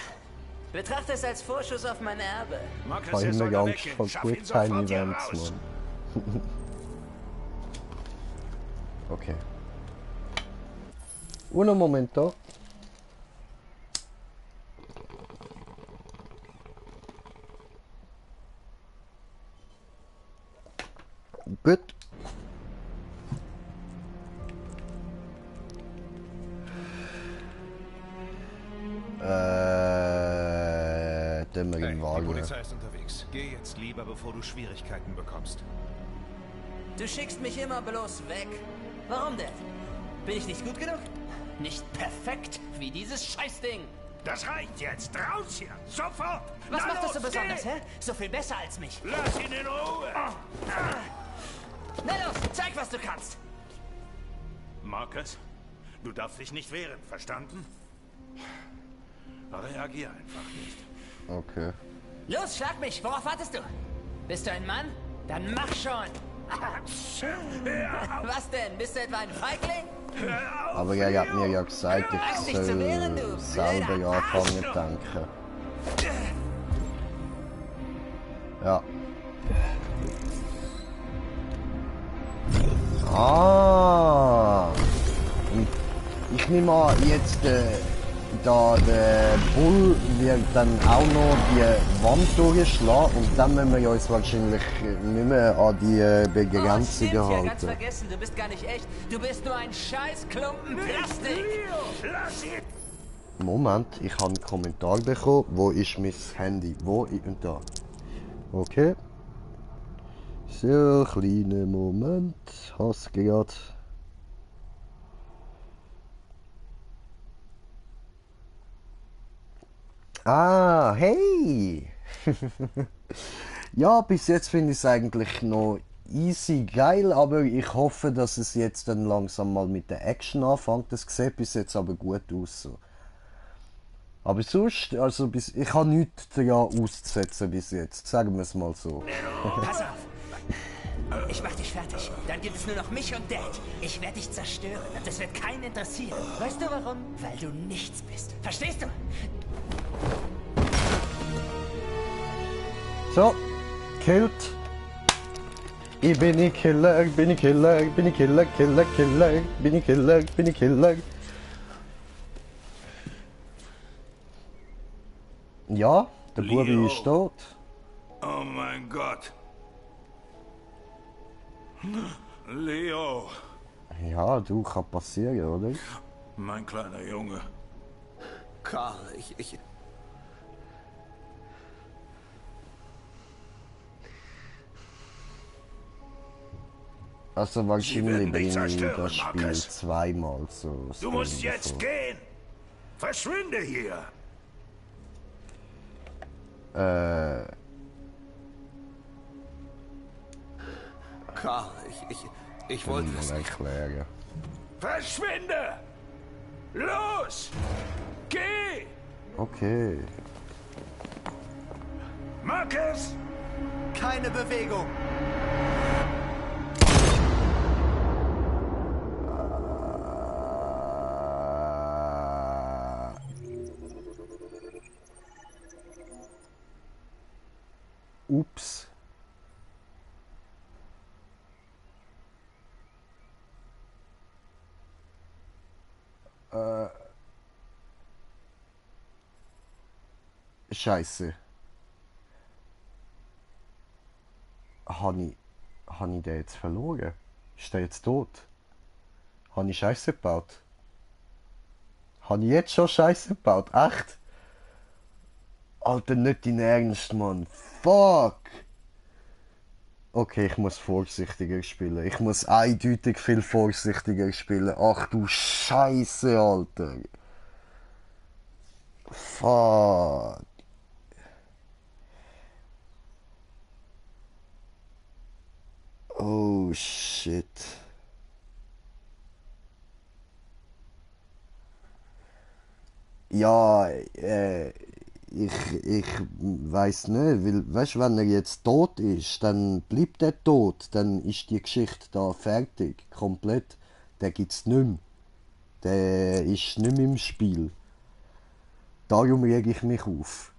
Betrachte es als Vorschuss auf mein Erbe. Marcus, Ich habe er soll immer da Angst weggehen. vor Schaff ihn Quick Time sofort hier Events, raus. Mann. Okay. Un momento. Gut. Den wir Hey, in die Wahl. Polizei ist unterwegs. Geh jetzt lieber, bevor du Schwierigkeiten bekommst. Du schickst mich immer bloß weg. Warum denn? Bin ich nicht gut genug? Nicht perfekt wie dieses Scheißding. Das reicht jetzt! Raus hier! Sofort! Was Na macht das so los, besonders, geh! hä? So viel besser als mich. Lass ihn in Ruhe! Na los, zeig, was du kannst. Marcus, du darfst dich nicht wehren, verstanden? Reagier einfach nicht. Okay. Los, schlag mich. Worauf wartest du? Bist du ein Mann? Dann mach schon. Was denn? Bist du etwa ein Feigling? Aber er hat mir ja gesagt, Weißt ich dich zu wehren, du soll selber blöder anfangen zu Arschloch. denken. Ja. Ah! Und ich nehme an, jetzt da der Bull wird dann auch noch die Wand durchschlagen und dann müssen wir uns wahrscheinlich nicht mehr an die Begrenzungen Stimmt ja, ganz halten. vergessen. Du bist gar nicht echt. Du bist nur ein scheiß Klumpen Plastik. Moment, ich habe einen Kommentar bekommen. Wo ist mein Handy? Wo ist und da? Okay. So, kleiner Moment. Hast gerade. Ah, hey! Ja, bis jetzt finde ich es eigentlich noch easy geil, aber ich hoffe, dass es jetzt dann langsam mal mit der Action anfängt. Das sieht bis jetzt aber gut aus. So. Aber sonst, also ich habe nichts daran auszusetzen bis jetzt, sagen wir es mal so. Pass auf! Ich mach dich fertig. Dann gibt es nur noch mich und Dad. Ich werde dich zerstören und das wird keinen interessieren. Weißt du warum? Weil du nichts bist. Verstehst du? So, killed. Ich bin ein Killer, bin ein Killer, bin ein Killer, Killer, Killer, bin ein Killer, bin ein Killer. Ja, der Bubi ist tot. Oh mein Gott. Leo. Ja, du, kann passieren, oder? Mein kleiner Junge. Karl, ich... Also wahrscheinlich bringe ich zerstören, das Spiel Marcus. zweimal so. Du musst jetzt gehen. Verschwinde hier. Karl, ich wollte es nicht. Erklären. Verschwinde! Los! Geh! Okay. Marcus! Keine Bewegung. Ups. Scheiße. Habe ich den jetzt verloren? Ist der jetzt tot? Habe ich Scheiße gebaut? Habe ich jetzt schon Scheiße gebaut? Echt? Alter, nicht in Ernst, Mann. Fuck! Okay, ich muss vorsichtiger spielen. Ich muss eindeutig viel vorsichtiger spielen. Ach du Scheiße, Alter. Fuck. Oh shit. Ja, ich weiß nicht, weil, weißt, wenn er jetzt tot ist, dann bleibt er tot, dann ist die Geschichte da fertig, komplett. Den gibt's nicht mehr. Der ist nicht mehr im Spiel. Darum reg ich mich auf.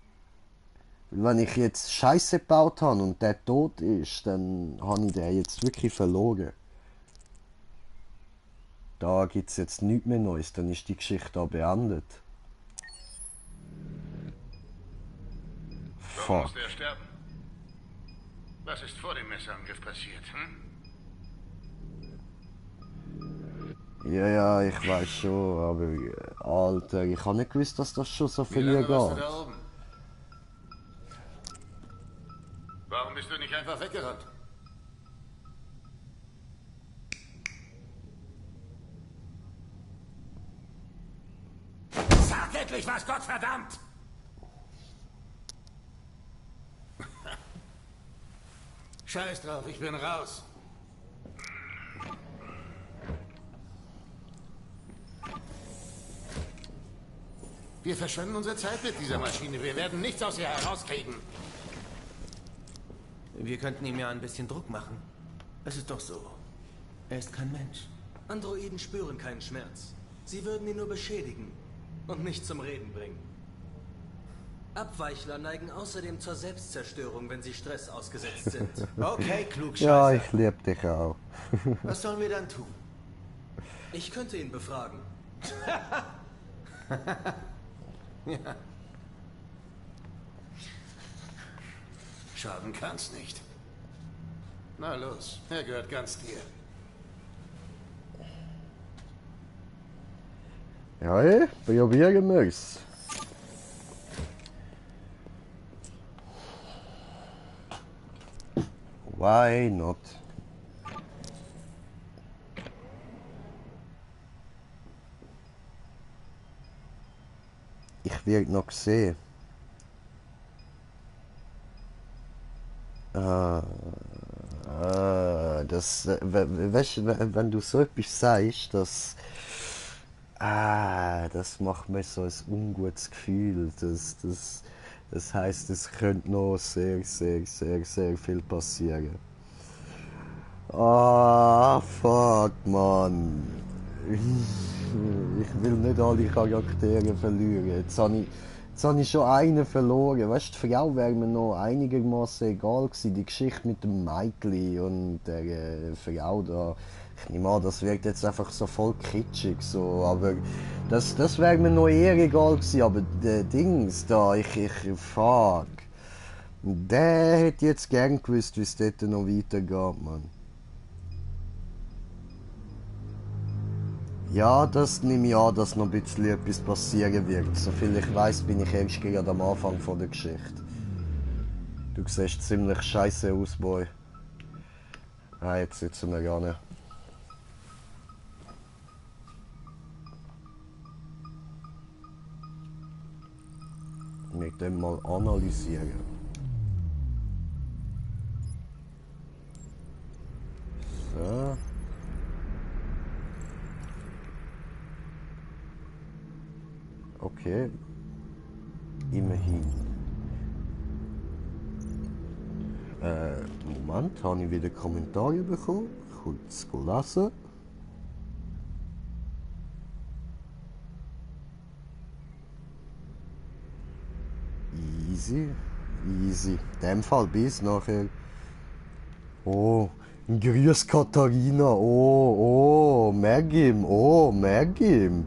Weil wenn ich jetzt Scheiße gebaut habe und der tot ist, dann habe ich den jetzt wirklich verloren. Da gibt's jetzt nichts mehr Neues, dann ist die Geschichte da beendet. Warum musste er sterben? Was ist vor dem Messerangriff passiert, Ja, ich weiß schon, aber Alter, ich habe nicht gewusst, dass das schon so Wie viel lange warst du geht. da oben? Warum bist du nicht einfach weggerannt? Sag endlich was, Gottverdammt! Scheiß drauf, ich bin raus. Wir verschwenden unsere Zeit mit dieser Maschine. Wir werden nichts aus ihr herauskriegen. Wir könnten ihm ja ein bisschen Druck machen. Es ist doch so. Er ist kein Mensch. Androiden spüren keinen Schmerz. Sie würden ihn nur beschädigen und nicht zum Reden bringen. Abweichler neigen außerdem zur Selbstzerstörung, wenn sie Stress ausgesetzt sind. Okay, Klugscheißer. Ja, ich liebe dich auch. Was sollen wir dann tun? Ich könnte ihn befragen. Ja. Schaden kann's nicht. Na los, er gehört ganz dir. Ja, probieren wir's. Why not? Ich werde noch sehen. Das, weißt du, wenn du so etwas sagst, das macht mir so ein ungutes Gefühl. Das heisst, es könnte noch sehr, sehr, sehr, sehr viel passieren. Fuck, Mann. Ich will nicht alle Charaktere verlieren. Jetzt habe ich schon einen verloren. Weißt du, die Frau wäre mir noch einigermaßen egal gewesen. Die Geschichte mit dem Michael und der Frau da. Ich nehme an, das wird jetzt einfach so voll kitschig. So. Aber das wäre mir noch eher egal gewesen. Aber der Dings da, fuck. Der hätte jetzt gern gewusst, wie es dort noch weitergeht, Mann. Ja, das nehme ich an, dass noch ein bisschen etwas passieren wird. Soviel ich weiss, bin ich erst gerade am Anfang von der Geschichte. Du siehst ziemlich scheiße aus, Boy. Jetzt sitzen wir gar nicht. Mit dem mal analysieren. So. Okay. Immerhin. Moment, habe ich wieder Kommentare bekommen. Kurz lesen. Easy. Easy. In dem Fall bis nachher. Oh, grüß Katharina. Oh, Mergim. Oh, Mergim.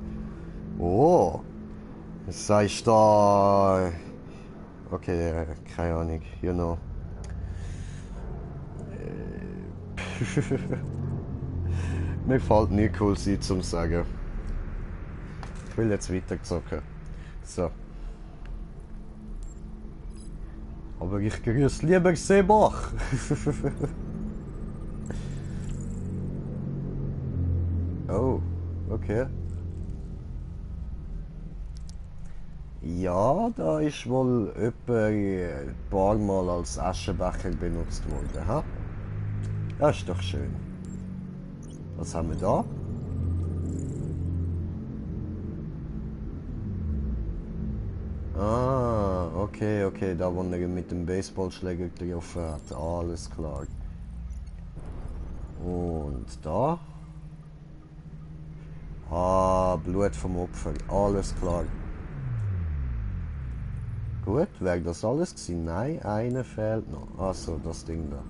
Oh. Was sagst du da? Okay, keine Ahnung, you know. Mir fällt nie cool sein zum sagen. Ich will jetzt weiter zocken. So. Aber ich grüße lieber Seebach. Oh, okay. Ja, da ist wohl etwa ein paar Mal als Aschenbecher benutzt worden. Ha? Das ist doch schön. Was haben wir da? Okay, da wo er mit dem Baseballschläger getroffen hat. Alles klar. Und da? Blut vom Opfer. Alles klar. Gut, wäre das alles gewesen? Nein, einer fehlt noch. Achso, das Ding da.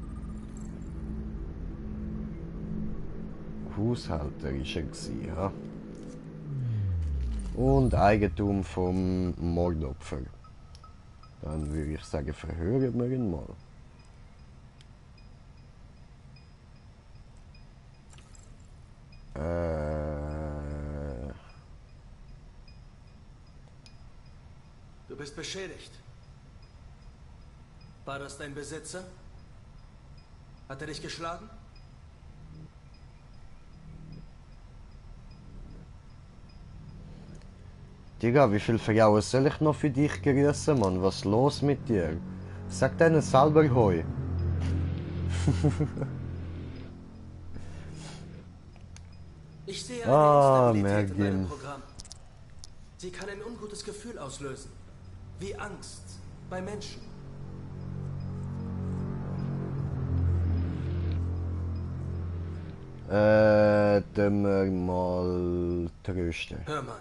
Haushälter ist er gewesen, ja. Und Eigentum vom Mordopfer. Dann würde ich sagen, verhören wir ihn mal. Du bist beschädigt. War das dein Besitzer? Hat er dich geschlagen? Digga, wie viel Frauen soll ich noch für dich grüßen, Mann? Was ist los mit dir? Sag denen selber Hoi. Ich sehe eine Instabilität in Mergim. meinem Programm. Sie kann ein ungutes Gefühl auslösen. Wie Angst bei Menschen. Dann wir mal trösten. Hör mal.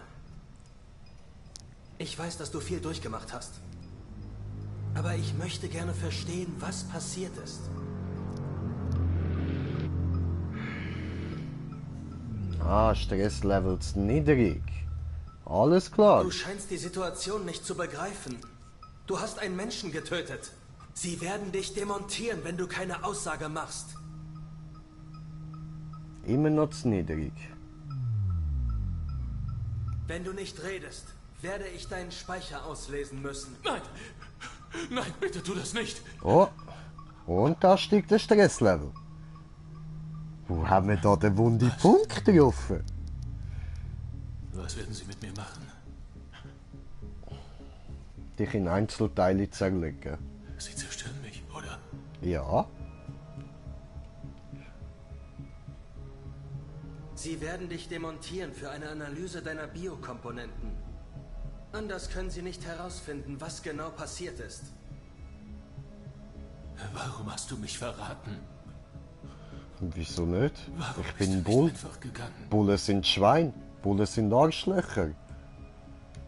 Ich weiß, dass du viel durchgemacht hast. Aber ich möchte gerne verstehen, was passiert ist. Stresslevel zu niedrig. Alles klar. Du scheinst die Situation nicht zu begreifen. Du hast einen Menschen getötet. Sie werden dich demontieren, wenn du keine Aussage machst. Immer noch zu niedrig. Wenn du nicht redest, werde ich deinen Speicher auslesen müssen. Nein! Nein, bitte tu das nicht! Oh, und da steigt der Stresslevel. Wo haben wir da den wunden Punkt getroffen? Was werden sie mit mir machen? Dich in Einzelteile zerlegen. Sie zerstören mich, oder? Ja. Sie werden dich demontieren für eine Analyse deiner Biokomponenten. Anders können sie nicht herausfinden, was genau passiert ist. Warum hast du mich verraten? Wieso nicht? Warum Ich bist bin du nicht Bull. einfach gegangen? Bullen sind Schwein. Bullen sind Arschlöcher.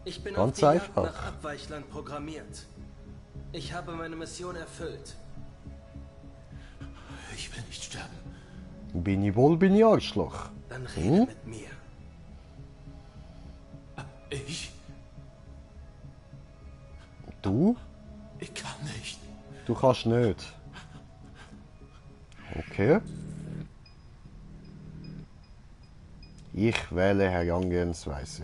Ich bin Ganz auf die Jagd einfach. nach Abweichlern programmiert. Ich habe meine Mission erfüllt. Ich will nicht sterben. Bin ich Bull, bin ich Arschloch. Dann rede mit mir. Ich? Du? Ich kann nicht. Du kannst nicht. Okay. Ich wähle Herangehensweise.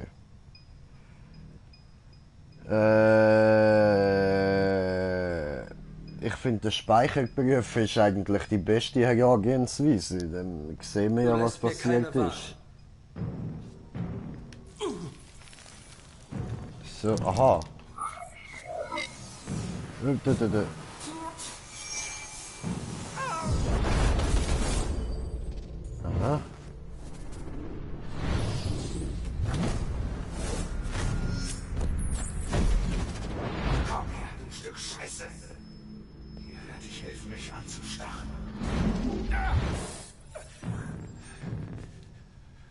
Ich finde, der Speicherberuf ist eigentlich die beste Herangehensweise. Dann sehen wir ja, was passiert ist. So, aha. Aha. Komm her, du Stück Scheiße. Hier werde ich helfen, mich anzustarren.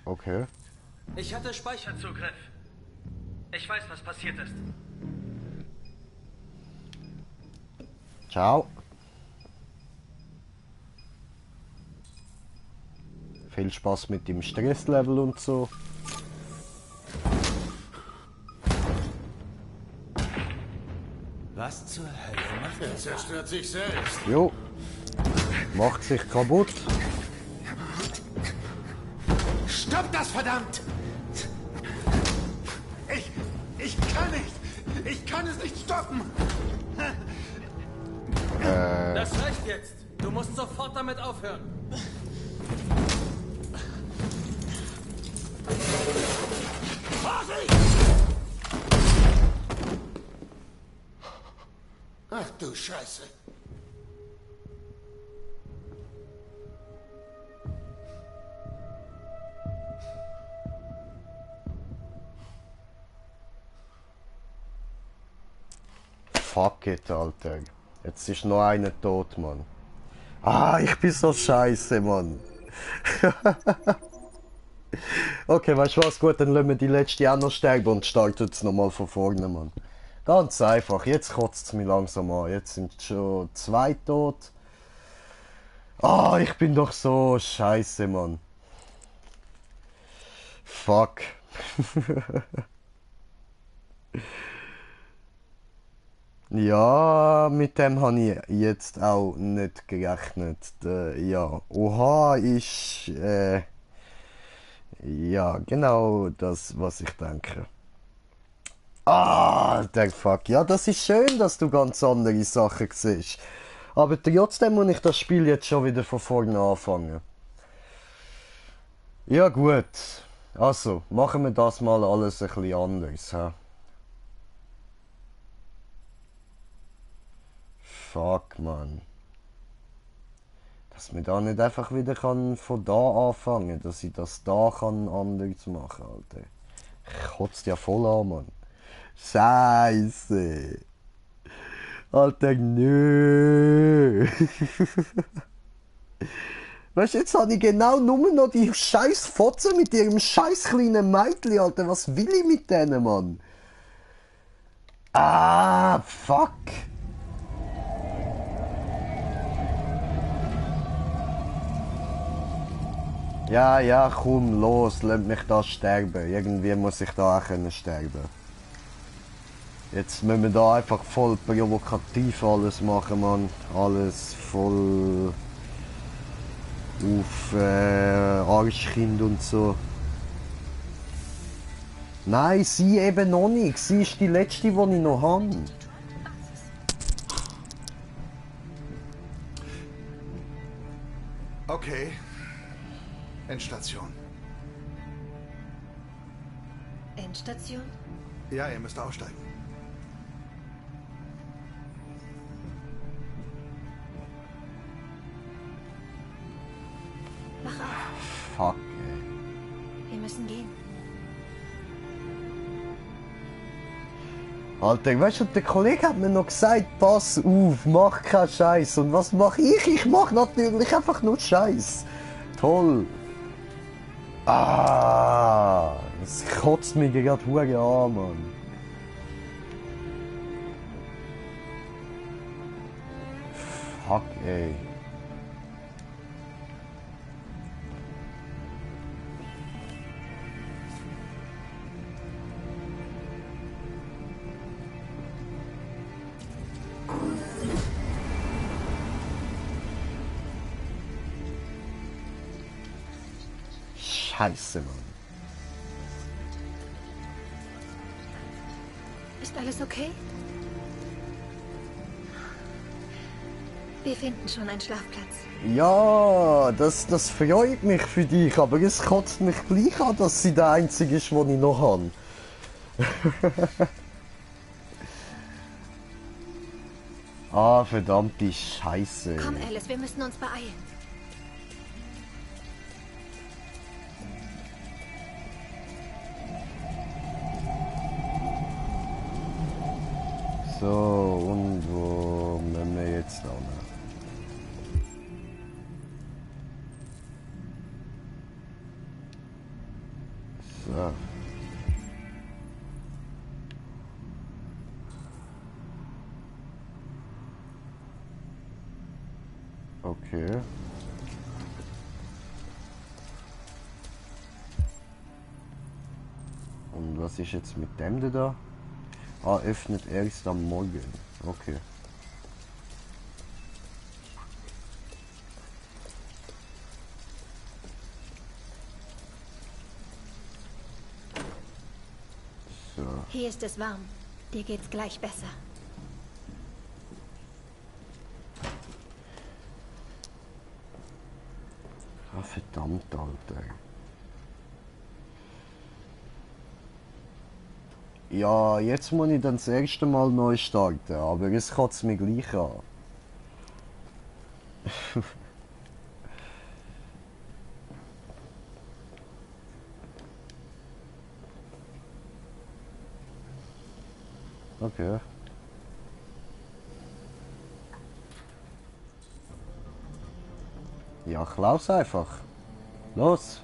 Okay. Ich hatte Speicherzugriff. Ich weiß, was passiert ist. Ciao. Viel Spaß mit dem Stresslevel und so. Was zur Hölle macht er? Er zerstört sich selbst. Jo. Macht sich kaputt. Stopp das, verdammt! Ich kann nicht! Ich kann es nicht stoppen! Das reicht jetzt. Du musst sofort damit aufhören. Vorsicht! Ach du Scheiße. Fuck it, Alter. Jetzt ist noch einer tot, Mann. Ah, ich bin so scheiße, Mann. Okay, weißt du was? Gut, dann lassen wir die letzte auch noch sterben und starten jetzt nochmal von vorne, Mann. Ganz einfach. Jetzt kotzt es mich langsam an. Jetzt sind schon 2 tot. Ah, ich bin doch so scheiße, Mann. Fuck. Ja, mit dem habe ich jetzt auch nicht gerechnet. Ja, oha ist ja genau das, was ich denke. Ah, der Fuck. Ja, das ist schön, dass du ganz andere Sachen siehst. Aber trotzdem muss ich das Spiel jetzt schon wieder von vorne anfangen. Ja gut. Also, machen wir das mal alles ein bisschen anders. He? Fuck, Mann. Dass man da nicht einfach wieder kann von da anfangen, dass ich das da kann anders machen, Alter. Kotzt ja voll an, Mann. Scheiße. Alter, nö. Weißt du, jetzt habe ich genau nur noch die scheiß Fotze mit ihrem scheiß kleinen Mädchen, Alter. Was will ich mit denen, Mann? Ah, fuck. Ja, ja, komm, los, lass mich da sterben. Irgendwie muss ich da auch können sterben. Jetzt müssen wir da einfach voll provokativ alles machen, Mann. Alles voll auf Arschkind und so. Nein, sie eben noch nicht. Sie ist die letzte, die ich noch habe. Okay. Endstation. Endstation? Ja, ihr müsst aussteigen. Fuck, ey. Wir müssen gehen. Alter, weißt du, der Kollege hat mir noch gesagt, pass auf, mach keinen Scheiß. Und was mache ich? Ich mache natürlich einfach nur Scheiß. Toll. Ah, das kotzt mich gerade hure an, Mann. Fuck, ey. Scheiße, Mann. Ist alles okay? Wir finden schon einen Schlafplatz. Ja, das freut mich für dich, aber es kotzt mich gleich an, dass sie der einzige ist, den ich noch habe. Ah, verdammte Scheiße. Komm, Alice, wir müssen uns beeilen. So, und wo müssen wir jetzt da hin? So. Okay. Und was ist jetzt mit dem da? Ah, öffnet erst am Morgen. Okay. So. Hier ist es warm. Dir geht's gleich besser. Ah, verdammt, Alter. Ja, jetzt muss ich dann das erste Mal neu starten, aber es kotzt mich gleich an. Okay. Ja, klaus einfach. Los!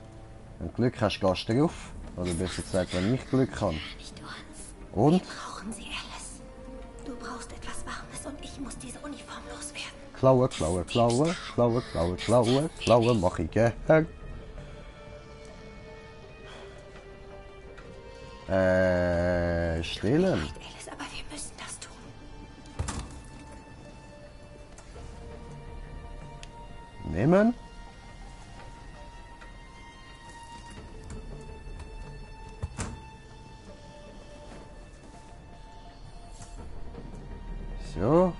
Wenn du Glück hast, gehst du drauf. Oder besser gesagt, wenn ich Glück habe. Und? Wir brauchen sie, Alice. Du brauchst etwas Warmes und ich muss diese Uniform loswerden. Klaue, klaue, klaue, klaue, klaue, klaue, klaue, mach ich gern. Stehlen. Alice, aber wir müssen das tun. Nehmen. So.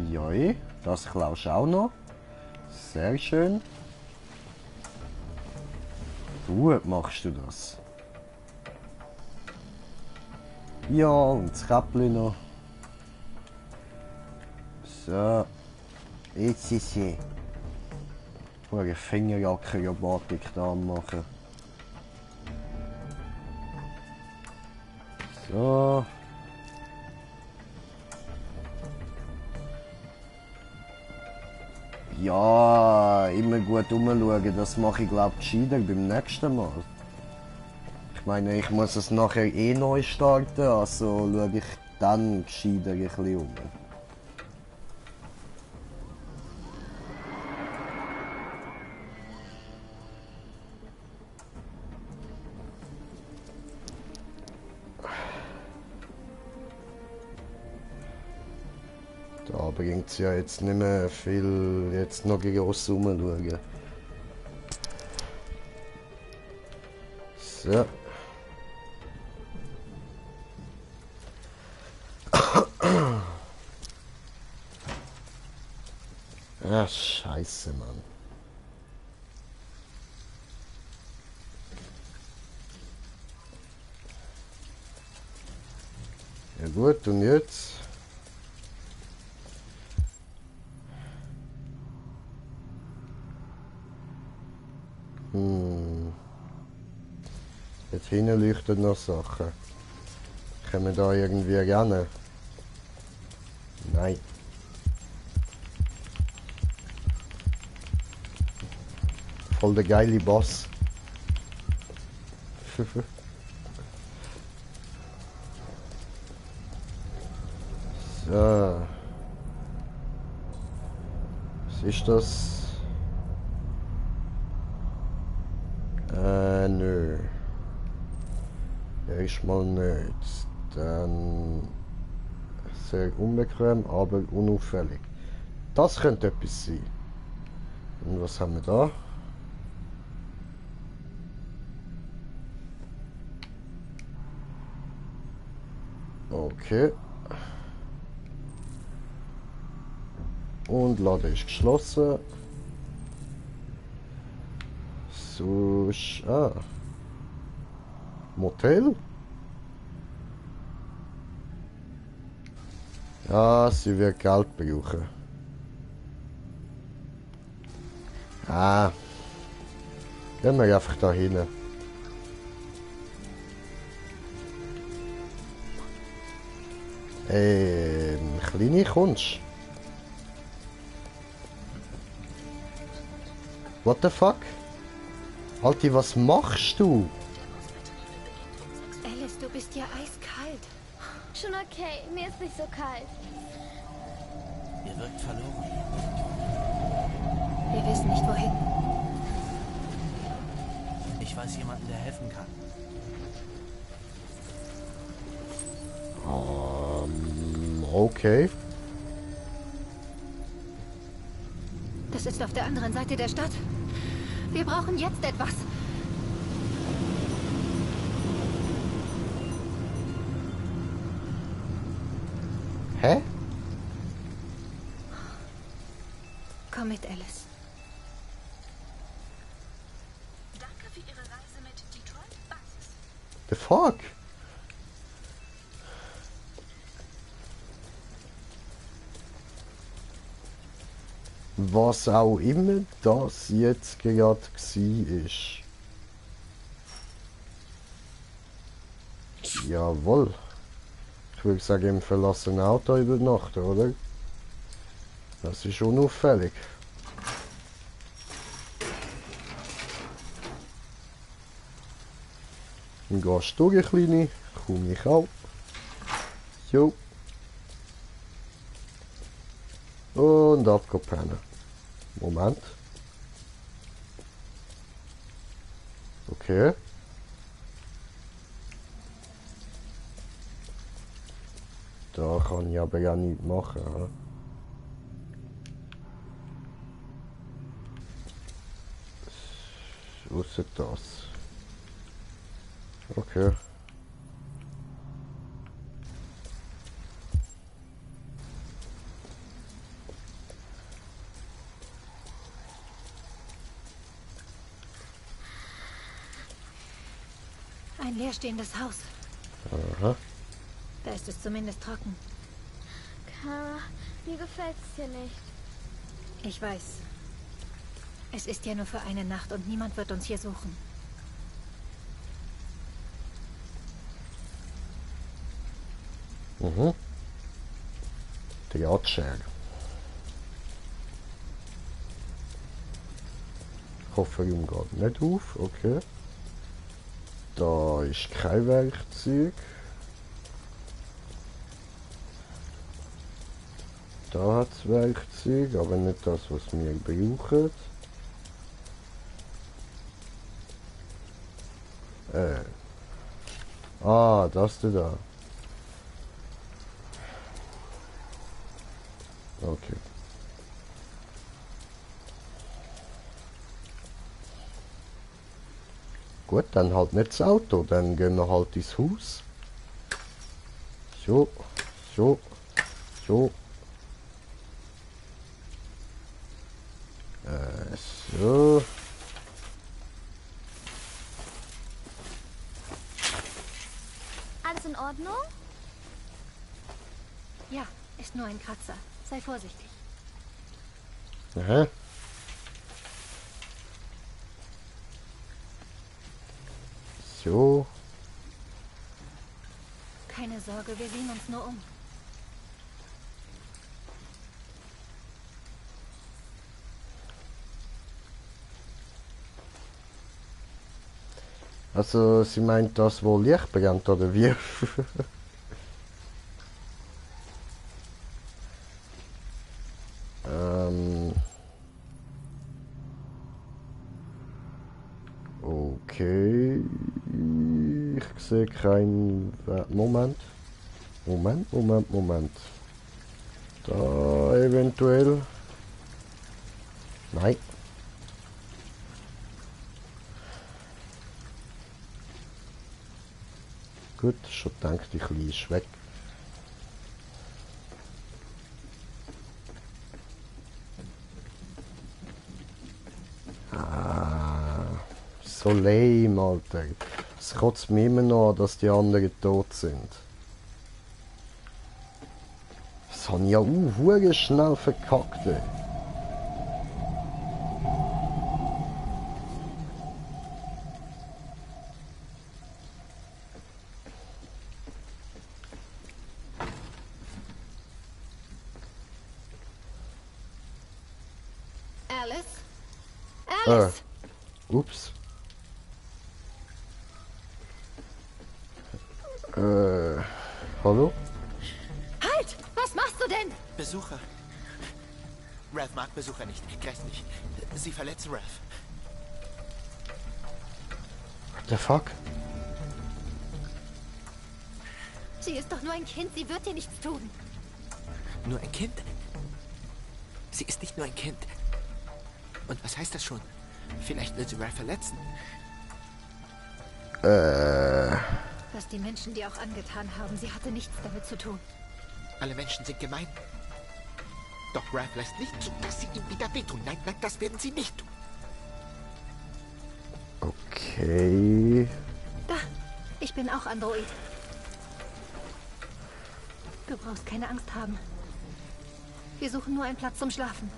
Joi, das klaust du auch noch. Sehr schön. Gut machst du das. Ja, und das Käppli noch. So. Jetzt ist sie. Eine Fingerjacke-Robotik da machen. So. Ja, immer gut umschauen, das mache ich glaube ich gescheiter beim nächsten Mal. Ich meine, ich muss es nachher eh neu starten, also schaue ich dann gescheiter ein bisschen um. Da bringt es ja jetzt nicht mehr viel, jetzt noch gross rumschauen. So. Ah, scheiße, Mann. Ja gut, und jetzt? Jetzt hinten leuchten noch Sachen. Können wir da irgendwie rennen? Nein. Voll der geile Boss. So. Was ist das? Nö. Erstmal nicht. Dann sehr unbequem, aber unauffällig. Das könnte etwas sein. Und was haben wir da? Okay. Und Lade ist geschlossen. So, Motel? Ja, sie wird Geld brauchen. Gehen wir einfach da hin. Kleine Kunst. What the fuck? Alti, was machst du? Alice, du bist ja eiskalt. Schon okay, mir ist nicht so kalt. Ihr wirkt verloren. Wir wissen nicht wohin. Ich weiß jemanden, der helfen kann. Okay. Das ist auf der anderen Seite der Stadt. Wir brauchen jetzt etwas. Hä? Komm mit, Alice. Danke für Ihre Reise mit Detroit Basis. The fuck? Was auch immer das jetzt gerade war. Jawohl. Ich würde sagen, im verlassenen Auto übernachten, oder? Das ist unauffällig. Dann gehst du durch, Kleine. Komm ich auch. Jo. Und abgepennen. Moment. Okay. Da kann ich aber ja nichts machen. He? Ausser das. Okay. Ein leerstehendes Haus. Aha. Da ist es zumindest trocken. Kara, mir gefällt es hier nicht. Ich weiß. Es ist ja nur für eine Nacht und niemand wird uns hier suchen. Mhm. Theater. Kofferraum geht nicht auf, okay. Da ist kein Werkzeug. Da hat es Werkzeug, aber nicht das, was wir brauchen. Das da. Okay. Gut, dann halt nicht das Auto, dann gehen wir halt ins Haus. So, so, so. So. Alles in Ordnung? Ja, ist nur ein Kratzer. Sei vorsichtig. Aha. So. Keine Sorge, wir sehen uns nur um. Also, sie meint das, wo Licht brennt, oder wie? Okay. Ich sehe keinen... Moment. Moment. Da eventuell... Nein. Gut, schon gedacht, die Kleine ist weg. So lame, Alter. Es kotzt mir immer noch an, dass die anderen tot sind. Das habe ich ja auch schnell verkackt. Ey. Alice? Ups. Hallo? Halt! Was machst du denn? Besucher. Ralph mag Besucher nicht. Grässlich. Sie verletzen Ralph. What the fuck? Sie ist doch nur ein Kind. Sie wird dir nichts tun. Nur ein Kind? Sie ist nicht nur ein Kind. Und was heißt das schon? Vielleicht will sie Ralph verletzen. Was die Menschen dir auch angetan haben, sie hatte nichts damit zu tun. Alle Menschen sind gemein. Doch Ralph lässt nicht zu, dass sie ihm wieder wehtun. Nein, das werden sie nicht tun. Okay. Da, ich bin auch Android. Du brauchst keine Angst haben. Wir suchen nur einen Platz zum Schlafen.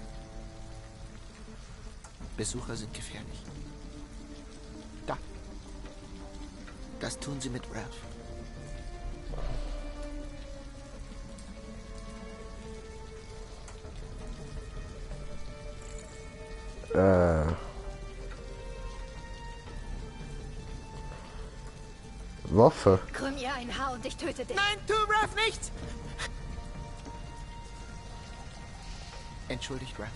Besucher sind gefährlich. Da. Das tun sie mit Ralph. Waffe. Krümm ihr ein Haar und ich töte dich. Nein, tu Ralph nicht! Entschuldigt, Ralph.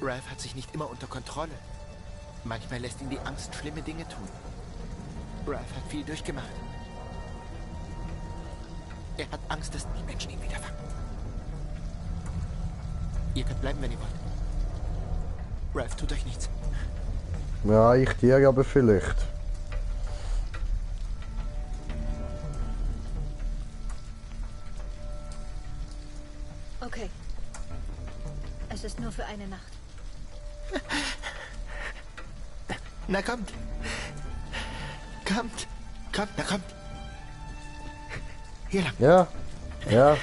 Ralph hat sich nicht immer unter Kontrolle. Manchmal lässt ihn die Angst schlimme Dinge tun. Ralph hat viel durchgemacht. Er hat Angst, dass die Menschen ihn wieder fangen. Ihr könnt bleiben, wenn ihr wollt. Ralph tut euch nichts. Ja, ich dir aber vielleicht. Okay. Es ist nur für eine Nacht. Na kommt. Kommt. Na kommt. Hier lang. Ja.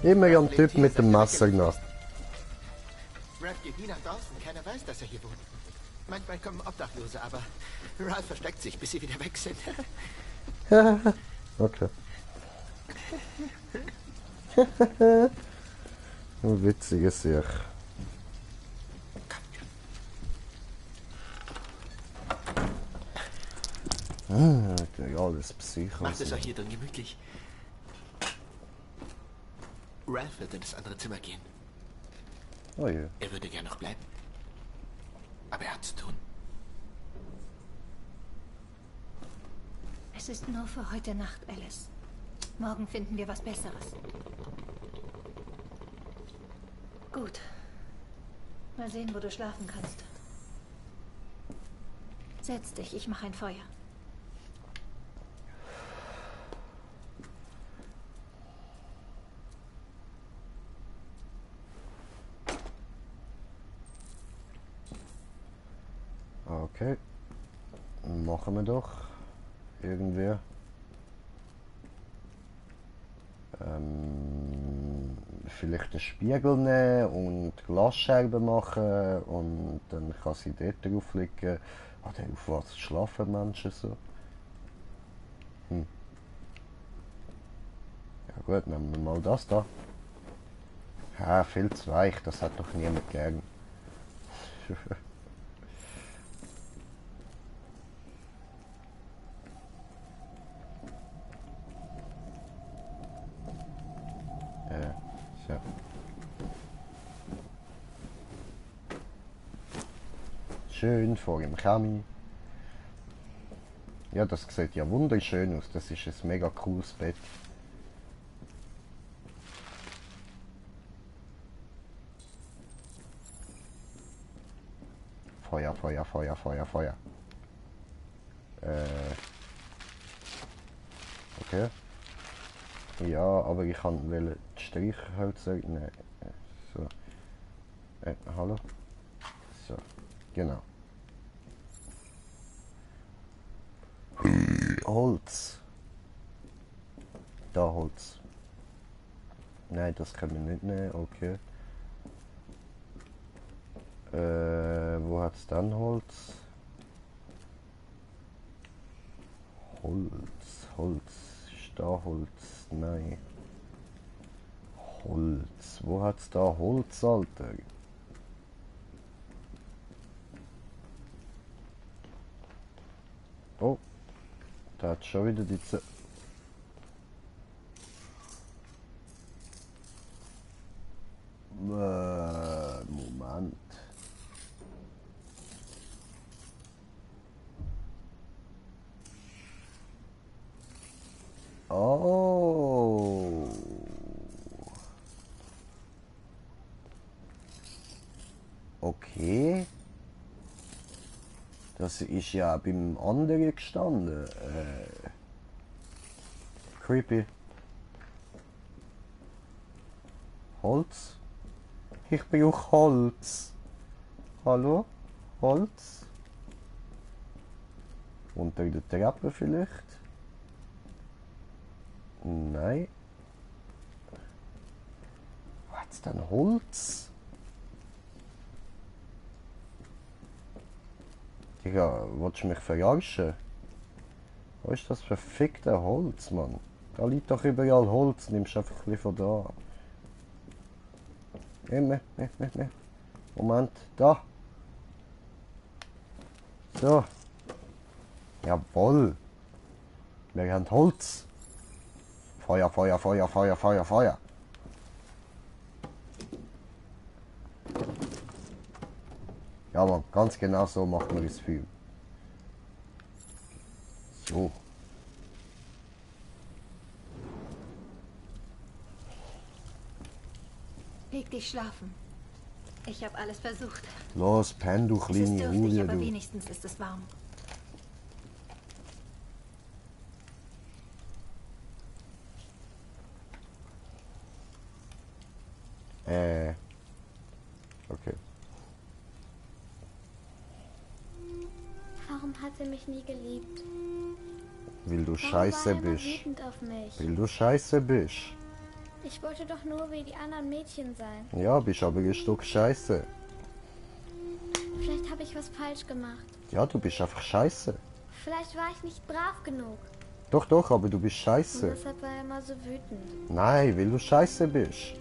Immer am Typ mit dem Messer nach. Ralph geht nie nach draußen. Keiner weiß, dass er hier wohnt. Manchmal kommen Obdachlose, aber Ralph versteckt sich, bis sie wieder weg sind. Okay. Ein witziges Sicht. Alles Psycho. Macht es euch hier drin gemütlich. Ralph wird in das andere Zimmer gehen. Oh je. Er würde gern noch bleiben. Aber er hat zu tun. Es ist nur für heute Nacht, Alice. Morgen finden wir was Besseres. Gut. Mal sehen, wo du schlafen kannst. Setz dich, ich mache ein Feuer. Okay. Machen wir doch. Irgendwer. vielleicht einen Spiegel nehmen und Glasscherben machen und dann kann sie dort drauf liegen. Oder auf was schlafen Menschen so? Ja gut, nehmen wir mal das da. Ja, viel zu weich, das hat doch niemand gern. So. Schön vor dem Chemie. Ja, das sieht ja wunderschön aus. Das ist ein mega cooles Bett. Feuer, Feuer, Feuer, Feuer, Feuer. Okay. Ja, aber ich kann die Streichhölzer nehmen. So. Hallo? So, genau. Holz. Da Holz. Nein, das können wir nicht nehmen, okay. Wo hat's dann Holz? Holz. Ist da Holz? Nein. Holz. Wo hat's da Holz, Alter? Oh. Da hat schon wieder diese... Moment. Oh. Okay. Das ist ja beim anderen gestanden. Creepy. Holz? Ich brauche Holz. Hallo? Holz? Unter der Treppe vielleicht? Nein. Was denn Holz? Digga, willst du mich verarschen? Wo ist das verfickte Holz, Mann? Da liegt doch überall Holz, nimmst einfach ein bisschen von da. Moment, da. So. Jawohl. Wir haben Holz. Feuer, Feuer, Feuer, Feuer, Feuer, Feuer. Ja, Mann, ganz genau so macht man das Feuer. So. Leg dich schlafen. Ich habe alles versucht. Los, penn, du Es ist kleine dürftig, Hulie, aber du. wenigstens ist es warm. Okay. Warum hat er mich nie geliebt? Weil du Warum scheiße war er immer bist. wütend auf mich? Weil du scheiße bist. Ich wollte doch nur wie die anderen Mädchen sein. Ja, bist aber ein Stück scheiße. Vielleicht habe ich was falsch gemacht. Ja, du bist einfach scheiße. Vielleicht war ich nicht brav genug. Doch, doch, aber du bist Und scheiße. deshalb war er immer so wütend. Nein, weil du scheiße bist.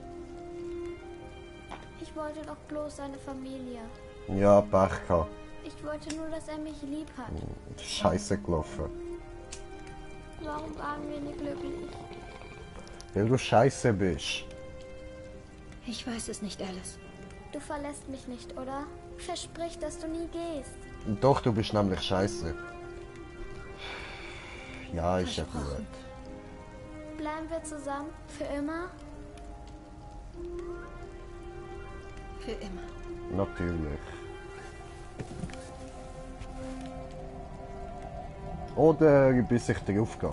Ich wollte doch bloß seine Familie. Ja, Pech gehabt. Ich wollte nur, dass er mich lieb hat. Scheiße gelaufen. Warum waren wir nie glücklich? Weil du scheiße bist. Ich weiß es nicht, Alice. Du verlässt mich nicht, oder? Versprich, dass du nie gehst. Doch, du bist nämlich scheiße. Ja, ist ja gut. Bleiben wir zusammen? Für immer? Für immer. Natürlich. Oder bis ich drauf gehe.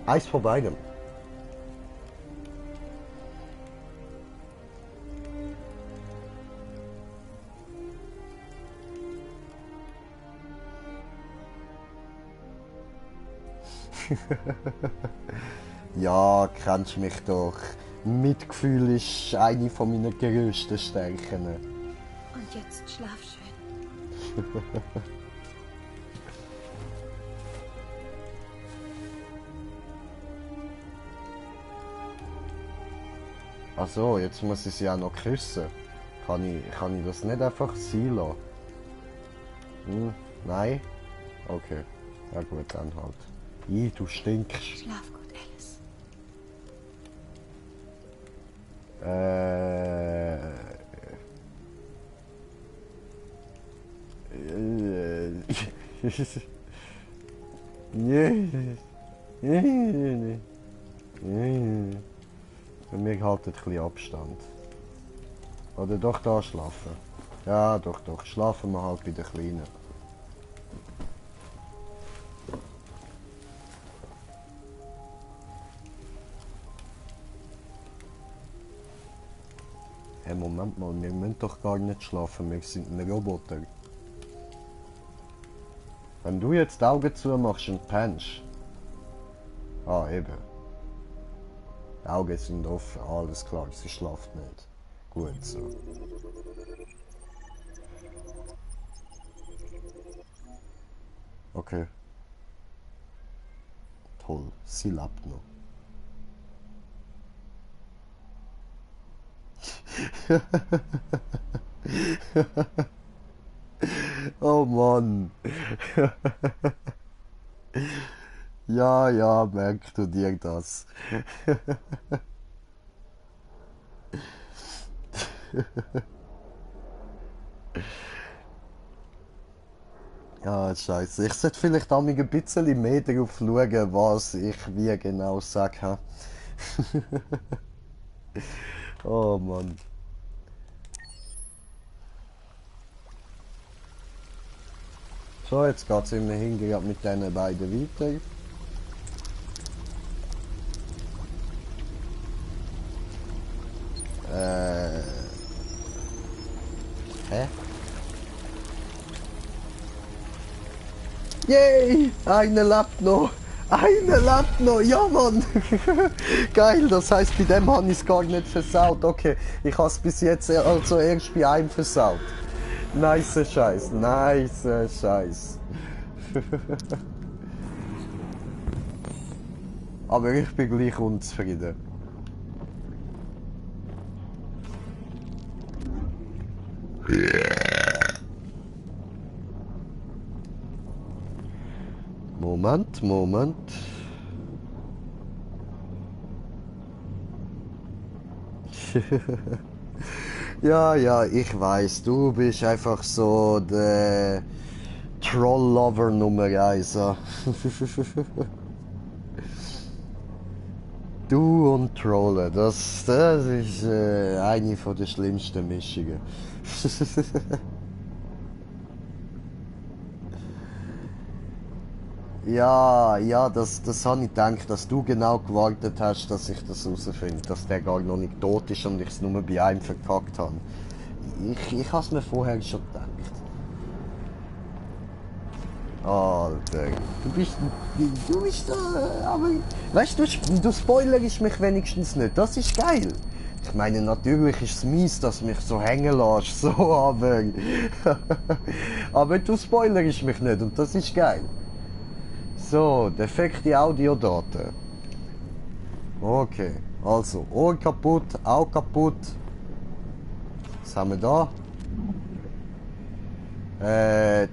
Eins von beidem. Ja, kennst mich doch. Mitgefühl ist eine von meinen grössten Stärken. Und jetzt schlaf schön. Ach so, jetzt muss ich sie auch noch küssen. Kann ich das nicht einfach sein lassen? Hm, nein? Okay. Ja gut, dann halt. Ih, du stinkst. Schlaf gut, Alice. Wir halten ein bisschen Abstand. Oder doch da schlafen? Ja, doch. Schlafen wir halt bei den Kleinen. Hey, Moment mal, wir müssen doch gar nicht schlafen, wir sind ein Roboter. Wenn du jetzt die Augen zumachst und pennst. Ah, eben. Die Augen sind offen, alles klar, sie schlaft nicht. Gut so. Okay. Toll, sie lebt noch. Oh Mann. Ja, merkst du dir das? Ja, scheiße. Ich sollte vielleicht auch ein bisschen mehr darauf schauen, was ich wie genau sage. Oh Mann. So, jetzt geht es immerhin gerade mit diesen beiden weiter. Hä? Yay! Einer lebt noch! Einer lebt noch! Ja, Mann! Geil, das heisst, bei dem habe ich es gar nicht versaut. Okay, ich habe es bis jetzt also erst bei einem versaut. Nice Scheiß, nice Scheiß. Aber ich bin gleich unzufrieden. Moment. Ja, ich weiß, du bist einfach so der Troll-Lover Nummer 1. Du und Trollen, das ist eine von der schlimmsten Mischungen. Ja, das habe ich gedacht, dass du genau gewartet hast, dass ich das herausfinde, dass der gar noch nicht tot ist und ich es nur bei einem verkackt habe. Ich habe es mir vorher schon gedacht. Alter, du bist da, aber weißt du, du spoilerst mich wenigstens nicht, das ist geil. Ich meine, natürlich ist es mies, dass du mich so hängen lässt, so, aber du spoilerst mich nicht und das ist geil. So, defekte Audiodaten. Okay, also Ohr kaputt, Auge kaputt. Was haben wir da?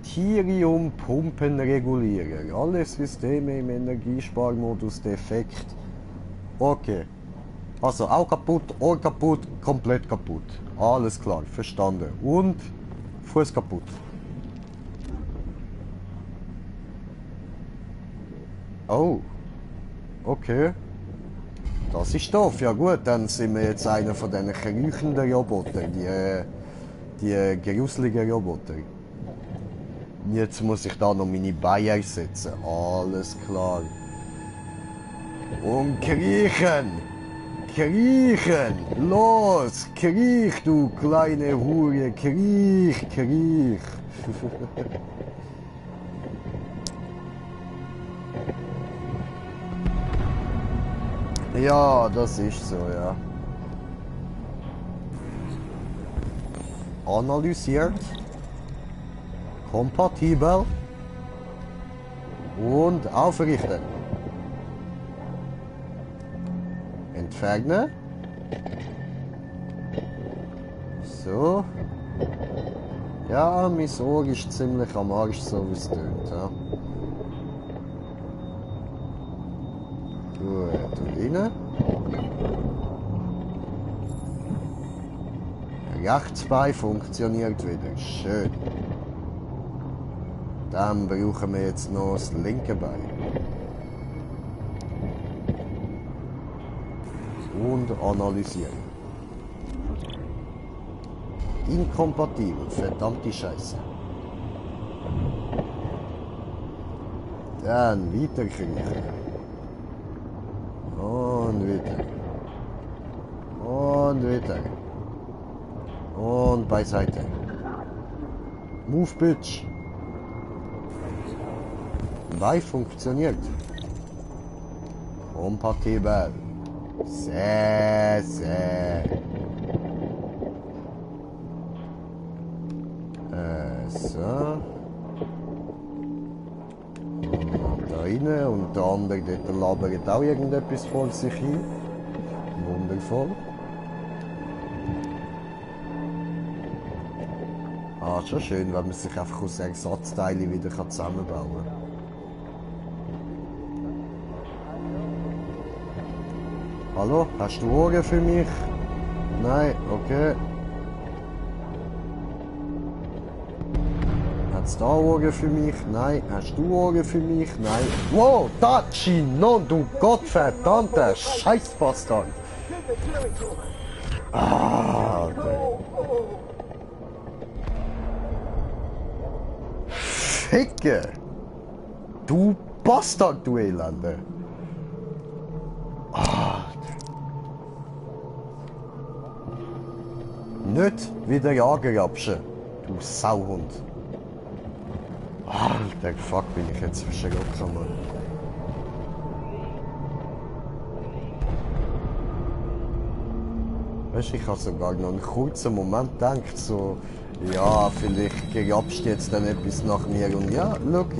Thirium-Pumpenregulierer. Alle Systeme im Energiesparmodus defekt. Okay. Also Auge kaputt, Ohr kaputt, komplett kaputt. Alles klar, verstanden. Und Fuß kaputt. Oh, okay. Das ist doof. Ja gut, dann sind wir jetzt einer von diesen kriechenden Robotern, die gruseligen Roboter. Jetzt muss ich da noch meine Beine einsetzen. Alles klar. Und kriechen! Kriechen! Los! Kriech, du kleine Hure! Kriech! Ja, das ist so, ja. analysiert. Kompatibel. Und aufrichten. Entfernen. So. Ja, mein Ohr ist ziemlich am Arsch, so wie es tönt. Ja. Gut, und rein. Rechtsbein funktioniert wieder. Schön. Dann brauchen wir jetzt noch das linke Bein. Und analysieren. Inkompatibel, verdammte Scheiße. Dann weiter kriechen. Und weiter. Und weiter. Und beiseite. Move, Bitch. Bein funktioniert. Kompatibel. Sehr, sehr. So. Und da rein. Und der andere dort labert auch irgendetwas vor sich hin. Wundervoll. Ah, schon schön, wenn man sich einfach aus Ersatzteilen wieder zusammenbauen kann. Hallo, hast du Ohren für mich? Nein, okay. Hat's da Ohren für mich? Nein. Hast du Ohren für mich? Nein. Wow, Tachi, no, du gottverdammter Scheißbastard. Ah, Alter. Ficke! Du Bastard, du Elende! Ah. Nicht wieder jagen, du Sauhund. Alter, fuck, bin ich jetzt verschreckt, Mann. Weißt du, ich habe sogar noch einen kurzen Moment gedacht, so, ja, vielleicht grabst du jetzt dann etwas nach mir und ja, look,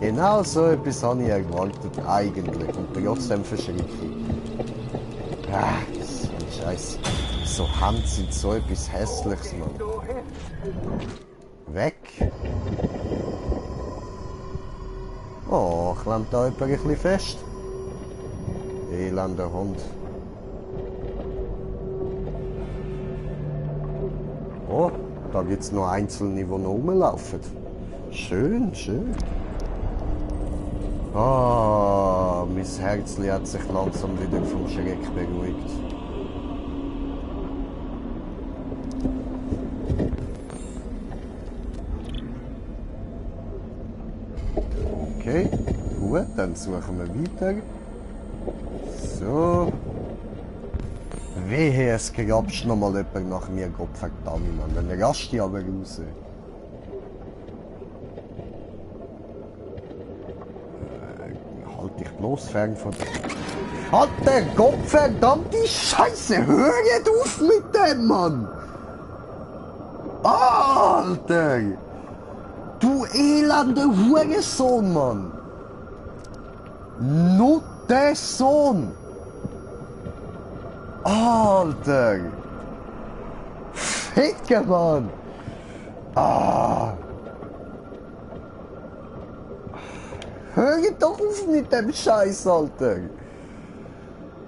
genau so etwas habe ich erwartet, eigentlich, und trotzdem verschrecke ich. Ah, so ein Scheiß. So Hand sind so etwas Hässliches, Mann. Weg. Oh, klemmt da jemand ein bisschen fest. Elender Hund. Oh, da gibt es noch Einzelne, die noch rumlaufen. Schön, schön. Ah, mein Herzli hat sich langsam wieder vom Schreck beruhigt. Okay, gut, dann suchen wir weiter. So. Wehe, es grabst noch mal jemand nach mir, Gottverdammt, Mann. Dann rast ich aber raus. Halt dich bloß fern von dir. Alter, Gottverdammte Scheiße! Hör jetzt auf mit dem, Mann! Alter! Du elender Hurensohn, Mann! Nur der Sohn! Alter! Ficke, Mann! Ah! Hör doch auf mit dem Scheiß, Alter!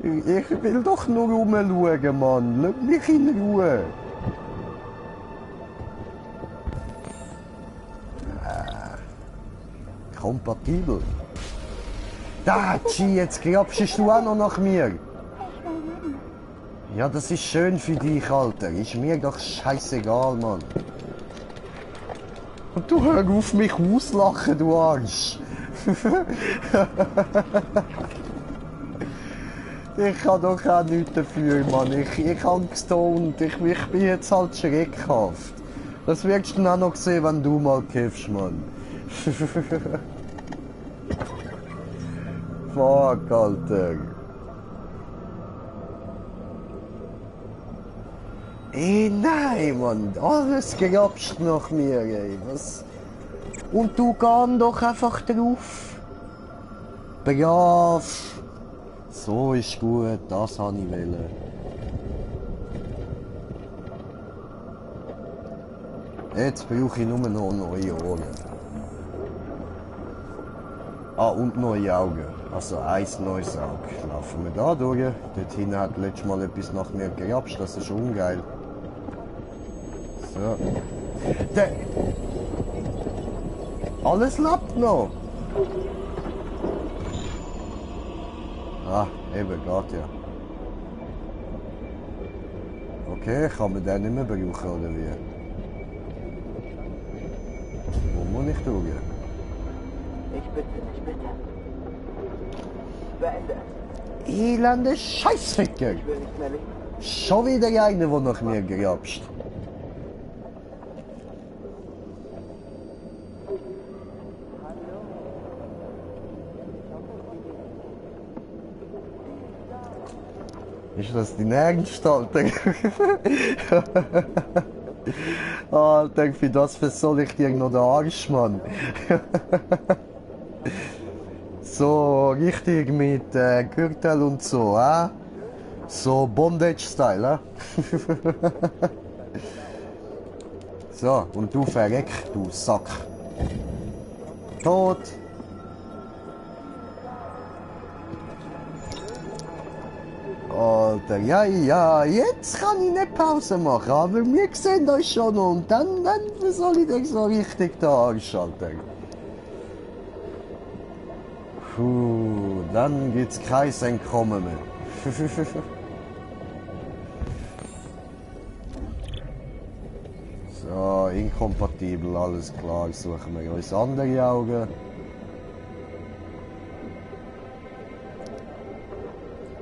Ich will doch nur rumschauen, Mann! Lass mich in Ruhe! Kompatibel. Da, Chi, jetzt grabst du auch noch nach mir. Ja, das ist schön für dich, Alter. Ist mir doch scheißegal, Mann. Und du hör auf mich auslachen, du Arsch. Ich kann doch auch nichts dafür, Mann. Ich Angst und ich bin jetzt halt schreckhaft. Das wirst du dann auch noch sehen, wenn du mal kiffst, Mann. Fuck, Alter. Ey, nein, Mann. Alles grabst nach mir, ey. Was? Und du gehst doch einfach drauf. Brav. So ist gut, das habe ich wollen. Jetzt brauche ich nur noch neue Ohren. Ah, und neue Augen. Also ein neues Auge. Laufen wir da durch. Dort hinten hat letztes Mal etwas nach mir gerapscht, das ist ungeil. So. Alles lebt noch. Ah, eben, geht ja. Okay, kann man den nicht mehr brauchen, oder wie? Wo muss ich durch? Ich bitte, ich bitte. Beende. Elende Scheißficker! Ich will nicht mehr leben. Schon wieder einer, der nach mir grapscht. Ist das dein Ernst, Alter? Alter, für das versoll ich dir noch den Arsch, Mann. So, richtig mit Gürtel und so, so Bondage-Style, So, und du verreck, du Sack. Tot. Alter, ja, jetzt kann ich nicht Pause machen, aber wir sehen euch schon und dann soll ich dir so richtig den Arsch, Alter. Puh, dann gibt's kein Entkommen mehr. So, inkompatibel, alles klar, suchen wir uns andere Augen.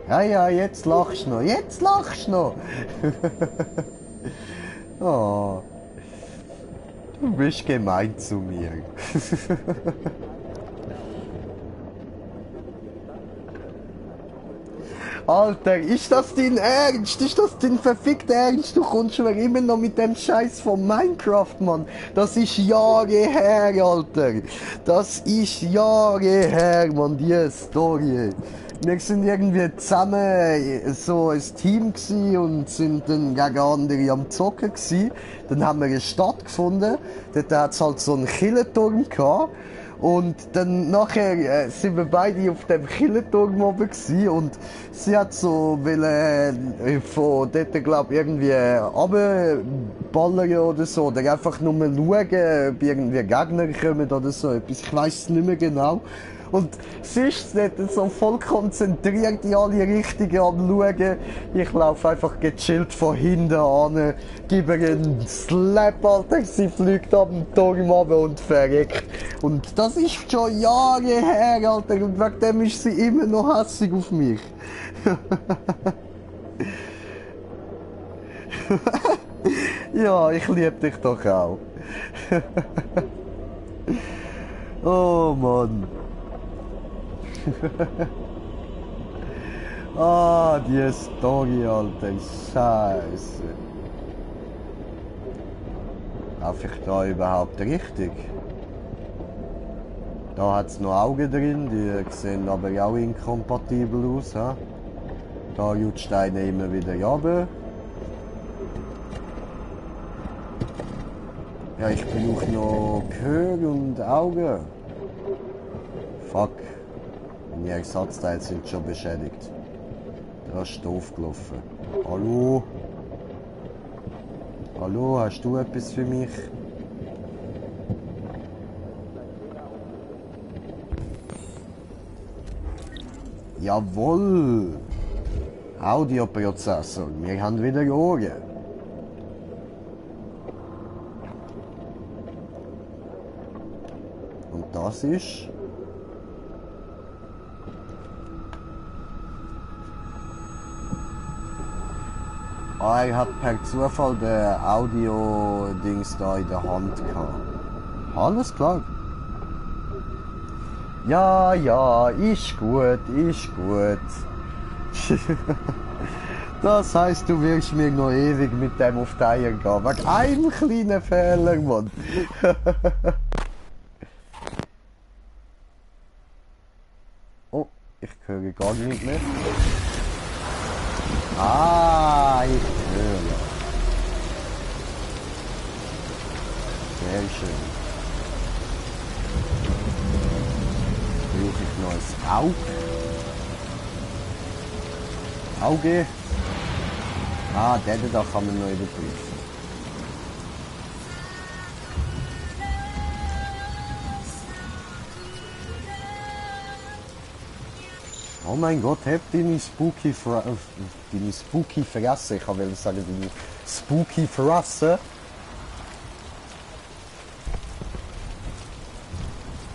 Ja, jetzt lachst du noch, Oh, du bist gemein zu mir. Alter, ist das dein Ernst? Ist das dein verfickter Ernst? Du kommst schon immer noch mit dem Scheiß von Minecraft, Mann. Das ist Jahre her, Alter. Das ist Jahre her, Mann, die Story. Wir sind irgendwie zusammen so ein Team gsi und sind dann gegen andere am Zocken gsi. Dann haben wir eine Stadt gefunden. Dort hat es halt so einen Killenturm gehabt. Und dann nachher sind wir beide auf dem Killenturm oben gsi und sie hat so von dort, glaub ich, irgendwie runterballern oder so. Oder einfach nur schauen, ob irgendwie Gegner kommen oder so etwas. Ich weiss es nicht mehr genau. Und sie ist dort so voll konzentriert in alle Richtungen am Schauen. Ich laufe einfach gechillt von hinten an, gebe ihr einen Slap, Alter. Sie fliegt ab dem Turm runter und verreckt. Und das ist schon Jahre her, Alter. Und wegen dem ist sie immer noch hässig auf mich. Ja, ich liebe dich doch auch. Oh Mann. Ah, die Story, Alter. Scheiße. Laufe ich da überhaupt richtig? Da hat es noch Augen drin, die sehen aber auch inkompatibel aus. He? Da rutscht einer immer wieder runter. Ja, ich brauche noch Gehör und Augen. Fuck. Meine Ersatzteile sind schon beschädigt. Da ist doof gelaufen. Hallo? Hallo, hast du etwas für mich? Jawohl! Audioprozessor, wir haben wieder Ohren. Und das ist... Ah, ich hab per Zufall den Audio-Dings da in der Hand gehabt. Alles klar. Ja, ist gut, ist gut. Das heisst, du wirst mir noch ewig mit dem auf die Eier gehen. Wegen einem kleinen Fehler, Mann. Oh, ich höre gar nicht mehr. Ah, ich höre. Sehr schön. Brauche ich noch ein Auge. Ah, den da kann man noch überprüfen. Oh mein Gott, hab deine spooky Fresse. Ich wollte sagen, deine spooky Fresse.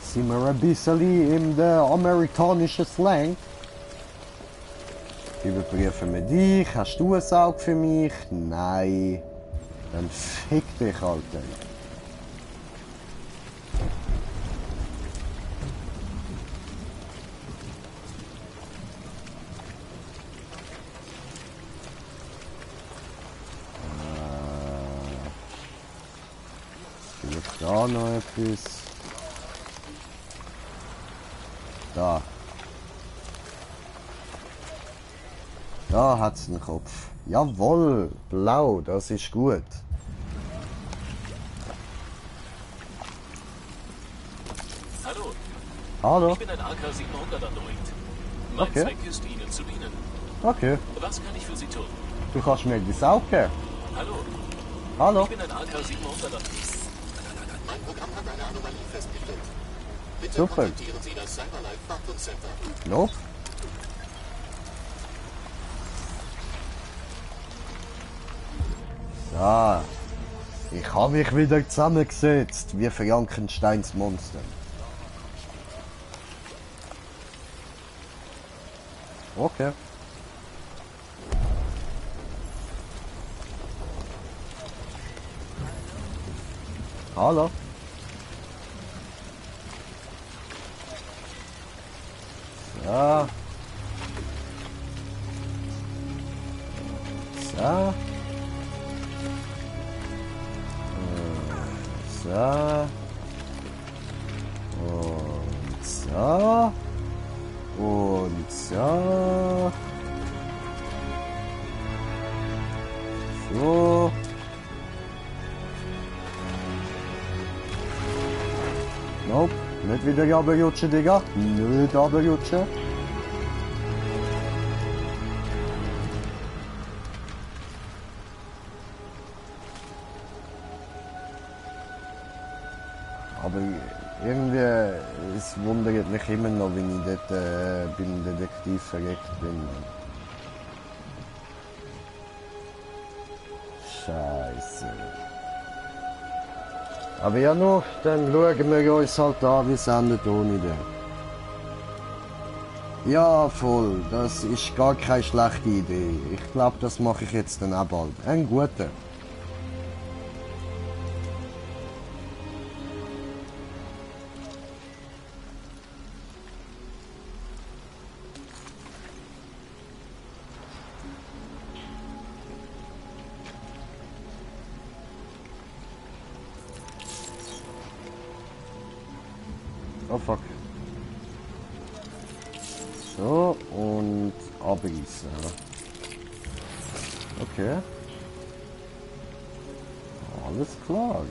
Sind wir ein bisschen in der amerikanischen Slang? Überprüfen wir dich. Hast du ein Auge für mich? Nein. Dann fick dich, Alter. Vielleicht da noch etwas. Da. Da hat's einen Kopf. Jawohl, blau, das ist gut. Hallo. Hallo. Ich bin ein AK-700 Android. Mein Okay. Zweck ist, Ihnen zu dienen. Okay. Was kann ich für Sie tun? Du kannst mir das Auge geben. Hallo. Hallo. Ich bin ein AK-700 Android. Mein Programm hat eine Anomalie festgestellt. Bitte Super. kontaktieren Sie das Cyberlife Wartungscenter. Nope. Ja, ich habe mich wieder zusammengesetzt, wie Frankensteins Monster. Okay. Hallo. So. So. So. Und so. Und so. So. Nope, nicht wieder runterrutschen, Digga. Nicht runterrutschen. Aber irgendwie, es wundert mich immer noch, wenn ich dort beim Detektiv verreckt bin. Scheiße. Aber ja noch, dann schauen wir uns halt an, wie es endet ohne den. Ja, voll, das ist gar keine schlechte Idee. Ich glaube, das mache ich jetzt dann auch bald. Ein guter. Oh fuck. So, und abreißen. Okay. Alles klar.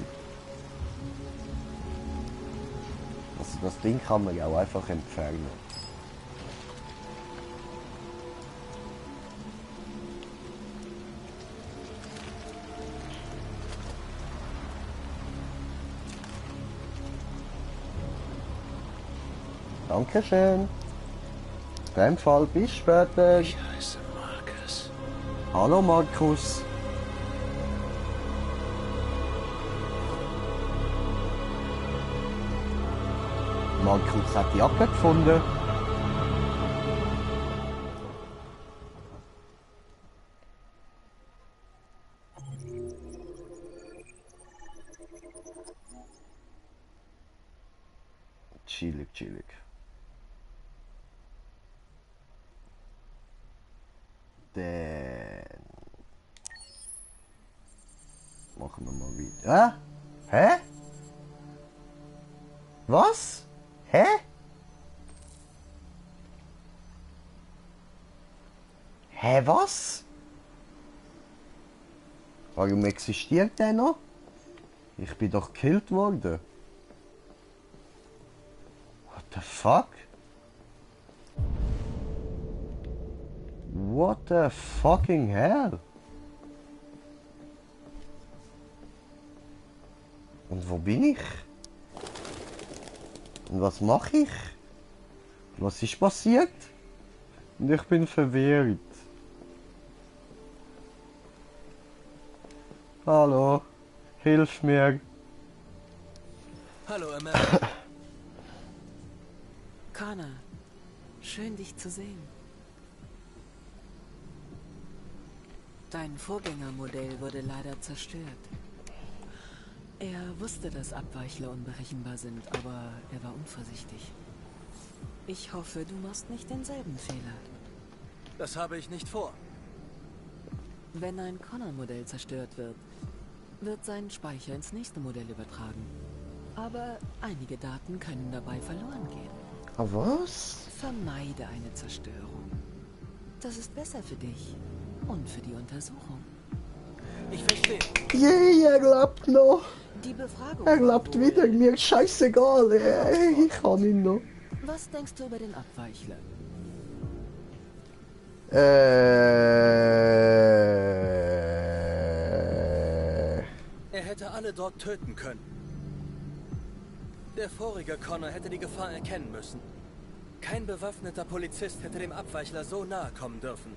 Also das Ding kann man ja auch einfach entfernen. Dankeschön. In dem Fall bis später. Ich heiße Markus. Hallo Markus. Markus hat die Jacke gefunden. Chillig, chillig. machen wir mal weiter. Hä? Was? Hä? Hä, was? Warum existiert der noch? Ich bin doch gekillt worden. What the fuck? What the fucking hell? Und wo bin ich? Und was mache ich? Was ist passiert? Und ich bin verwirrt. Hallo, hilf mir. Hallo, Amanda. Connor, schön dich zu sehen. Dein Vorgängermodell wurde leider zerstört. Er wusste, dass Abweichler unberechenbar sind, aber er war unvorsichtig. Ich hoffe, du machst nicht denselben Fehler. Das habe ich nicht vor. Wenn ein Connor-Modell zerstört wird, wird sein Speicher ins nächste Modell übertragen. Aber einige Daten können dabei verloren gehen. Ah, was? Vermeide eine Zerstörung. Das ist besser für dich und für die Untersuchung. Ich verstehe. Yay, er glaubt noch. Die Befragung. Er glaubt wieder, mir ist scheißegal. Ich kann ihn noch. Was denkst du über den Abweichler? Er hätte alle dort töten können. Der vorige Connor hätte die Gefahr erkennen müssen. Kein bewaffneter Polizist hätte dem Abweichler so nahe kommen dürfen.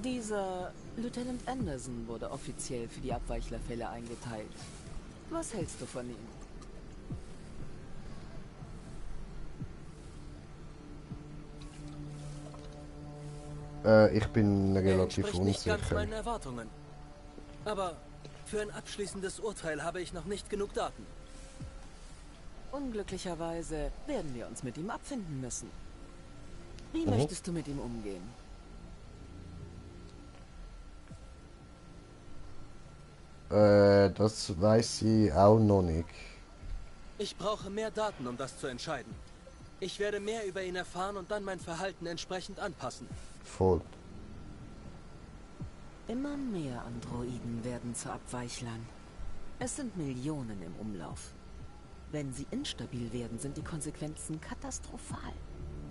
Dieser Lieutenant Anderson wurde offiziell für die Abweichlerfälle eingeteilt. Was hältst du von ihm? Ich bin relativ entspricht nicht ganz unsicher. meinen Erwartungen. Aber für ein abschließendes Urteil habe ich noch nicht genug Daten. Unglücklicherweise werden wir uns mit ihm abfinden müssen. Wie möchtest du mit ihm umgehen? Das weiß sie auch noch nicht. Ich brauche mehr Daten, um das zu entscheiden. Ich werde mehr über ihn erfahren und dann mein Verhalten entsprechend anpassen. Voll. Immer mehr Androiden werden zu Abweichlern. Es sind Millionen im Umlauf. Wenn sie instabil werden, sind die Konsequenzen katastrophal.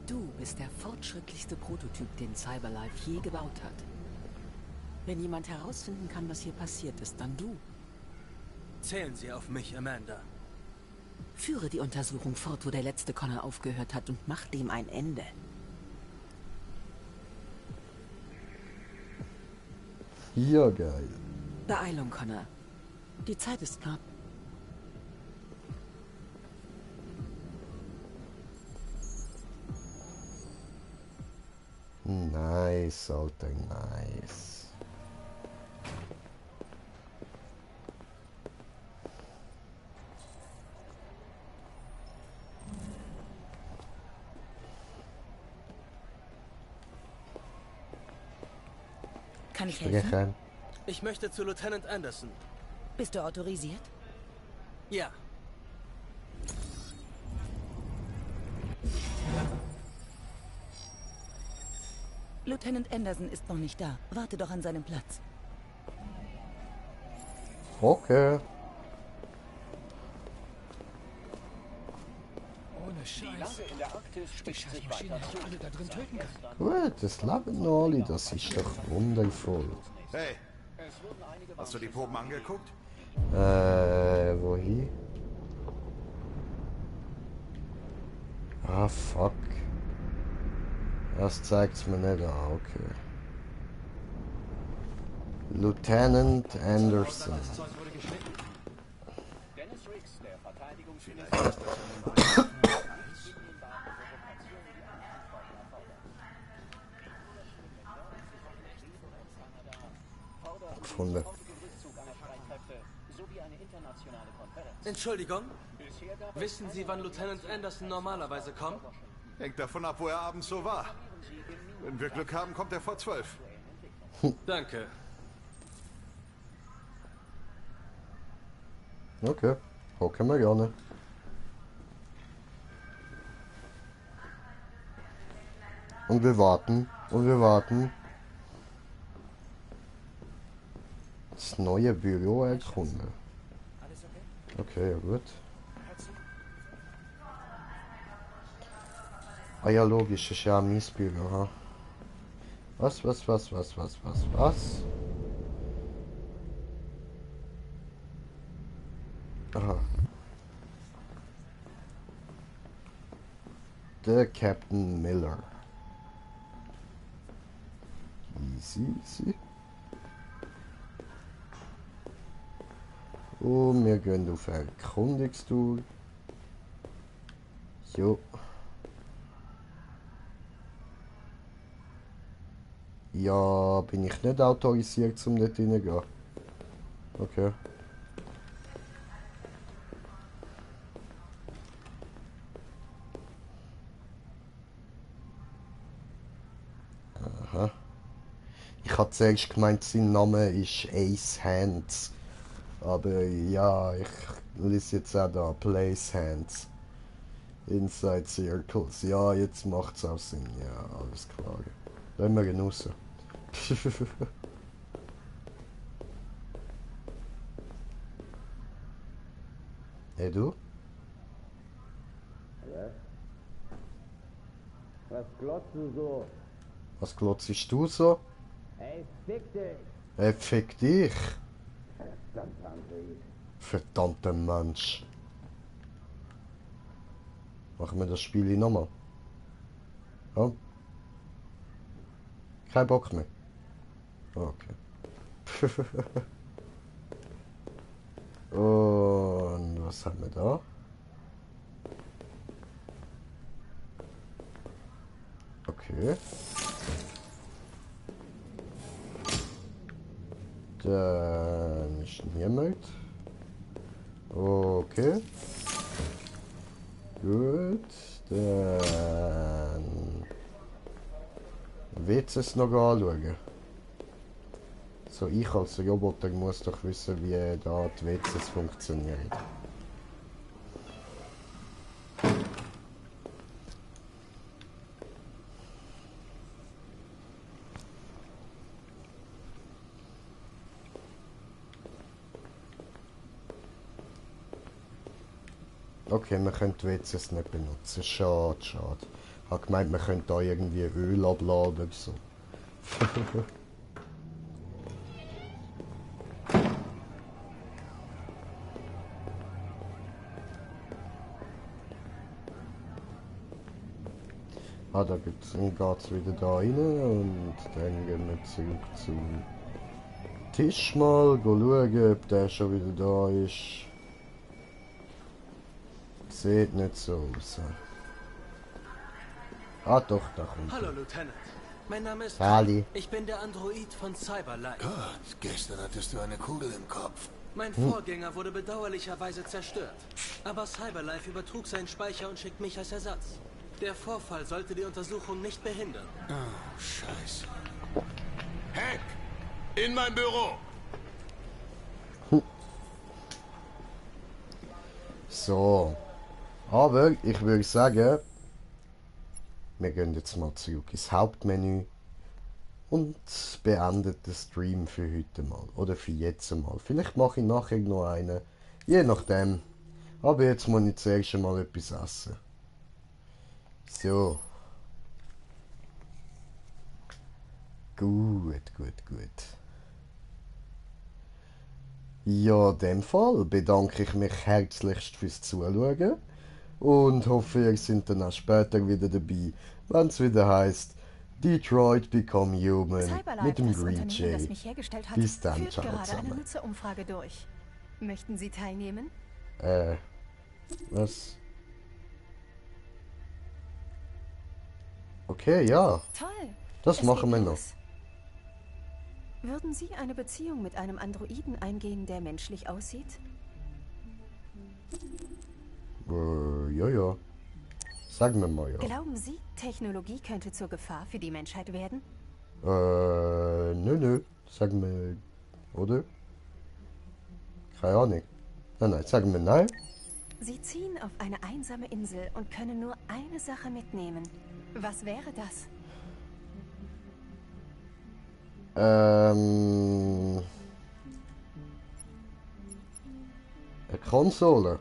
Du bist der fortschrittlichste Prototyp, den Cyberlife je gebaut hat. Wenn jemand herausfinden kann, was hier passiert ist, dann du. Zählen Sie auf mich, Amanda. Führe die Untersuchung fort, wo der letzte Connor aufgehört hat, und mach dem ein Ende. Ja, geil. Beeilung, Connor. Die Zeit ist knapp. Nice, Alter, nice. Kann ich helfen? Ich möchte zu Lieutenant Anderson. Bist du autorisiert? Ja. Lieutenant Anderson ist noch nicht da. Warte doch an seinem Platz. Okay. Ohne Scheiß. In der Arktis spitzt sich weiter zu. Alle da drin töten kann. Gut, das leben noch alle, das ist doch wundervoll. Hey, hast du die Proben angeguckt? Wohin? Ah, fuck. Das zeigt's mir nicht an, okay. Lieutenant Anderson. Gefunden. Entschuldigung? Wissen Sie, wann Lieutenant Anderson normalerweise kommt? Hängt davon ab, wo er abends so war. Wenn wir Glück haben, kommt er vor 12. Danke. Okay, hocken wir gerne. Und wir warten. Und wir warten. Das neue Büro erkunden. Okay, ja gut. Ah ja, logisch, ist ja mein Büro, ha? Was? Aha. Der Captain Miller. Easy. Und wir gehen auf Erkundungstour. Jo. Ja, bin ich nicht autorisiert, um dort hineingehen. Okay. Aha. Ich hatte zuerst gemeint, sein Name ist Ace Hands. Aber ja, ich lese jetzt auch da Place Hands. Inside Circles. Ja, jetzt macht's auch Sinn. Ja, alles klar. Lassen wir ihn raus. Hey du? Ja? Was glotzt du so? Was glotzest du so? Hey, fick dich! Hey, fick dich! Verdammter Android. Verdammter Mensch. Machen wir das Spiel nochmal. Ja? Kein Bock mehr. Okay. Und was haben wir da? Okay. Dann ist niemand. Okay. Gut. Dann willst du es noch anschauen? So, ich als Roboter muss doch wissen, wie da die WCs funktionieren. Okay, wir können die WCs nicht benutzen. Schade. Ich habe gemeint, wir könnten da irgendwie Öl abladen oder so. Ah, da geht's wieder da rein und dann gehen wir zurück zum Tisch mal, schauen, ob der schon wieder da ist. Sieht nicht so aus. Ah doch, da kommt Hallo, Lieutenant. Mein Name ist... Sally. Ich bin der Android von Cyberlife. Gott, gestern hattest du eine Kugel im Kopf. Mein Vorgänger wurde bedauerlicherweise zerstört. Aber Cyberlife übertrug seinen Speicher und schickt mich als Ersatz. Der Vorfall sollte die Untersuchung nicht behindern. Oh, Scheiße. Hack! In mein Büro! So. Aber ich würde sagen, wir gehen jetzt mal zurück ins Hauptmenü und beenden den Stream für heute mal. Oder für jetzt mal. Vielleicht mache ich nachher noch einen. Je nachdem. Aber jetzt muss ich zuerst mal etwas essen. So. Gut. Ja, in dem Fall bedanke ich mich herzlichst fürs Zuschauen und hoffe, ihr seid dann auch später wieder dabei, wenn es wieder heißt Detroit Become Human mit dem Green Jay. Das mich hergestellt hat, Bis dann, führt ciao gerade eine zusammen. Nutzerumfrage durch. Möchten Sie teilnehmen? Was? Okay, ja. Toll. Das Es machen geht wir noch. los. Würden Sie eine Beziehung mit einem Androiden eingehen, der menschlich aussieht? Ja. Sagen wir mal ja. Glauben Sie, Technologie könnte zur Gefahr für die Menschheit werden? Nö. Sagen wir, oder? Keine Ahnung. Nein, sagen wir nein. Sie ziehen auf eine einsame Insel und können nur eine Sache mitnehmen. Was wäre das? Eine Konsole.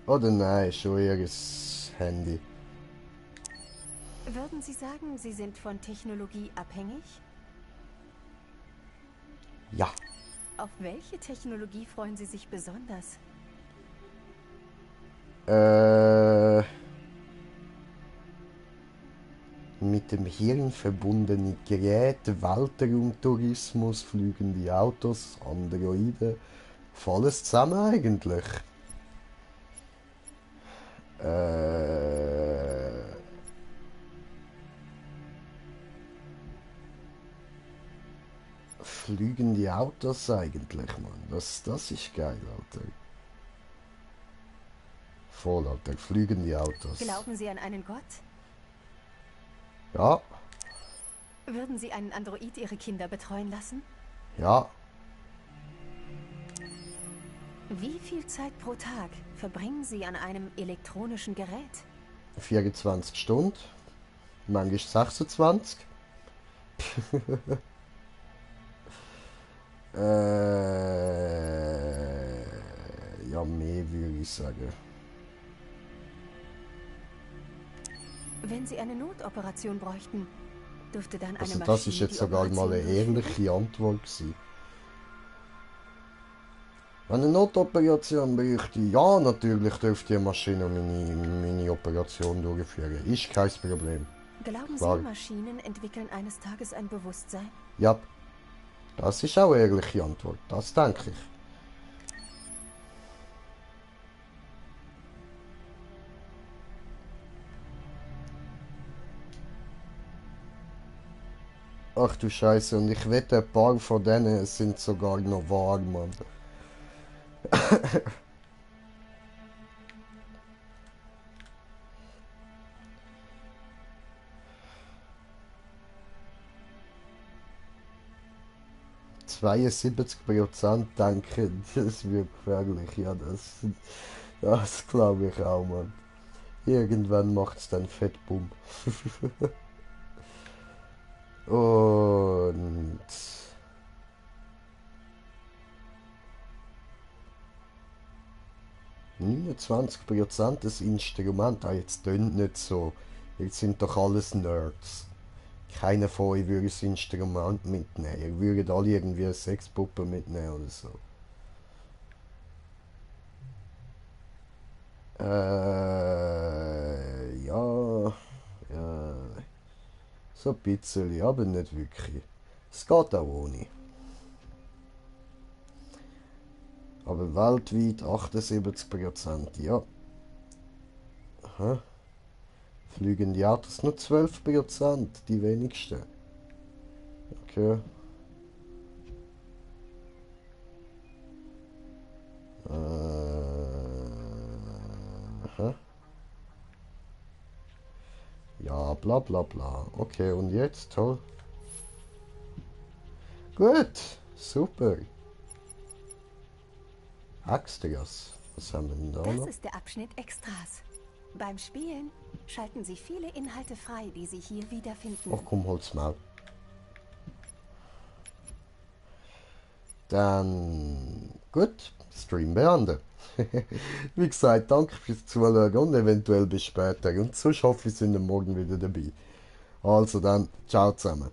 Oder nein, schon ihr Handy. Würden Sie sagen, Sie sind von Technologie abhängig? Ja. Auf welche Technologie freuen Sie sich besonders? Mit dem Hirn verbundene Geräte, Weltraumtourismus, fliegende Autos, Androiden, alles zusammen eigentlich. Fliegende Autos eigentlich, Mann. Das ist geil, Alter. Voll, Alter. Fliegende Autos. Glauben Sie an einen Gott? Ja. Würden Sie einen Android Ihre Kinder betreuen lassen? Ja. Wie viel Zeit pro Tag verbringen Sie an einem elektronischen Gerät? 24 Stunden. Manchmal 26. Ja, mehr würde ich sagen. Wenn Sie eine Notoperation bräuchten, dürfte dann eine Also Maschine das ist jetzt die sogar mal eine Operation ehrliche Antwort gewesen. Wenn eine Notoperation bräuchte, ja, natürlich dürfte die Maschine meine Operation durchführen. Ist kein Problem. Glauben Klar. Sie, Maschinen entwickeln eines Tages ein Bewusstsein? Ja, das ist auch eine ehrliche Antwort. Das denke ich. Ach du Scheiße, und ich wette, ein paar von denen sind sogar noch wahr, Mann. %, denken, das wird gefährlich. Ja, das glaube ich auch, Mann. Irgendwann macht es dann Fettbumm. Und 29% des Instruments, jetzt tönt nicht so. Jetzt sind doch alles Nerds. Keiner von euch würde das Instrument mitnehmen. Ihr würdet alle irgendwie eine Sexpuppe mitnehmen oder so. Ja. So ein bisschen, aber nicht wirklich. Es geht auch ohne. Aber weltweit 78%, ja. Aha. Fliegende Autos nur 12%, die wenigsten. Okay. Aha. Ja, bla bla bla. Okay, und jetzt? Toll. Gut, super. Extras. Was haben wir denn da noch? Das ist der Abschnitt Extras. Beim Spielen schalten Sie viele Inhalte frei, die Sie hier wiederfinden. Ach komm, hol's mal. Dann gut, Stream beenden. Wie gesagt, danke fürs Zuschauen und eventuell bis später. Und sonst hoffe ich, sind morgen wieder dabei. Also dann, ciao zusammen.